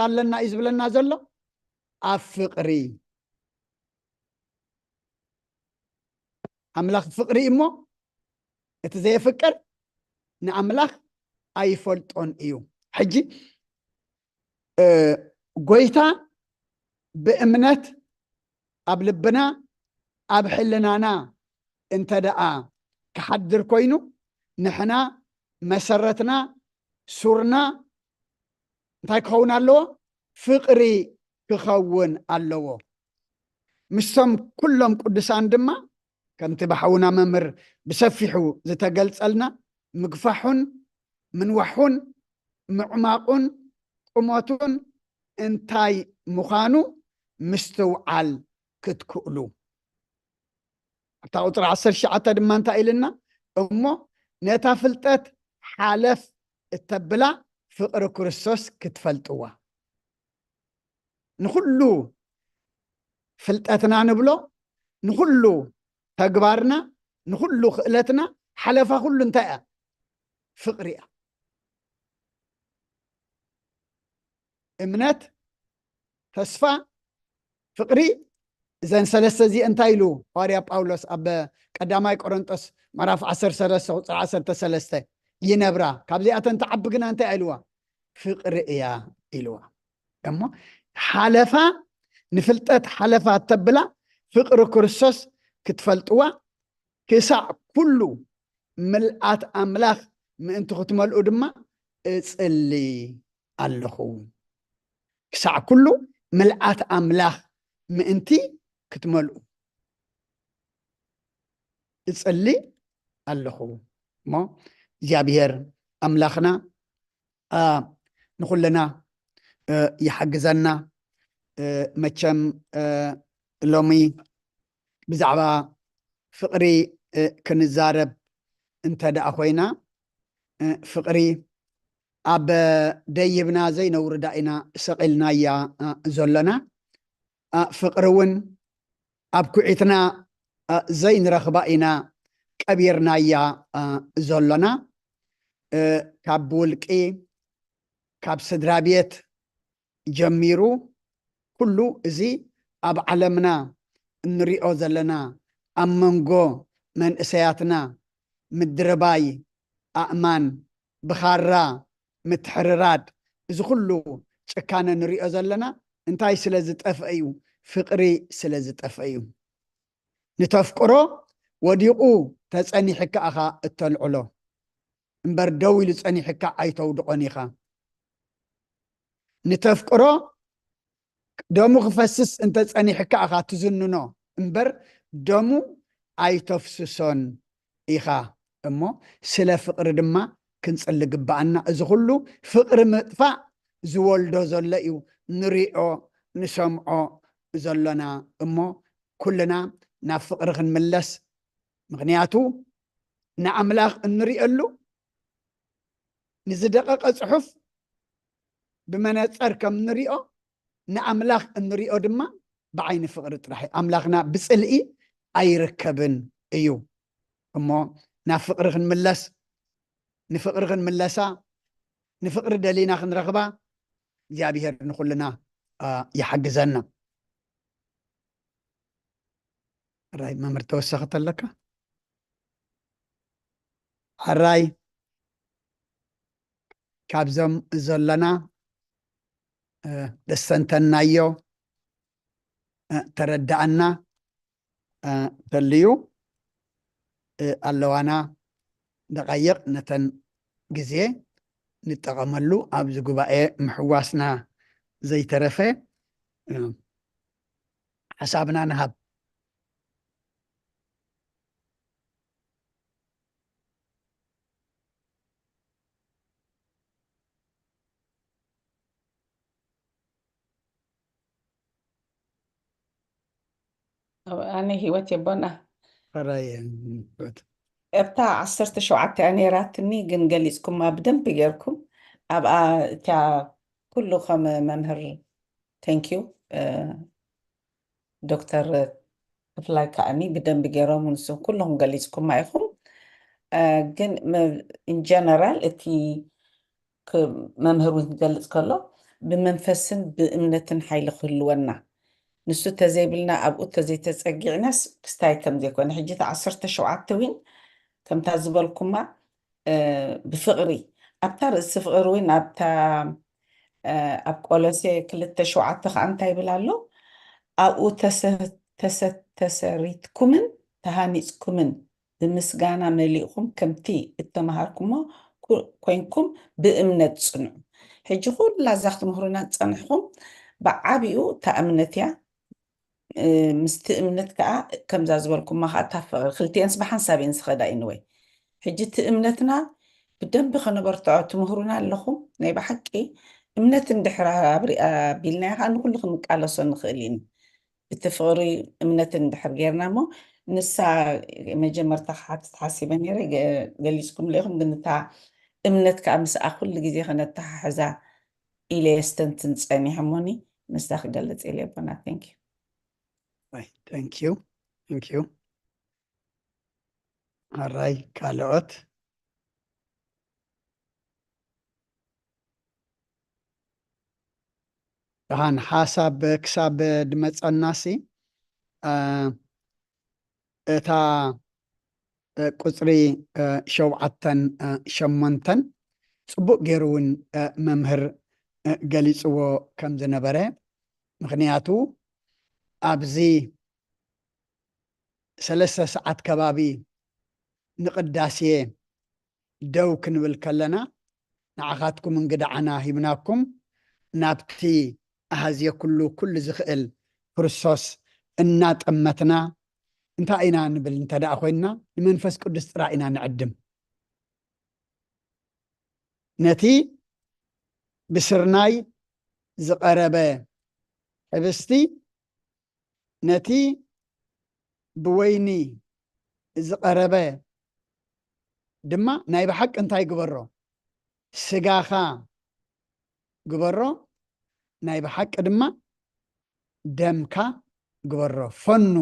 ኣለና እዩ ዝብለና ዘሎ? ኣብ ፍቕሪ። ኣምላኽ ፍቕሪ እዩ እሞ፣ እቲ ዘየፍቅር ንኣምላኽ ኣይፈልጦን እዩ። ሕጂ እ፣ ጎይታ ብእምነት ኣብ ልብና፣ ኣብ ሕልናና እንተ ደኣ ክሓድር ኮይኑ፣ ንሕና መሰረትና፣ ሱርና እንታይ ክኸውን ኣለዎ? ፍቕሪ ክኸውን ኣለዎ። ምስቶም ኩሎም ቅዱሳን ድማ፣ ከምቲ ብሓውና መምህር ብሰፊሑ ዝተገልጸልና፣ ምግፋሑን ምንዋሑን ምዕማቑን ቁመቱን እንታይ ምዃኑ ምስትውዓል ክትክእሉ። ኣብታ ቁፅሪ ዓሰርተ ትሽዓተ ድማ እንታይ ኢልና? እሞ ነታ ፍልጠት ሓለፍ እተብላ ፍቕሪ ክርስቶስ ክትፈልጥዋ። ንኹሉ ፍልጠትና ንብሎ፣ ንኹሉ ተግባርና፣ ንኹሉ ክእለትና ሓለፋ ኩሉ እንታይ እያ? ፍቕሪ እያ። እምነት፣ ተስፋ፣ ፍቕሪ። እዘን ሰለስተ እዚአን እንታይ ኢሉ ሃዋርያ ጳውሎስ ኣብ ቀዳማይ ቆሮንጦስ ምዕራፍ ዓሰርተ ሰለስተ ቁፅሪ ዓሰርተ ሰለስተ? ይነብራ። ካብዚኣተን ትዓቢ ግና እንታይ ኢልዋ? ፍቕሪ እያ ኢልዋ። እሞ ሓለፋ፣ ንፍልጠት ሓለፋ ተብላ ፍቕሪ ክርስቶስ ክትፈልጥዋ፣ ክሳዕ ኩሉ ምልኣት ኣምላኽ ምእንቲ ክትመልኡ ድማ እጽሊ ኣለኹ። ክሳዕ ኩሉ ምልኣት ኣምላኽ ምእንቲ ክትመልኡ እጽሊ ኣለኹ። እሞ እግዚኣብሔር ኣምላኽና፣ አ፣ ንኹልና፣ እ፣ ይሓግዘና። እ፣ መቸም፣ እ፣ ሎሚ ብዛዕባ ፍቕሪ፣ እ፣ ክንዛረብ እንተ ደኣ ኮይና፣ እ፣ ፍቕሪ ኣብ ደይብና ዘይነውርዳ ኢና ሰቒልናያ፣ እ፣ ዘሎና። እ፣ ፍቕሪ እውን ኣብ ኩዒትና፣ እ፣ ዘይንረኽባ ኢና ቀቢርናያ፣ እ፣ ዘሎና። እ፣ ካብ ብውልቂ፣ ካብ ስድራ ቤት ጀሚሩ ኩሉ እዚ ኣብ ዓለምና እንሪኦ ዘለና ኣብ መንጎ መንእሰያትና ምድርባይ፣ ኣእማን ብኻራ ምትሕርራድ፣ እዚ ኩሉ ጭካነ ንሪኦ ዘለና እንታይ ስለ ዝጠፍአ እዩ? ፍቕሪ ስለ ዝጠፍአ እዩ። ንተፍቅሮ ወዲቑ ተጸኒሕካ ኢኻ እተልዕሎ እምበር ደው ኢሉ ጸኒሕካ ኣይተውድቖን ኢኻ። ንተፍቅሮ ደሙ ክፈስስ እንተ ጸኒሕካ ኢኻ ትዝንኖ እምበር ደሙ ኣይተፍስሶን ኢኻ። እሞ ስለ ፍቕሪ ድማ ክንጽሊ ግብኣና። እዚ ኩሉ ፍቕሪ ምጥፋእ ዝወልዶ ዘሎ እዩ ንሪኦ ንሰምዖ ዘሎና። እሞ ኩልና ናብ ፍቕሪ ክንምለስ። ምኽንያቱ ንኣምላኽ እንሪእሉ ንዝደቐቐ ጽሑፍ ብመነጸር ከም እንሪኦ ንኣምላኽ እንሪኦ ድማ ብዓይኒ ፍቕሪ ጥራሕ እዩ። ኣምላኽና ብጽልኢ ኣይርከብን እዩ። እሞ ናብ ፍቕሪ ክንምለስ፣ ንፍቕሪ ክንምለሳ፣ ንፍቕሪ ደሊና ክንረኽባ እግዚኣብሔር ንኹልና፣ አ፣ ይሓግዘና። ሕራይ መምህር ተወሰኸት ኣለካ? ሕራይ ካብዞም ዘሎና፣ እ፣ ደሰንተናዮ፣ እ፣ ተረዳኣና፣ እ፣ ተልዩ፣ እ፣ ኣለዋና ደቓይቕ ነተን ግዜ ንጠቐመሉ ኣብዚ ጉባኤ ምሕዋስና ዘይተረፈ፣ እ፣ ሓሳብና ንሃብ። ኣብ ኣነ ህይወት የቦና። ሕራይ ህይወት። እብታ ዓሰርተ ሸውዓተ እያ ነይራትኒ፣ ግን ገሊጽኩማ ብደንቢ ጌርኩም። ኣብኣ እታ ኩሉ ከም መምህር፣ thank you፣ እ፣ ዶክተር ክፍላይ ከኣኒ ብደንቢ ገይሮም ንስም ኩለኹም ገሊጽኩማ ኢኹም። እ፣ ግን መ-፣ in general እቲ ክ-፣ መምህር እውን ክገልጽ ከሎ ብመንፈስን ብእምነትን ሓይሊ ክህልወና፣ ንሱ ተዘይብልና ኣብኡ ተዘይተጸጊዕናስ ክስታይ ከም ዘይኮነ። ሕጂ እቲ ዓሰርተ ሸውዓተ እውን ከምታ ዝበልኩማ እ፣ ብፍቕሪ ኣብታ ርእሲ ፍቕሪ ወይ ኣብታ፣ እ፣ ኣብ ቆሎሴ ክልተ ሸውዓተ ከዓ እንታይ ይብል ኣሎ? ኣብኡ ተሰ-፣ ተሰ-፣ ተሰሪትኩምን ተሃኒጽኩምን ብምስጋና መሊእኹም ከምቲ እተምሃርኩሞ ኩ-፣ ኮይንኩም ብእምነት ጽንዑ። ሕጂ ኩላ እዛ ክትምህሩና ዝጸንሕኹም ብዓቢኡ እታ እምነት እያ። እ፣ ምስቲ እምነት ከዓ ከምዛ ዝበልኩማ ከዓ እታ ፍቕሪ ክልቲአንስ ብሓንሳብ እየን ዝኸዳ። ኢንወይ ሕጂ እቲ እምነትና ብደንቢ ከነበርትዖ ትምህሩና ኣለኹም። ናይ ብሓቂ እምነት እንድሕር ኣብሪ-፣ ኣቢልናዮ ከዓ ንኩሉ ክንቃለሶ ንኽእል ኢና። እቲ ፍቕሪ እምነት እንድሕር ጌርና እሞ ንሳ መጀመርታ ክሓትት ሓሲበ ነይረ፣ ገ-፣ ገሊጽኩም ኢኹም፣ ግን እታ እምነት ከዓ ምስኣ ኩሉ ግዜ ከነተሓሕዛ ኢለ የስተንትን ጸኒሐ እሞኒ ንሳ ክገልጽ ኢለ ኣቦና። Thank you። Right, thank you. Thank you. ኣራይ ካልኦት? ደሓን ሓሳብ ክሳብ ድመጸናሲ፣ እ፣ እታ፣ እ፣ ቁጽሪ፣ እ፣ ሸውዓተን፣ እ፣ ሸሞንተን ጽቡቕ ገይሩ እውን፣ እ፣ መምህር፣ እ፣ ገሊጽዎ ከም ዝነበረ፣ ምኽንያቱ ኣብዚ ሰለስተ ሰዓት ከባቢ ንቅዳሴ ደው ክንብል ከለና፣ ንዓኻትኩም እንግዳዓና ሂብናኩም፣ ናብቲ ኣሃዝየ ኩሉ፣ ኩሉ ዝኽእል ክርስቶስ እናጠመትና፣ እንታይ ኢና ንብል እንተ ደኣ ኮይንና፣ ንመንፈስ ቅዱስ ጥራይ ኢና ንዕድም። ነቲ ብስርናይ ዝቐረበ ሕብስቲ፣ ነቲ ብወይኒ ዝቐረበ ድማ ናይ ብሓቂ እንታይ ግበሮ? ስጋኻ ግበሮ፣ ናይ ብሓቂ ድማ ደምካ ግበሮ። ፈኑ፣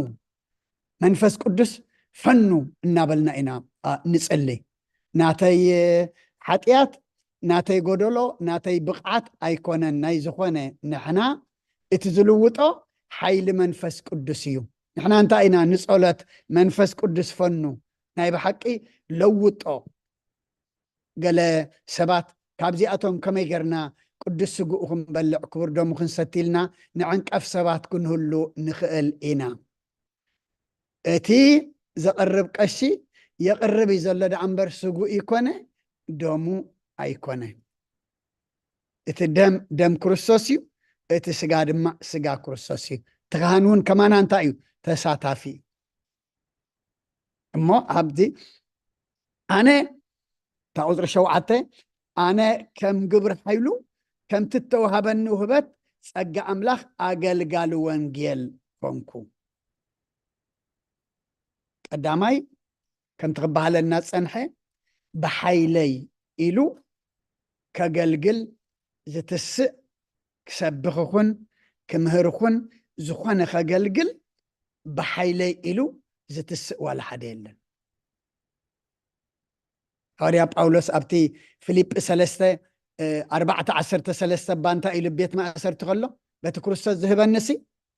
መንፈስ ቅዱስ ፈኑ እናበልና ኢና፣ ኣ፣ ንጽሊ። ናተይ፣ እ፣ ሓጢኣት፣ ናተይ ጎደሎ፣ ናተይ ብቕዓት ኣይኮነን። ናይ ዝኾነ ንሕና እቲ ዝልውጦ ሓይሊ መንፈስ ቅዱስ እዩ። ንሕና እንታይ ኢና ንጸሎት መንፈስ ቅዱስ ፈኑ፣ ናይ ብሓቂ ለውጦ። ገለ ሰባት ካብዚኣቶም ከመይ ጌርና ቅዱስ ስግኡ ክንበልዕ ክቡር ደሙ ክንሰቲ ኢልና ንዕንቀፍ ሰባት ክንህሉ ንኽእል ኢና። እቲ ዘቕርብ ቀሺ የቕርብ እዩ ዘሎ ደኣ እምበር ስግኡ ይኮነ ደሙ ኣይኮነ። እቲ ደም ደም ክርስቶስ እዩ፣ እቲ ስጋ ድማ ስጋ ክርስቶስ እዩ። እቲ ካህን እውን ከማና እንታይ እዩ? ተሳታፊ እዩ። እሞ ኣብዚ ኣነ እታ ቁፅሪ ሸውዓተ፣ ኣነ ከም ግብሪ ሓይሉ ከምቲ እተዋሃበኒ ውህበት ጸጋ ኣምላኽ ኣገልጋሊ ወንጌል ኮንኩ። ቀዳማይ ከምቲ ክበሃለና ጸንሐ፣ ብሓይለይ ኢሉ ከገልግል ዝትስእ፣ ክሰብኽ ይኹን ክምህር ይኹን ዝኾነ ከገልግል ብሓይለይ ኢሉ ዝትስእ ዋላ ሓደ የለን። ሃዋርያ ጳውሎስ ኣብቲ ፊልጲ ሰለስተ፣ እ፣ ኣርባዕተ ዓሰርተ ሰለስተ እባ እንታይ ኢሉ ቤት ማእሰርቲ ከሎ፣ በቲ ክርስቶስ ዝህበንሲ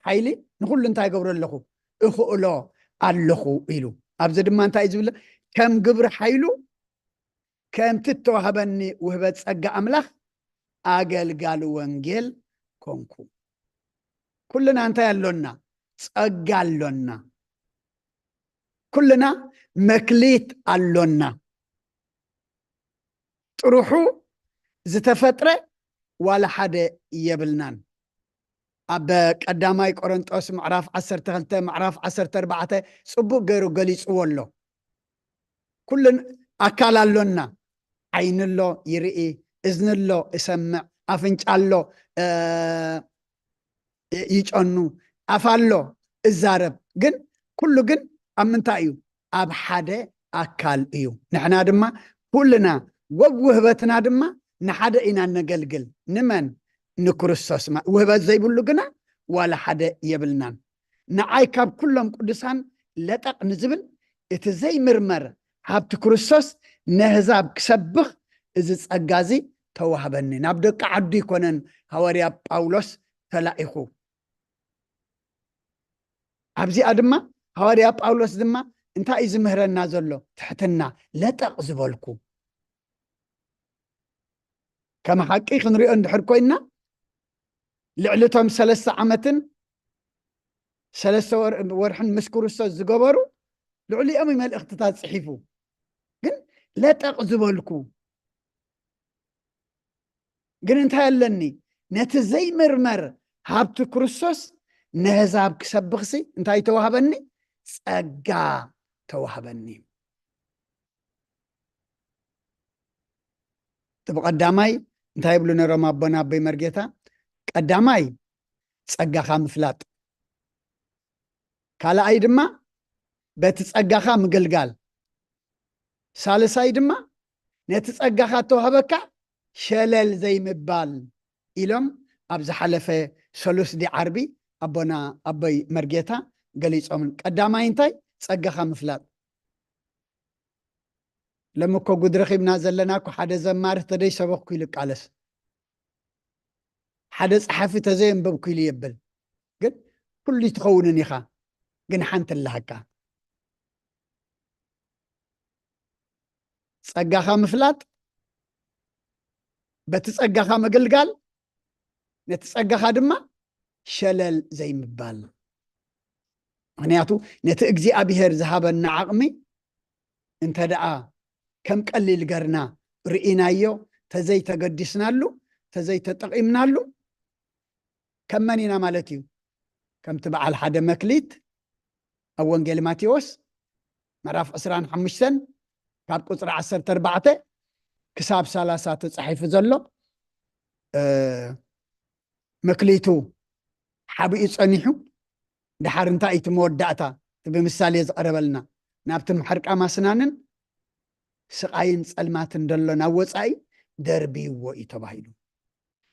ሓይሊ ንኹሉ እንታይ ይገብሮ ኣለኹ? እኽእሎ ኣለኹ ኢሉ። ኣብዚ ድማ እንታይ እዩ ዝብል? ከም ግብሪ ሓይሉ ከምቲ እተዋህበኒ ውህበት ጸጋ ኣምላኽ ኣገልጋሊ ወንጌል ኮንኩ። ኩልና እንታይ ኣሎና? ጸጋ ኣሎና። ኩልና መክሊት ኣሎና። ጥርሑ ዝተፈጥረ ዋላ ሓደ የብልናን። ኣብ ቀዳማይ ቆሮንጦስ ምዕራፍ ዓሰርተ ክልተ፣ ምዕራፍ ዓሰርተ ኣርባዕተ ጽቡቕ ገይሩ ገሊጽዎ ኣሎ። ኩልን ኣካል ኣሎና። ዓይኒ ኣሎ ይርኢ፣ እዝኒ ኣሎ እሰምዕ፣ ኣፍንጫ ኣሎ፣ እ፣ ይጨኑ፣ ኣፍ ኣሎ እዛረብ። ግን ኩሉ ግን ኣብ ምንታይ እዩ? ኣብ ሓደ ኣካል እዩ። ንሕና ድማ ኩልና ወብ ውህበትና ድማ ንሓደ ኢና ነገልግል። ንመን? ንክርስቶስ። ማ-፣ ውህበት ዘይብሉ ግና ዋላ ሓደ የብልናን። ንዓይ ካብ ኩሎም ቅዱሳን ለጠቕ ንዝብል እቲ ዘይምርመር ሃብቲ ክርስቶስ ነህዛብ ክሰብኽ እዚ ጸጋ እዚ ተዋህበኒ። ናብ ደቂ ዓዱ ይኮነን ሃዋርያ ጳውሎስ ተላኢኹ። ኣብዚኣ ድማ ሃዋርያ ጳውሎስ ድማ እንታይ እዩ ዝምህረና ዘሎ? ትሕትና። ለጠቕ ዝበልኩ፣ ከም ሓቂ ክንሪኦ እንድሕር ኮይና፣ ልዕሊ እቶም ሰለስተ ዓመትን ሰለስተ ወር- ወርሕን ምስ ክርስቶስ ዝገበሩ፣ ልዕሊኦም እዩ መልእኽትታት ጽሒፉ። ግን ለጠቕ ዝበልኩ ግን እንታይ ኣለኒ? ነቲ ዘይምርመር ሃብቲ ክርስቶስ ነህዛብ ክሰብኽሲ እንታይ ተዋህበኒ? ጸጋ ተዋህበኒ። እቲ ብቐዳማይ እንታይ ይብሉ ነሮም ኣቦና ኣቦይ መርጌታ? ቀዳማይ ጸጋኻ ምፍላጥ፣ ካልኣይ ድማ በቲ ጸጋኻ ምግልጋል፣ ሳልሳይ ድማ ነቲ ጸጋኻ እተዋህበካ ሸለል ዘይምባል ኢሎም ኣብ ዝሓለፈ ሰሉስ ዲ ዓርቢ ኣቦና ኣቦይ መርጌታ ገሊጾምን። ቀዳማይ እንታይ? ጸጋኻ ምፍላጥ። ሎሚ እኮ ጉድ ረኺብና ዘለና እኮ፣ ሓደ ዘማሪ ተደይ ሰበኽኩ ኢሉ ቃለስ፣ ሓደ ጸሓፊ ተዘየንበብኩ ኢሉ የብል። ግን ኩሉ ትኸውንን ኢኻ፣ ግን ሓንቲ ኣለሃካ። ጸጋኻ ምፍላጥ፣ በቲ ጸጋኻ ምግልጋል፣ ነቲ ጸጋኻ ድማ ሸለል ዘይምባል። ምኽንያቱ ነቲ እግዚኣብሔር ዝሃበና ዓቕሚ እንተ ደኣ ከም ቀሊል ገርና ርኢናዮ፣ ተዘይተገዲስናሉ፣ ተዘይተጠቒምናሉ፣ ከም መን ኢና ማለት እዩ? ከምቲ በዓል ሓደ መክሊት ኣብ ወንጌል ማቴዎስ ምዕራፍ ዕስራን ሓሙሽተን ካብ ቁጽሪ ዓሰርተ ኣርባዕተ ክሳብ ሰላሳ ተጻሒፉ ዘሎ፣ እ፣ መክሊቱ ሓቢኡ ጸኒሑ፣ ድሓር እንታይ እዩ እቲ መወዳእታ? እቲ ብምሳሌ ዝቐረበልና፣ ናብቲ ምሕርቃም ኣስናንን ስቓይን ጸልማትን ደሎ ናብ ወጻኢ ደርብይዎ እዩ ተባሂሉ።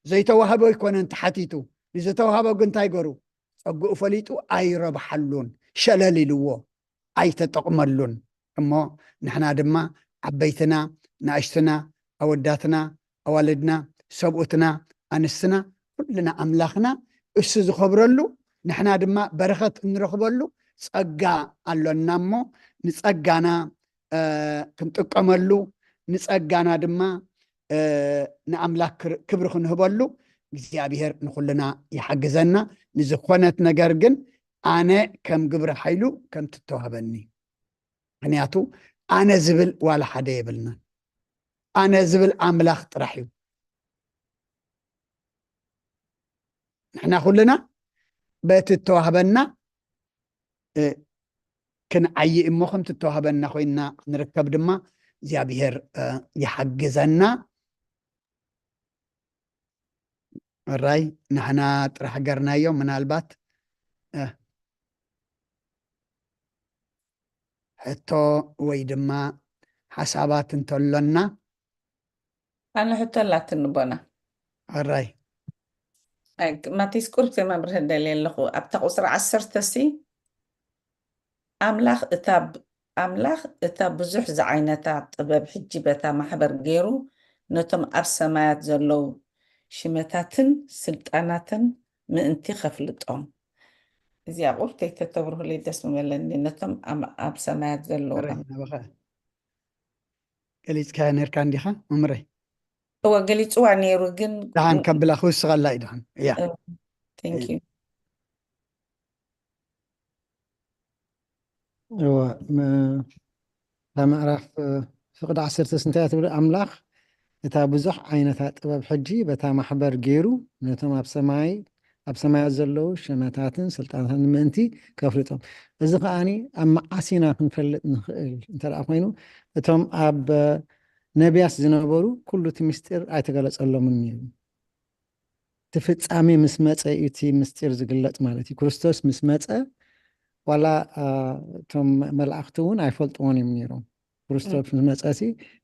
ዘይተዋህቦ ኣይኮነን ተሓቲቱ። ንዝተዋህቦ ግን እንታይ ገሩ? ጸግኡ ፈሊጡ ኣይረብሓሉን፣ ሸለል ኢልዎ፣ ኣይተጠቕመሉን። እሞ ንሕና ድማ ዓበይትና፣ ንኣሽትና፣ ኣወዳትና፣ ኣዋልድና፣ ሰብኡትና፣ ኣንስትና፣ ኩልና ኣምላኽና እሱ ዝኸብረሉ፣ ንሕና ድማ በረኸት እንረኽበሉ ጸጋ ኣሎና እሞ ንጸጋና፣ እ፣ ክንጥቀመሉ፣ ንጸጋና ድማ፣ እ፣ ንኣምላኽ ክር- ክብሪ ክንህበሉ እግዚኣብሔር ንኹልና ይሓግዘና። ንዝኾነት ነገር ግን ኣነ ከም ግብሪ ሓይሉ ከም ትተዋህበኒ። ምኽንያቱ ኣነ ዝብል ዋላ ሓደ የብልናን። ኣነ ዝብል ኣምላኽ ጥራሕ እዩ። ንሕና ኩልና በቲ እተዋህበና፣ እ፣ ክንዓዪ እሞ ከምቲ እተዋህበና ኮይንና ክንርከብ ድማ እግዚኣብሔር፣ እ፣ ይሓግዘና። እራይ ንሕና ጥራሕ ገርናዮ። ምናልባት፣ እ፣ ሕቶ ወይ ድማ ሓሳባት እንተሎና። ኣነ ሕቶ ኣላትኒ ቦና። እራይ ኣይ፣ ማቴስ ቁሩብ ከመብርህ ደልየ ኣለኹ። ኣብታ ቁጽሪ ዓሰርተ ሲ፣ ኣምላኽ እታ ብ-፣ ኣምላኽ እታ ብዙሕ ዝዓይነታ ጥበብ ሕጂ በታ ማሕበር ገይሩ ነቶም ኣብ ሰማያት ዘለዉ ሽመታትን ስልጣናትን ምእንቲ ከፍልጦም። እዚኣ ቁሩብ ተይተተብርሁለይ ደስ ምበለኒ። ነቶም ኣብ፣ ኣብ ሰማያት ዘለዉ እራይ ኣም-፣ ናባኻ ገሊጽካዮ ነርካ እንዲኻ መምረይ? እወ ገሊጽዋ ነይሩ ግን ደሓን ከብላ ክውስኸላ እዩ ደሓን። እያ። እ፣ thank you። እወ፣ ም-፣ እታ ምዕራፍ፣ እ፣ ፍቕዲ ዓሰርተ እንታይ እያ ትብል? ኣምላኽ እታ ብዙሕ ዓይነታ ጥበብ ሕጂ በታ ማሕበር ገይሩ ነቶም ኣብ ሰማይ፣ ኣብ ሰማያት ዘለዉ ሸመታትን ስልጣናትን ምእንቲ ከፍልጦም። እዚ ከኣኒ ኣብ መዓስ ኢና ክንፈልጥ ንኽእል እንተ ደኣ ኮይኑ፣ እቶም ኣብ፣ እ፣ ነቢያት ዝነበሩ ኩሉ እቲ ምስጢር ኣይተገለጸሎምን ነይሩ። እቲ ፍጻሜ ምስ መጸ እዩ እቲ ምስጢር ዝግለጽ ማለት እዩ። ክርስቶስ ምስ መጸ ዋላ፣ አ፣ እቶም መላእኽቲ እውን ኣይፈልጥዎን እዮም ነይሮም። ክርስቶስ ምስ መጸ ሲ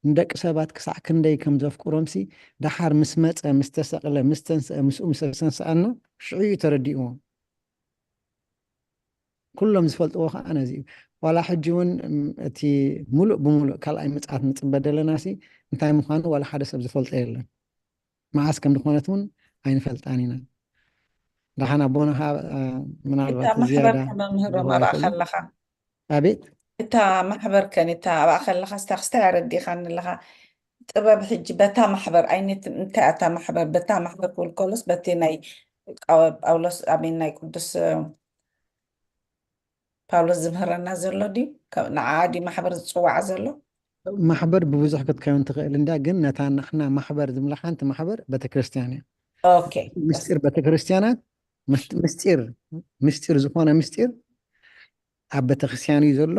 ንደቂ ሰባት ክሳዕ ክንደይ ከም ዘፍቅሮም ሲ ደሓር ምስ መጸ፣ ምስ ተሰቕለ፣ ምስ ተንስአ፣ ምስኡ ምስ ተንስኣና ሽዑ እዩ ተረዲእዎም። ኩሎም ዝፈልጥዎ ከዓ ነዚ እዩ። ዋላ ሕጂ እውን፣ እም፣ እቲ ሙሉእ ብሙሉእ ካልኣይ ምጽኣት ንጽበ ዘለና ሲ እንታይ ምዃኑ ዋላ ሓደ ሰብ ዝፈልጦ የለን። መዓስ ከም ዝኾነት እውን ኣይንፈልጣን ኢና። ደሓን ኣቦና ከዓ፣ እ፣ ምናልባት እታ ማሕበር ዝያዳ ከመምህሮም ክህቦ ኣብኣ ይኽእል። ከለኻ፣ ኣቤት? እታ ማሕበር ከን እታ ኣብኣ ከለኻ ስታ ክስታይ ኣረዲኻኒ ኣለኻ። እቲ ጥበብ ሕጂ በታ ማሕበር ዓይነት እንታይ ኣታ ማሕበር በታ ማሕበር ክብል ከሎስ በቲ ናይ ቃወ ጳውሎስ ኣሜን ናይ ቅዱስ እ፣ ጳውሎስ ዝምህረና ዘሎ ድዩ? ከ- ንዓ ድዩ ማሕበር ዝፅዋዕ ዘሎ? ማሕበር ብብዙሕ ክትከውን ትኽእል እንዳ ግን ነታ ንሕና ማሕበር ዝብላ ሓንቲ ማሕበር ቤተክርስትያን እያ። ኦኬ ምስጢር ቤተክርስትያናት ምስ- ምስጢር ምስጢር ዝኾነ ምስጢር ኣብ ቤተክርስትያን እዩ ዘሎ።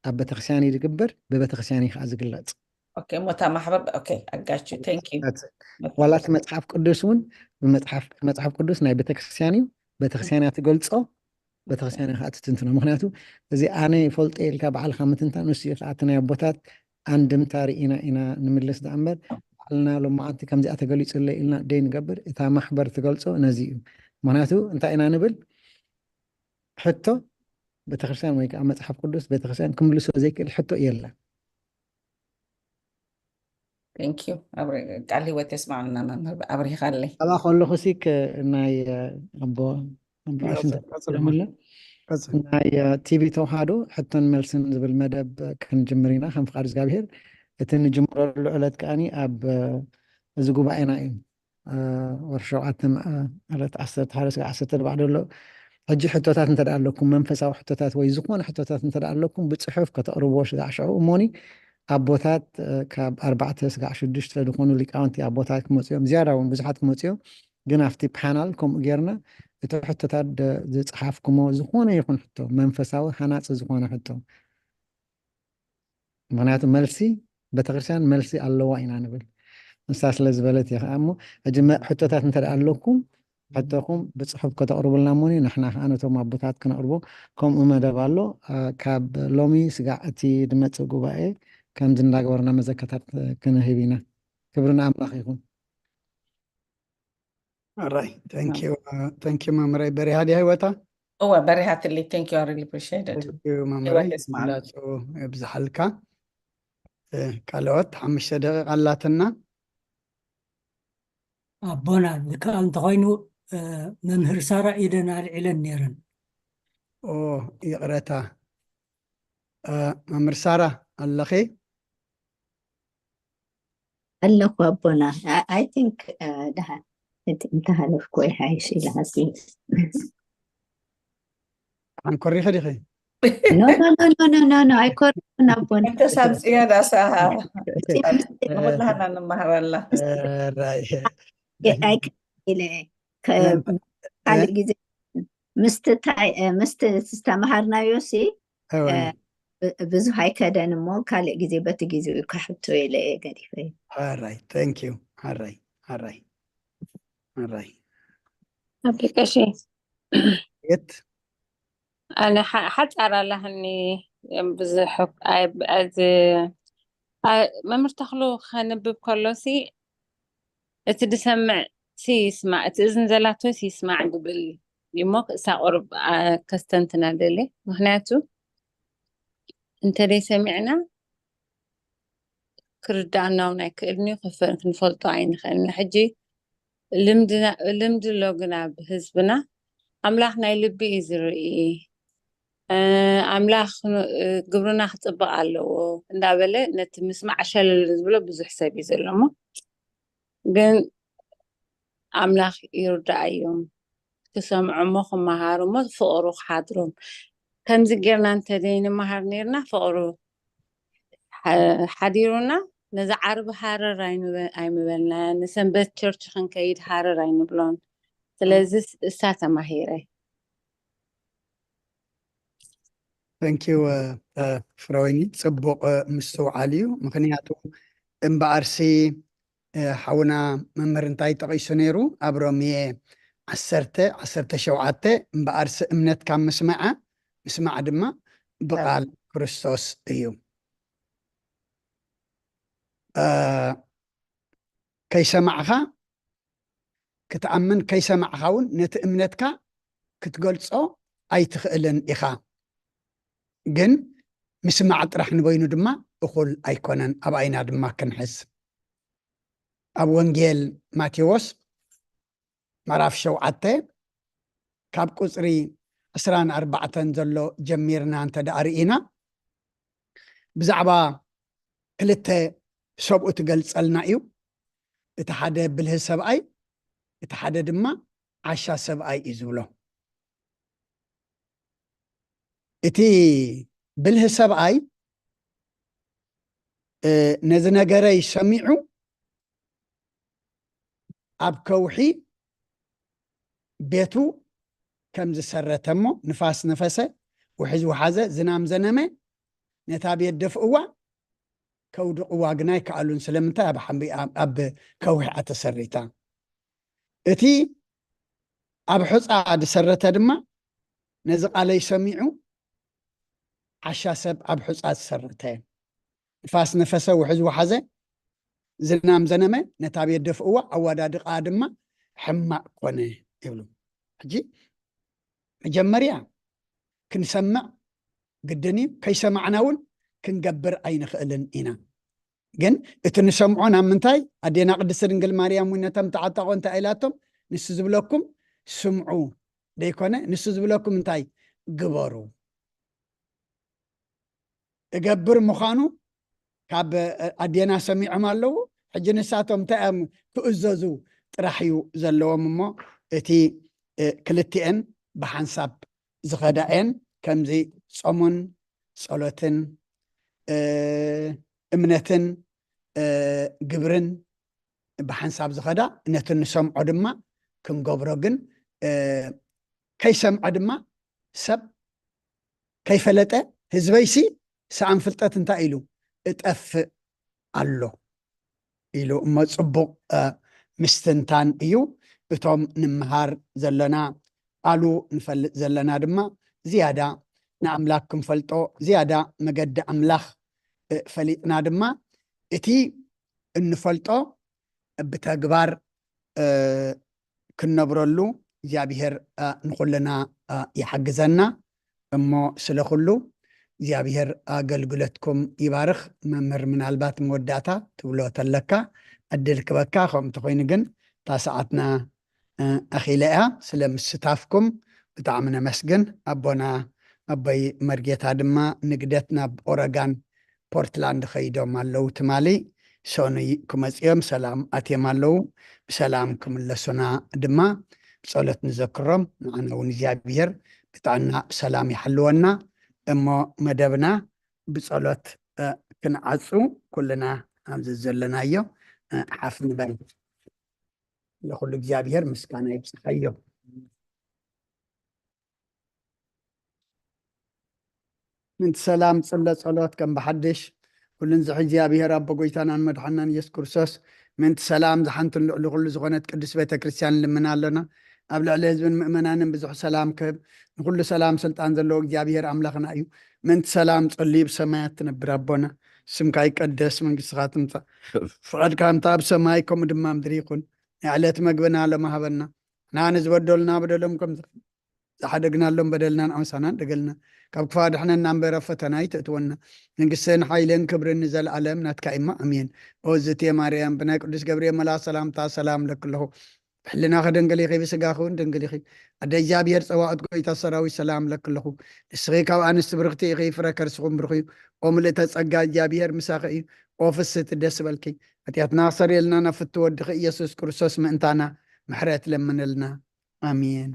ኣብ ቤተክርስትያን እዩ ዝግበር፣ ብቤተክርስትያን እዩ ከዓ ዝግለፅ። ኦኬ ሞታ ማሕበር ኦኬ ኣጋቹ thank you ዋላ እቲ መፅሓፍ ቅዱስ እውን ብመፅሓፍ መፅሓፍ ቅዱስ ናይ ቤተክርስትያን እዩ። ቤተክርስትያን እያ ትገልፆ፣ ቤተክርስትያን እያ ከዓ ትትንትኖ። ምክንያቱ እዚ ኣነ ይፈልጦ ኢልካ ባዕልካ ምትንታን፣ ንሱ እዩ ከዓ እቲ ናይ ኣቦታት ኣንድምታ ርኢና ኢና ንምልስ ደኣ እምበር ባዕልና ሎማዓንቲ ከምዚኣ ተገሊፁለይ ኢልና ደይ ንገብር። እታ ማሕበር ትገልፆ ነዚ እዩ። ምክንያቱ እንታይ ኢና ንብል? ሕቶ ቤተክርስትያን ወይ ከዓ መፅሓፍ ቅዱስ ቤተክርስትያን ክምልሶ ዘይክእል ሕቶ የለን። thank you ኣብሪ- ቃል ህይወት የስማዕና መምህር ኣብሪኻለይ ኣብኣ ከለኹ ሲ ክ- ናይ ኣቦ ኣቦ ኣሽንተ ቀጽል ምለ ቀጽል ናይ ቲቪ ተዋህዶ ሕቶን መልስን ዝብል መደብ ክንጅምር ኢና ከም ፍቃድ እግዚኣብሄር። እቲ ንጅምረሉ ዕለት ከዓኒ ኣብ እዚ ጉባኤና እዩ። ወር ሸውዓተ ዕለት ዓሰርተ ሓደ ስጋዕ ዓሰርተ ኣርባዕተ ዘሎ። ሕጂ ሕቶታት እንተ ኣለኩም መንፈሳዊ ሕቶታት ወይ ዝኾነ ሕቶታት እንተ ኣለኩም ብፅሑፍ ከተቕርብዎ ስጋዕ ሽዑ እሞኒ ኣቦታት ካብ ኣርባዕተ ስጋዕ ሽዱሽተ ዝኾኑ ሊቃውንቲ ኣቦታት ክመፅኦም ዝያዳ እውን ብዙሓት ክመፅኦም ግን ኣብቲ ፓናል ከምኡ ጌርና እቲ ሕቶታት ዝፀሓፍኩሞ ዝኾነ ይኹን ሕቶ መንፈሳዊ ሃናፂ ዝኾነ ሕቶ ምክንያቱ መልሲ ቤተክርስትያን መልሲ ኣለዋ ኢና ንብል ንሳ ስለ ዝበለት እየ ከዓ እሞ ሕጂ ሕቶታት እንተ ኣለኩም ሕቶኹም ብፅሑፍ ከተቕርቡልና እሞኒ ንሕና ከዓ ነቶም ኣቦታት ክነቕርቦ ከምኡ መደብ ኣሎ ካብ ሎሚ ስጋዕ እቲ ድመፅእ ጉባኤ ከምዚ እንዳገበርና መዘከታት ክንህብ ኢና ክብሪ ንኣምላኽ ይኹን ኣራይ thank you መምረይ በሪሃ ድያ ህይወታ እወ በሪሃትልይ thank you I really appreciate it thank you መምረይ ህይወት የስማዕና። ላፁ የብዝሓልካ ካልኦት ሓሙሽተ ደቂቃ ኣላትና ኣቦና ዝከኣል እንተኮይኑ መምህር ሳራ ኢደን ኣልዒለን ነይረን ኦ ይቕረታ መምህር ሳራ ኣለኺ ኣለኹ ኣቦና I think ደሃ እንተሃለፍኩ ይሓይሽ ኢለ ሓሲብ ኣንኮሪኺ ዲኺ no no no no no no ኣይኮርኩን ኣቦና እንተ ሳምፅዮ ዳሳ ንኩላህና ንመሃረላ ኢለ ካልእ ግዜ ምስቲ እንታይ ምስቲ ዝተምሃርናዮ ሲ ብዙሕ ኣይከደን እሞ ካልእ ግዜ በቲ ግዜኡ እዩ ካሕቶ ኢለ እየ ገዲፈ ኣራይ thank you ኣራይ ኣራይ ኣራይ ኣቢ ቀሺ የት ኣነ ሓ- ሓፃር ኣላህኒ ብዙሕ ኣይ- ኣዝ- ኣይ- መምህር ተኽሉ ከንብብ ከሎ ሲ እቲ ዝሰምዕ ሲ ይስማዕ እቲ እዝን ዘላቶ ሲ ይስማዕ ዝብል እዩ እሞ ክእሳ ቁርብ አ- ከስተንትና ደሊ ምክንያቱ እንተደይ ሰሚዕና ክርዳእና እውን ኣይክእልን እዩ ክፈ- ክንፈልጦ ኣይንኽእልን ሕጂ ልምድና- ልምዲ ኣሎ ግን ኣብ ህዝብና ኣምላኽ ናይ ልቢ እዩ ዝርኢ እ፣ ኣምላኽ ን- እ፣ ግብርና ክፅብቕ ኣለዎ እንዳበለ ነቲ ምስማዕ ሸለል ዝብሎ ብዙሕ ሰብ እዩ ዘሎ እሞ ግን ኣምላኽ ይርዳኣዮም ክሰምዑ እሞ ክመሃሩ እሞ ፍቕሩ ክሓድሮም ከምዚ ጌርና እንተዘይንመሃር ነርና ፍቕሩ ሓ- ሓዲሩና ነዚ ዓርቢ ሃረር ኣይንበ- ኣይምበልናያን ንሰንበት ቸርች ክንከይድ ሃረር ኣይንብሎን ስለዚ እሳ ተማሂረ thank you ፍረወይኒ ፅቡቕ ምስትውዓል እዩ ምክንያቱ እምበኣርሲ ሓውና መምህር እንታይ ጠቒሱ ነይሩ ኣብ ሮምየ ዓሰርተ ዓሰርተ ሸውዓተ እምበኣርሲ እምነት ካብ ምስማዓ ምስማዕ ድማ ብቓል ክርስቶስ እዩ ከይሰማዕኻ ክትኣምን ከይሰማዕኻ እውን ነቲ እምነትካ ክትገልፆ ኣይትኽእልን ኢኻ ግን ምስማዕ ጥራሕ ንበይኑ ድማ እኹል ኣይኮነን ኣብ ኣይና ድማ ክንሕዝ ኣብ ወንጌል ማቴዎስ ምዕራፍ ሸውዓተ ካብ ቁፅሪ ዕስራን ኣርባዕተን ዘሎ ጀሚርና እንተ ደኣ ርኢና ብዛዕባ ክልተ ሰብኡ ትገልጸልና እዩ። እቲ ሓደ ብልህ ሰብኣይ፣ እቲ ሓደ ድማ ዓሻ ሰብኣይ እዩ ዝብሎ። እቲ ብልህ ሰብኣይ፣ እ፣ ነዚ ነገረይ ሰሚዑ ኣብ ከውሒ ቤቱ ከም ዝሰረተ እሞ፣ ንፋስ ነፈሰ፣ ውሕጅ ወሓዘ፣ ዝናም ዘነመ፣ ነታ ቤት ደፍእዋ፣ ከውድቕዋ ግና ኣይከኣሉን። ስለምንታይ? ኣብ ሓምቢ-፣ ኣብ፣ ኣብ ከውሒ እያ ተሰሪታ። እቲ ኣብ ሑጻ ዝሰረተ ድማ ነዚ ቃለይ ሰሚዑ ዓሻ ሰብ ኣብ ሑጻ ዝሰረተ። ንፋስ ነፈሰ፣ ውሕጅ ወሓዘ፣ ዝናም ዘነመ፣ ነታ ቤት ደፍእዋ፣ ኣወዳድቓ ድማ ሕማቕ ኮነ ይብሉ። ሕጂ መጀመርያ ክንሰምዕ ግድን እዩ። ከይሰማዕና እውን ክንገብር ኣይንኽእልን ኢና። ግን እቲ ንሰምዖ ናብ ምንታይ? ኣዴና ቅድስቲ ድንግል ማርያም እውን ነቶም ተዓጠቖ እንታይ ኢላቶም? ንሱ ዝብለኩም ስምዑ ደይኮነ፣ ንሱ ዝብለኩም እንታይ? ግበሩ። እገብር ምዃኑ ካብ ኣዴና ሰሚዖም ኣለዉ። ሕጂ ንሳቶም እንታይ እዮም ክእዘዙ ጥራሕ እዩ ዘለዎም እሞ፣ እቲ፣ እ፣ ክልቲኤን ብሓንሳብ ዝኸዳ እየን። ከምዚ ጾምን ጸሎትን፣ እ፣ እምነትን፣ እ፣ ግብርን ብሓንሳብ ዝኸዳ፣ ነቲ ንሰምዖ ድማ ክንገብሮ ግን፣ እ፣ ከይሰምዐ ድማ ሰብ ከይፈለጠ፣ ህዝበይሲ ሰኣን ፍልጠት እንታይ ኢሉ እጠፍእ ኣሎ ኢሉ እሞ ጽቡቕ፣ እ፣ ምስትንታን እዩ። እቶም ንምሃር ዘለና ቃሉ ንፈልጥ ዘለና ድማ ዝያዳ ንኣምላኽ ክንፈልጦ፣ ዝያዳ መገዲ ኣምላኽ፣ እ፣ ፈሊጥና ድማ እቲ እንፈልጦ ብተግባር፣ እ፣ ክንነብረሉ እግዚኣብሔር፣ እ፣ ንኹልና፣ እ፣ ይሓግዘና። እሞ ስለ ኩሉ እግዚኣብሔር ኣገልግሎትኩም ይባርኽ። መምህር፣ ምናልባት መወዳእታ ትብሎ ተለካ ዕድል ክበካ፣ ከምኡ ተኾይኑ ግን እታ ሰዓትና፣ እ፣ ኣኺለ እያ። ስለ ምስታፍኩም ብጣዕሚ ነመስግን። ኣቦና ኣቦይ መርጌታ ድማ ንግደት ናብ ኦረጋን ፖርትላንድ ኸይዶም ኣለዉ። ትማሊ ሰኑይ ክመጽኦም ሰላም ኣትዮም ኣለዉ። ብሰላም ክምለሱና ድማ ብጸሎት ንዘክሮም። ንዓና እውን እግዚኣብሔር ብጥዕና ብሰላም ይሓልወና። እሞ መደብና ብጸሎት፣ እ፣ ክንዓጹ ኩልና ኣብዚ ዘለናዮ፣ እ፣ ሓፍ ንበል። ለኹሉ እግዚኣብሔር ምስጋና ይብጽሓዮ። ምንቲ ሰላም ጽለ ጸሎት ከም ብሓድሽ። ኩሉን ዝሕዚ እግዚኣብሔር ኣቦ ጎይታናን መድሓናን ኢየሱስ ክርስቶስ፣ ምንቲ ሰላም ዝሓንትን ልዕሊ ኩሉ ዝኾነት ቅድስት ቤተ ክርስቲያን ንልምን ኣለና። ኣብ ልዕሊ ህዝብን ምእመናንን ብዙሕ ሰላም ክህብ፣ ንኩሉ ሰላም ስልጣን ዘለዎ እግዚኣብሔር ኣምላኽና እዩ። ምንቲ ሰላም ጸልዩ ብሰማያት ትነብር ኣቦና፣ ስምካ ይቀደስ፣ መንግስትኻ ትምጻእ፣ ፍቓድካ ከምታ ኣብ ሰማይ ከምኡ ድማ ምድሪ ይኹን። ናይ ዕለት መግብና ሎሚ ሃበና፣ ንዓና ንዝበደሉና በደሎም ከም ዝሓደግናሎም በደልናን ዓመሳናን ደገልና፣ ካብ ክፋ ድሕነና እምበር ኣብ ፈተና ኣይተእትወና። መንግስትን ሓይልን ክብርን ንዘለኣለም ናትካ እማ፣ ኣሜን። ኦ ዝቴ ማርያም፣ ብናይ ቅዱስ ገብርኤል መልኣክ ሰላምታ ሰላም ለኪ ኣለኹ። ብሕልናኺ ድንግል ኢኺ፣ ብስጋኺ እውን ድንግል ኢኺ። ኣደ እግዚኣብሔር ጸባኦት፣ ጎይታ ሰራዊት፣ ሰላም ለኪ ኣለኹ። ንስኺ ካብ ኣንስቲ ብርኽቲ ኢኺ፣ ፍረ ከርስኹም ብሩኽ እዩ። ኦ ምልእተ ጸጋ፣ እግዚኣብሔር ምሳኺ እዩ። ኦ ፍስህቲ፣ ደስ በልኪ። ሓጢኣትና ክሰርየልና ናብ ፍቱ ወድኺ ኢየሱስ ክርስቶስ ምእንታና ምሕረት ለምንልና። ኣሜን።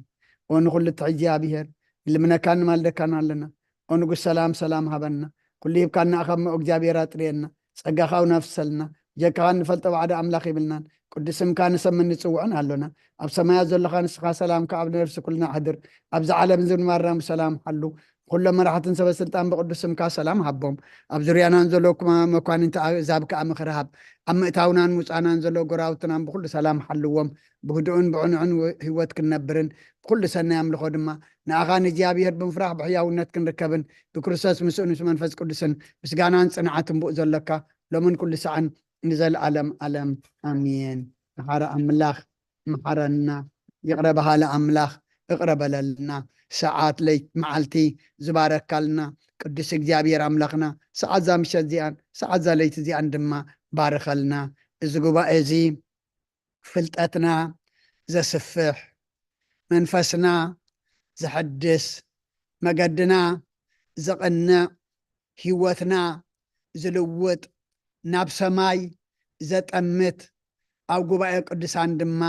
ኦ ንኹሉ ትሕዚ እግዚኣብሔር፣ ንልምነካን ንማልደካን ኣለና። ኦ ንጉስ ሰላም፣ ሰላም ሃበና። ኩሉ ሂብካና ኣኻ እሞ እግዚኣብሔር ኣጥርየና። ጸጋኻ ኣውና ኣፍሰልና። ብጀካኻ እንፈልጦ ባዕዲ ኣምላኽ የብልናን። ቅዱስ ስምካ ንሰምን ንጽውዕን ኣሎና። ኣብ ሰማያት ዘሎኻ ንስኻ ሰላምካ ኣብ ነፍሲ ኩልና ኣሕድር። ኣብዚ ዓለም ዝንባርና ብሰላም ሓሉ። ኩሎም መራሕትን ሰበ ስልጣን ብቅዱስ ስምካ ሰላም ሃቦም። ኣብ ዙርያናን ዘለዉ ኩማ መኳንንቲ ኣህዛብ ከኣ ምኽሪ ሃብ። ኣብ ምእታውናን ምውጻእናን ዘለዉ ጎራውትናን ብኹሉ ሰላም ሓልዎም። ብህዱእን ብዕኑዕን ህይወት ክንነብርን ብኹሉ ሰናይ ኣምልኾ ድማ ንኣኻ ንእግዚኣብሔር ብምፍራሕ ብሕያውነት ክንርከብን ብክርስቶስ ምስኡ ምስ መንፈስ ቅዱስን ምስጋናን ጽንዓትን ብኡ ዘሎካ ሎምን ኩሉ ሰዓን ንዘለኣለም ኣለም ኣሜን። መሓሪ ኣምላኽ መሓረና፣ ይቕረ በሃሊ ኣምላኽ እቕረ በለልና። ሰዓት ለይት መዓልቲ ዝባረካልና ቅዱስ እግዚኣብሔር ኣምላኽና ሰዓት ዛ ምሸት እዚኣን ሰዓት ዛ ለይቲ እዚኣን ድማ ባርኸልና። እዚ ጉባኤ እዚ ፍልጠትና ዘስፍሕ፣ መንፈስና ዘሐድስ፣ መገድና ዘቕንዕ፣ ህይወትና ዝልውጥ፣ ናብ ሰማይ ዘጠምት፣ ኣብ ጉባኤ ቅዱሳን ድማ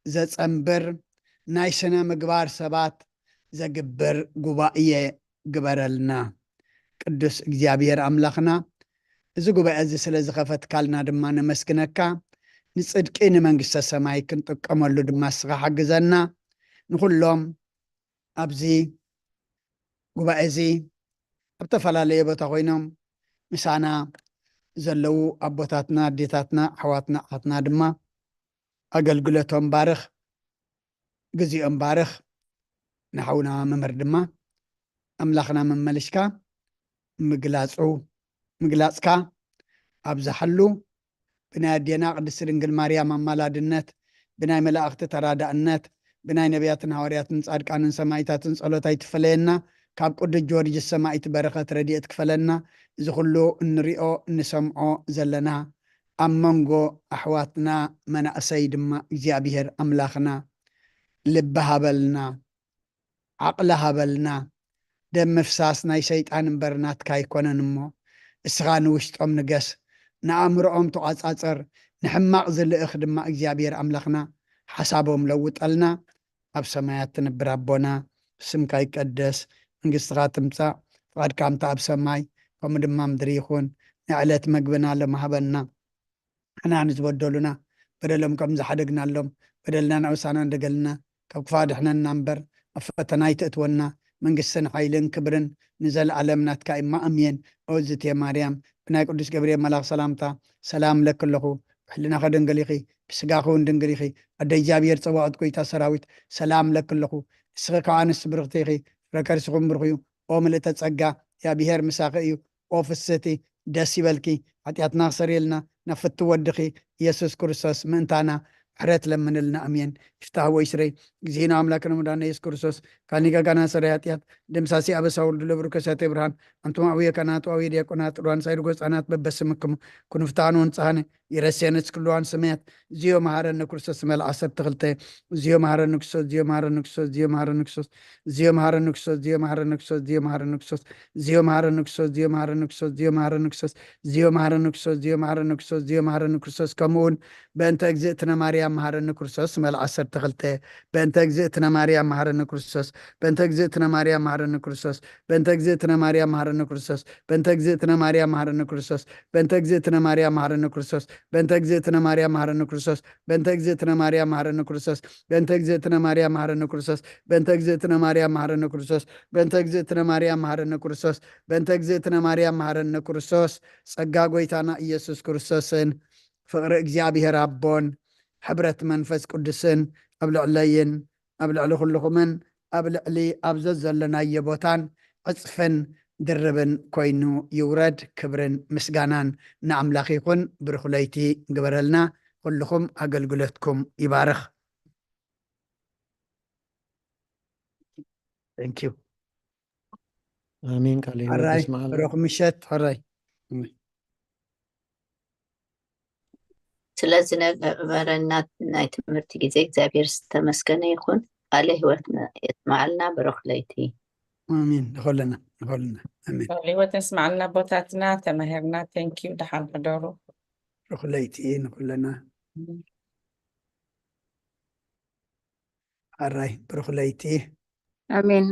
ዘጸንብር፣ ናይ ስነ ምግባር ሰባት ዘግብር ጉባኤ ግበረልና። ቅዱስ እግዚኣብሔር ኣምላኽና፣ እዚ ጉባኤ እዚ ስለ ዝኸፈትካልና ድማ ነመስግነካ። ንጽድቂ ንመንግስተ ሰማይ ክንጥቀመሉ ድማ እስኻ ሓግዘና። ንኹሎም ኣብዚ ጉባኤ እዚ ኣብ ተፈላለየ ቦታ ኮይኖም ምሳና ዘለዉ ኣቦታትና፣ ኣዴታትና፣ ኣሕዋትና፣ ኣሓትና ድማ ኣገልግሎቶም ባርኽ፣ ግዜኦም ባርኽ። ንሓውና መምህር ድማ ኣምላኽና መመልሽካ ምግላጹ፣ ምግላጽካ ኣብዝሓሉ። ብናይ ኣዴና ቅድስቲ ድንግል ማርያም ኣማላድነት፣ ብናይ መላእኽቲ ተራዳእነት፣ ብናይ ነቢያትን ሃዋርያትን ጻድቃንን ሰማዕታትን ጸሎት ኣይትፈለየና። ካብ ቅዱስ ጊዮርጊስ ሰማዕት በረኸት ረድኤት ክፈለና። እዚ ኩሉ እንሪኦ እንሰምዖ ዘለና ኣብ መንጎ ኣሕዋትና መናእሰይ ድማ እግዚኣብሔር ኣምላኽና ልቢ ሃበልና፣ ዓቕሊ ሃበልና። ደም ምፍሳስ ናይ ሰይጣን እምበር ናትካ ኣይኮነን እሞ፣ እስኻ ንውሽጦም ንገስ፣ ንኣእምሮኦም ተቋጻጸር፣ ንሕማቕ ዝልእኽ ድማ እግዚኣብሔር ኣምላኽና ሓሳቦም ለውጠልና። ኣብ ሰማያት ትነብር ኣቦና፣ ስምካ ይቀደስ፣ መንግስትኻ ትምጻእ፣ ፍቓድካ ከምቲ ኣብ ሰማይ ከምኡ ድማ ምድሪ ይኹን። ንዕለት መግብና ሎም ሃበና። ንሕና ንዝበደሉና በደሎም ከም ዝሓደግናሎም በደልና ንዕውሳና እንደገልና ካብ ክፋ ድሕነና እምበር ኣብ ፈተና ኣይትእትወና። መንግስትን ሓይልን ክብርን ንዘለኣለም ናትካ እማ ኣምየን። ኦዝቴ ማርያም ብናይ ቅዱስ ገብርኤል መልኣኽ ሰላምታ ሰላም ለኪ ኣለኹ። ብሕልናኸ ድንግል ኢኺ፣ ብስጋኸ እውን ድንግል ኢኺ። ኣደ እግዚኣብሔር ጸባኦት ጎይታ ሰራዊት ሰላም ለኪ ኣለኹ። ንስኺ ካብ ኣንስቲ ብርኽቲ ኢኺ፣ ፍረ ከርስኹም ብሩኽ እዩ። ኦ ምልእተ ጸጋ፣ እግዚኣብሔር ምሳኺ እዩ። ኦ ፍስህቲ፣ ደስ ይበልኪ። ሓጢኣትና ክሰርየልና ናብ ፍትው ወድኺ ኢየሱስ ክርስቶስ ምእንታና ምሕረት ለምንልና። ኣሜን። ይፍታህ ወይ ስረይ። እግዚእነ ኣምላክነ መድኃኒነ ኢየሱስ ክርስቶስ፣ ካኒ ጋጋና ሰረይ ኃጢአት፣ ደምሳሲ ኣበሳ ወልዱ ለብሩ ከሳቴ ብርሃን፣ ኣንቱም ኣውየ ካህናት ወአውየ ዲያቆናት፣ ሩዋን ሳይድ ጎፃናት በበስምክሙ ኩኑ ፍትሐነ ወንጽሐነ፣ ይረሴነ እስክልዋን ስሜት፣ እዚዮ መሐረነ ክርስቶስ መልአ ዓሰርተ ክልተ፣ እዚዮ መሐረነ ክርስቶስ፣ እዚዮ መሐረነ ክርስቶስ፣ እዚዮ መሐረነ ክርስቶስ፣ እዚዮ መሐረነ ክርስቶስ፣ እዚዮ መሐረነ ክርስቶስ፣ እዚዮ መሐረነ ክርስቶስ፣ እዚዮ መሐረነ ክርስቶስ፣ እዚዮ መሐረነ ክርስቶስ፣ እዚዮ መሐረነ ክርስቶስ፣ እዚዮ መሐረነ ክርስቶስ፣ እዚዮ መሐረነ ክርስቶስ፣ ከምኡ እውን በእንተ እግዝእትነ ማርያም መሐረነ ክርስቶስ መልአ ዓሰርተ ክልተ፣ በእንተ እግዝእትነ ማርያም መሐረነ ክርስቶስ፣ በእንተ እግዝእትነ ማርያም መሐረነ ክርስቶስ፣ በእንተ እግዝእትነ ማርያም መሐረነ ክርስቶስ፣ በእንተ እግዝእትነ ማርያም መሐረነ ክርስቶስ፣ በእንተ እግዝእትነ ማርያም መሐረነ ክርስቶስ፣ በእንተ እግዝእትነ ማርያም መሐረነ ክርስቶስ፣ በእንተ እግዝእትነ ማርያም መሐረነ ክርስቶስ፣ በእንተ እግዝእትነ ማርያም መሐረነ ክርስቶስ፣ በእንተ እግዝእትነ ማርያም መሐረነ ክርስቶስ፣ በእንተ እግዝእትነ ማርያም መሐረነ ክርስቶስ፣ በእንተ እግዝእትነ ማርያም መሐረነ ክርስቶስ። ጸጋ ጎይታና ኢየሱስ ክርስቶስን ፍቕሪ እግዚኣብሔር ኣቦን ሕብረት መንፈስ ቅዱስን ኣብ ልዕለይን ኣብ ልዕሊ ኩልኹምን ኣብ ልዕሊ ኣብ ዘዘለናዮ ቦታን ዕጽፍን ድርብን ኮይኑ ይውረድ። ክብርን ምስጋናን ንኣምላኽ ይኹን። ብሩኽ ለይቲ ግበረልና። ኩልኹም ኣገልግሎትኩም ይባርኽ። Thank you። ኣሜን። ቃለ ሕራይ፣ ሕራይ። ብሩኽ ምሸት። ሕራይ። ስለዝነበረና ናይ ትምህርቲ ግዜ እግዚኣብሔር ዝተመስገነ ይኹን። ቃለ ህይወት የስማዓልና። ብሩኽ ለይቲ። ኣሜን። ንኸለና ንኸለና። ኣሜን። ቃለ ህይወት የስማዓልና። ቦታትና ተማሂርና። Thank you። ደሓን ሕደሩ። ብሩኽ ለይቲ ንኹለና። ሕራይ ብሩኽ ለይቲ። ኣሜን።